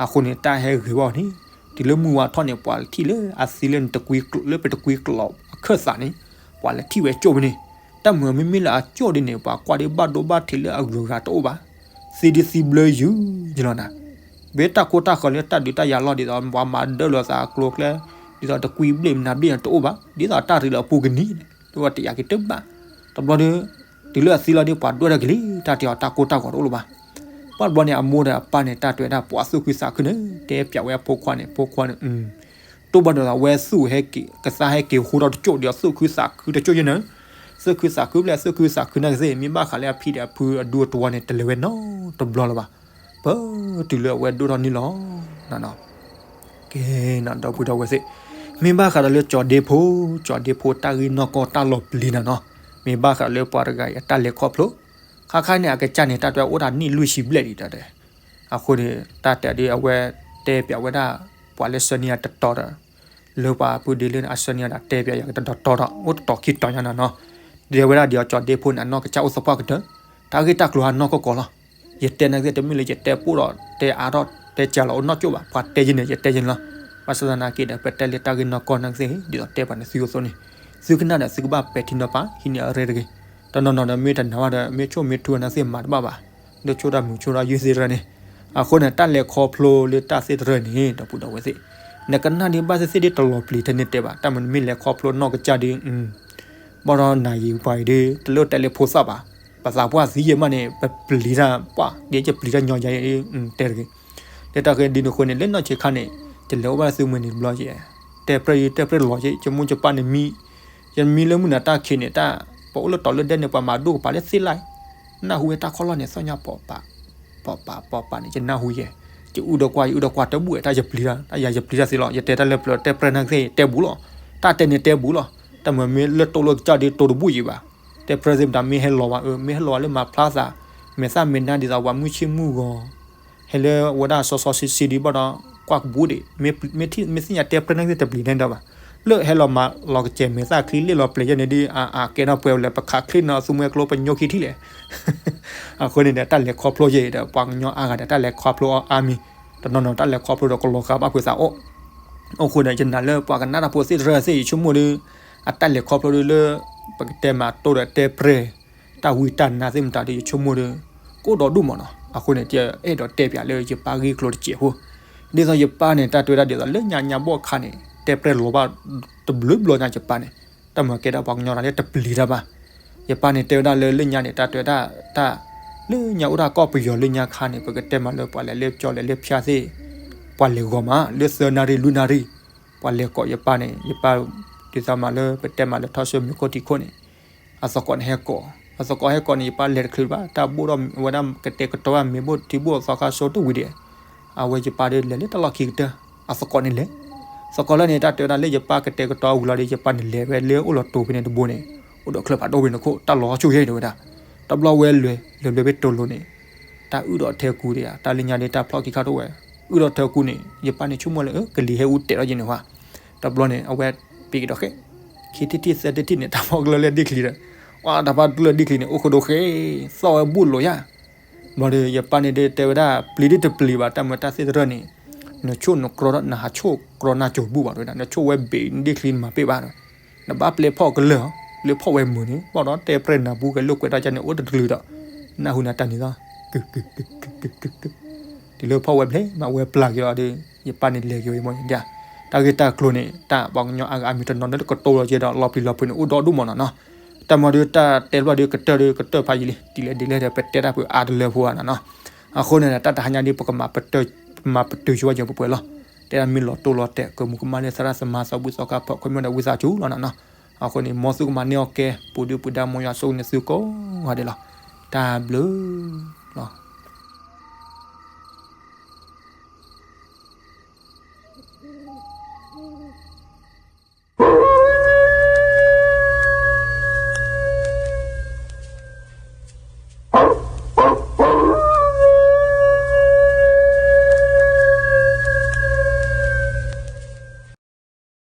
အဃိန့ၣ် တၢ်ဟဲဂ့ၤဘၣ်အီၤန့ၣ်, တုၤလၢမုၢ်ဝါထီၣ်န့ၣ် ပှၤထံၣ်လၢအသံလၢ လၢပတကွံကျိာ်အခၢၣ်သးန့ၣ်, ပှၤလဲၤထံၣ်ဝဲကၠိၣ်ဖဲန့ၣ်, တၢ်မုာ်မ့မ့ၢ်လၢအကၠိၣ်ဒ်န့ၣ် ပှၤကွၢ်ဒ်ဘၣ်ဒိဘၣ်ထံးလၢအဂုၤအဂၤတအိၣ်ဘၣ်, သံဒ်သံဘျၢယုၢ်ယလီၤနၤ ဘၣ်တၢ်ကိၢ်တၢ်ဂီၤလၢတၢ်ဒုးတၢ်ယၤလီၢ် ဒ်သိးပှၤမၤဒၢလိာ်သးအကျိၤအကျဲ, ဒ်သိးတကွံဘျ့ၣ်မနၤဘျ့ၣ်န့ၣ်တအိၣ်ဘၣ်, ဒ်သိးတၢ်ရ့လိာ်အပူၤကနံၤန့ၣ် တအိၣ်တယာ်က့ၤတဘၣ်, တဘျီဒီး, တုၤလၢအသံလီၤဒီးပှၤဒွဲၣ်ထီၣ်က့ၤလံ တၢ်တဲအီၤတၢ်ကိၢ်တၢ်ဂီၤတအိၣ်လၢၤဘၣ်, ဘၣ်တဘျီန့ၣ် အမိၢ်ဒီးအပၢ်န့ၣ် တၢ်တဲဝဲဒၣ်ပှၤသူၣ်ခုသးခုန့ၣ် တဲပျးဝဲအဖိခွါန့ၣ် ဖိခွါန့ၣ် တိၢ်ဘၣ်ဒီးဝဲသူၣ်ဟဲက့ၤ ကသါဟဲက့ၤဟူထီၣ်တကၠိၣ်ဒီးသူၣ်ခုသးခုတကၠိၣ်ယဲၢ်န့ၣ်, သူၣ်ခုသးခုဘျဲၣ် သူၣ်ခုသးခုနာ်က့သ့ၣ် မ့ၢ်ဘၣ်ဃးလၢအဖံဒီးအဖုအဒူအတဝီန့ၣ် တလဲၤဝဲနီတဘျီလၢၤဘၣ်, ပၢ်တုၤလၢအဝဲဒိၣ်ထီၣ်န့ၣ်လီၤ. ကဲနၤ ဒီပုၢ်ဒီဝဲၢ်သ့ၣ်, မ့ၢ်ဘၣ်ဃးဒီးလၢကၠီဒ့ဖိ, ကၠီဒ့ဖိတၢ်ဂ့ၢ်နီၢ်ကီၢ်တၢ်လီၤပျံၤနၤနီၤ, မ့ၢ်ဘၣ်ဃးဒီးလၢပှၤတဂၤအံၤအတၢ်လဲၤခီဖျိ, ခါခါန့ၣ် အကစၢ်န့ၣ် တၢ်တဲအိၣ်တၢ်နံၣ်လွံၢ်ဆံဘျဲၣ်ဒံးတၢ်တဲ အဃိန့ၣ် တၢ်တဲဒ်အဝဲတဲပျးဝဲဒၣ် ပှၤလၢဆှၢန့ၢ်အတတီၤဒီး လၢပှၤပုၢ်ဒ့လၢန့ၣ် အဆၢန့ၢ်အတၢ်တဲပျးယၤကတတီၤတီၤဒီး အိၣ်တတီၤခံတီၤညါနၤနီၤ, ဒ်ဝဲဒၣ်ဒ်အီၤကၠီဒ့ဖိန့ၣ် အနီၢ်ကစၢ်အိၣ်သပှၢ်ကတၢၢ်, တၢ်ဂ့ၢ်တၢ်ကျိၤအနီၢ်ကီၢ်ကီၢ်လီၤ. ယတဲနာ်က့သ့ၣ် တမ့ၢ်လၢယတဲပိၢ်ဒီး တဲအါထီၣ်တဲကၢလီၤအိၣ်နီၢ်ကၠိၣ်ဘၣ်, ပှၤတဲယဲန့ၣ် ယတဲယဲန့ၣ်လီၤ. ဘၣ်ဆၣ်သနာ်က့ဒီး ပတဲလၢတၢ်ဂ့ၢ်နီၢ်ကီၢ်နာ်က့သ့ၣ် ဒ်သိးတဲပှၤန့ၣ်သုအိၣ်သိးန့ၣ်, သုကနၣ်ဒီးသုကဘၣ်ပဲာ်ထံနီၤဖး ဟံးန့ၢ်အရ့တဂ့ၤ. တနီၤနီၤဒီး မ့ၢ်တနာ်ဘၣ်ဒီး မ့ၢ်ဆိၣ်မ့ၢ်ထူနာ်က့သ့ၣ်မၤတဘၣ်ဘၣ်, ဒိၣ်ဆိၣ်တၢ်မုာ်ဆိၣ်တၢ်ယုၢ်သ့ၣ်တဖၣ်န့ၣ်, အဃိန့ၣ် တၢ်လဲၤခီဖျိလၢတၢ်သ့ၣ်တဖၣ်န့ၣ် ဒီပုၢ်ဒီဝဲၢ်သ့ၣ်, နကနၣ်ဒ်ဘၣ်သ့ၣ်သ့ၣ်ဒ်တလီၤပျံၤထဲန့ၣ်တဲဘၣ်, တၢ်မနုၤမ့ၢ်လဲၤခီဖျိနီၢ်ကစၢ်ဒီး ဘၣ်ဒီးနၤယံၤပှၤအံၤဒီး တလိၣ်တဲလၢဖိသၣ်ဘၣ်, ပသးပှၢ်သံယဲၢ်မးန့ၣ် ပပျံၤတၢ်ပှၢ် ဒ်ယပျံၤတၢ်ညီယၤအံၤ တဲတဂ့ၤ. တဲတၢ်ဂ့ၢ်ဒ်န့ၣ်အဃိန့ၣ် လၢနီၢ်ဆံးခါန့ၣ် ယလဲၤအိၣ်ဘၣ်သုမှံၤန့ၣ်တဘျီယဲၢ်, တဲပြဲၢ်ယံၤတဲပြဲၢ်လီၤယဲၢ် ယမိၢ်ယပၢ်န့ၣ်မံ, ယမံလၢမုၢ်နၤတၢ်ခံးန့ၣ် တၢ်ပအိၣ်လၢတီၤလၢဒဲန့ၣ် ပှၤမၤဒိၣ်ကပၤလၢသ့ၣ်လၢ် နၢ်ဟူဝဲတၢ်ခီၣ်လီၢ်န့ၣ် သီၣ်ညါပိာ်ပာ်, ပိာ်ပာ် ပိာ်ပာ်န့ၣ် ယနၢ်ဟူယဲ, ယအူဒီးကွၢ် ယအူဒီးကွၢ်တဘူၣ်ဝဲ တၢ်ယပျံၤတၢ်, တၢ်ယၤယပျံၤတၢ်သ့လီၤ, ယတဲတၢ်လၢပျၢၤ တဲပြဲၢ်နၢ်သ့ၣ် တဲဘူးလီၤ, တၢ်တဲန့ၣ်တဲဘူးလီၤ, တၢ်မၤမ့ၢ်လၢတိၢ်လၢကစၢ်ဒီးတိၢ်တဘူၣ်ယံၤဘၣ်, တဲပြဲၢ်သ့ၣ်မတၤမ့ၢ်ဟဲလီၤဘၣ် အၢ မ့ၢ်ဟဲလီၤဘၣ်လၢမၤဖျါသး, မဲာ်သၣ်မဲာ်နါဒ်သိးပှၤမုၢ်ဆ့ၣ်မုၢ်ဂီၤ ဟဲလၢဝဲဒၣ်စီစီဆံဆံဒံးဘၣ်ဒီး ကွၢ်ကဘူးဒံး, မ့ၢ်သ့ၣ်ညါတဲပြဲၢ်နၢ်သ့ၣ်တပျံၤန့ၣ်ဒီးဘၣ်, လၢဟဲလီၤမၤလီၤကစဲးမဲာ်သၣ်ချံလ့ၣ်လီၤပျဲၤယဲန့ၣ်ဒ် အကဲထီၣ်ပှဲၤဝဲလၢ ပခးချ့နီၤသူမွဲကျိပညိခံထံၣ်လဲၣ်, အဃိန့ၣ်ဒီး တၢ်လဲၤခီဖျိယဲအံၤဒီး ပှၤကညီအါဂၤဒီး တၢ်လဲၤခီဖျိအီၤအါမံၤ, တနီၤနီၤတၢ်လဲၤခီဖျိဒီးကလီၤဃာ်ဘၣ်ဖုးသးအိၣ်, အဃိန့ၣ် ယနာ်လၢပှၤကနၣ်တၢ်ဖိသ့ၣ်တဖၣ်သ့ၣ် ယဆိကမိၣ်ဒီး အတၢ်လဲၤခီဖျိဒီးလၢ ပကတဲမးတိၢ်ဒီးတဲပြဲၢ် တၢ်ဝံတၢ်နါသ့ၣ်မတၤဒီး ယဆိကမိၣ်ဒီး ကအိၣ်ဒီဒူၣ်မးနီၤ, အဃိန့ၣ် ယအဲၣ်ဒိးတဲပၠးလၢယပၢ်ဂ့ၢ်ကျိၤတစဲးဖိ, ဒ်သိးယပၢ်န့ၣ် တၢ်တဲဝဲဒၣ်ဒ်သိးလၢညါညါဘီၣ်ခါန့ၣ် တဲပြဲၢ်လီၤဘၣ်တဘျုးဘျီညါယပၢ်န့ၣ်, တၢ်မၤကဲဒၣ်ပှၤကညီတၢ်လၢတပျံၤတၢ်ဘၣ်, ယပၢ်န့ၣ်တဲဝဲဒၣ်လၢလၢညါန့ၣ် တၢ်တဲဝဲဒၣ်တၢ် လၢညါအိၣ်ဒၣ်ကီၢ်ပယီၤလၢညါခါန့ၣ် ပကတဲမးလၢပှၤလဲၤလၢကၠီလဲၤလၢဖၠါသ့ၣ်, ပှၤလဲၤဂီၤမး လၢသၢနၣ်ရံၣ်လွံၢ်နၣ်ရံၣ်, ပှၤလဲၤကိးယပၢ်န့ၣ် ယပၢ် ဒ်သိးမးလၢပတဲမးလၢထီၣ်ဆၢမုၢ်ခိၣ်ထံခိၣ်န့ၣ် အသကိးန့ၣ်ဟဲကိး, အသကိးဟဲကိးန့ၣ် ယပၢ်လဲၤတချုးဘၣ် တၢ်ဘိၣ်ထီၣ်ဝဲဒၣ်ကတဲာ်ကတီၤဘၣ်မ့ၤဘိၣ်ထံဘိၣ်သီခါစိတဝံၤဒံး, အဝဲယပၢ်ဒီးလဲၤလၢတၢ်လီၢ်ခံကတၢၢ်, အသကိးန့ၣ်လဲၤ, သကိးလၢန့ၣ် တၢ်တဲဝဲဒၣ်လၢယပၢ်ကတဲာ်ကတီၤဝံၤလီၤဒီး ယပၢ်န့ၣ်လဲၤဝဲလၢအိၣ်လီၤတိၤဖဲန့ၣ်တဘိန့ၣ်, အိၣ်ဒီးချၢၣ်ဖးဒိၣ်ဖဲန့ၣ်ခိၣ် တၢ်လီၤဆီၣ်ယဲအံၤတဲဝဲဒၣ်, တဘျီဝဲလဲၤ လဲၤဘျဲဖဲတိၤလိၤန့ၣ် တၢ်အုၣ်ဒီးထဲကူဒံးဧါ တၢ်လၢညါဒ်တၢ်ဖျီၣ်ခံခါတအိၣ်ဝဲ, အုၣ်ဒီးထဲကူန့ၣ် ယပၢ်န့ၣ်ဆိကမိၣ်လၢ အၢ ကလံၤဟဲအူတဲာ်ထီၣ်ယဲန့ၣ်ဝဲ, တဘျီန့ၣ် အဝဲပံၤကဒီးဃဲ, ခံထံၣ်ထံၣ်သၢထံၣ်ထံၣ်န့ၣ် တၢ်ဖီၣ်ကျၢၢ်လၢဒ့ၣ်ချံဒီး, ဝဲတၢ်ဖီၣ်ကျၢၢ်ဒ့ၣ်ချံန့ၣ် အိၣ်ဃိဒိဃဲ, သီၣ်ဝဲဘူးလိာ်ယါ, ဘျီဒီး ယပၢ်န့ၣ်ဒ်တဲဝဲဒၣ် ပျံၤဒ်တပျံၤဘၣ် တၢ်မၢတၢ်သ့ၣ်တဖၣ်န့ၣ်, နဆိၣ်နကြီဒီး နဟးဆိၣ်ကြီနါစိၤဘူၣ်ဘၣ်တဲဝဲဒၣ်, နဆိၣ်ဝဲဘ့ၣ်ဒ့ၣ်ချံနမၤပ့ၢ်ဘၣ်ဒီး, နဘၣ်ပျဲဖီၣ်ကလၢာ်, ပျဲဖီၣ်ဝဲမုာ်န့ၣ် ဘၣ်ဒီးတဲပြဲၢ်နၢ်ဘူးကဲလိာ်ကွဲးတၢ်ကန့ၣ် အိၣ်တကလုာ်ဒီး, နၢ်ဟူနၤတၢ်န့ၣ်လီၤ, တုၤလၢဖီၣ်ဝဲဘျဲၣ်မး ဝဲပျၢ်က့ၤအီၤဒီး ယပၢ်န့ၣ်လဲၤက့ၤဝဲမ့ၢ်ဒ်, တၢ်ဂ့ၢ်တၢ်ကျိၤန့ၣ် တၢ်ပှၤကညီအါဂၤအါမံၤတနီၤလၢကတိၤလီၤက့ၤဒီး လီၤပျံၤလီၤဖုးန့ၣ် အိၣ်ဒီဒူၣ်မးနီၤနီၤ, တၢ်မၤဒီးတၢ်တဲဘျီဒီးကတၢၢ်ဒီးကတၢၢ်ဖးယံာ်လံ ဒ်လဲၣ်ဒ်လဲၣ်ဒီး ပတဲတၢ်ပှဲၤအါတလၢဖိဧါနီၤနီၤ, အဃိန့ၣ် တၢ်တဟါညါဒ်ပကမၤပတုာ်, ပမၤပတုာ်ဆိဝဲယပှဲၤပှဲၤလီၤ, တဲဒၣ်မ့ၢ်လီၤတိၢ်လီၤတဲာ် ကမူၤကမၣ်လၢသရၣ်သမါသီဘူၣ်သီခါဖီခိၣ်မ့ၢ်ဒီးဝံသးစူၤလီၤနီၤနီၤ, အဃိန့ၣ် မ်သုကမၤန့ၢ်အီၣ်ကဲ ပူၤဒုၣ်ပူၤဒါ မ်ယွၤဆိၣ်ဂ့ၤန့ၢ်သုကိးဂၤဒဲးလီၤ, တၢ်ဘျုး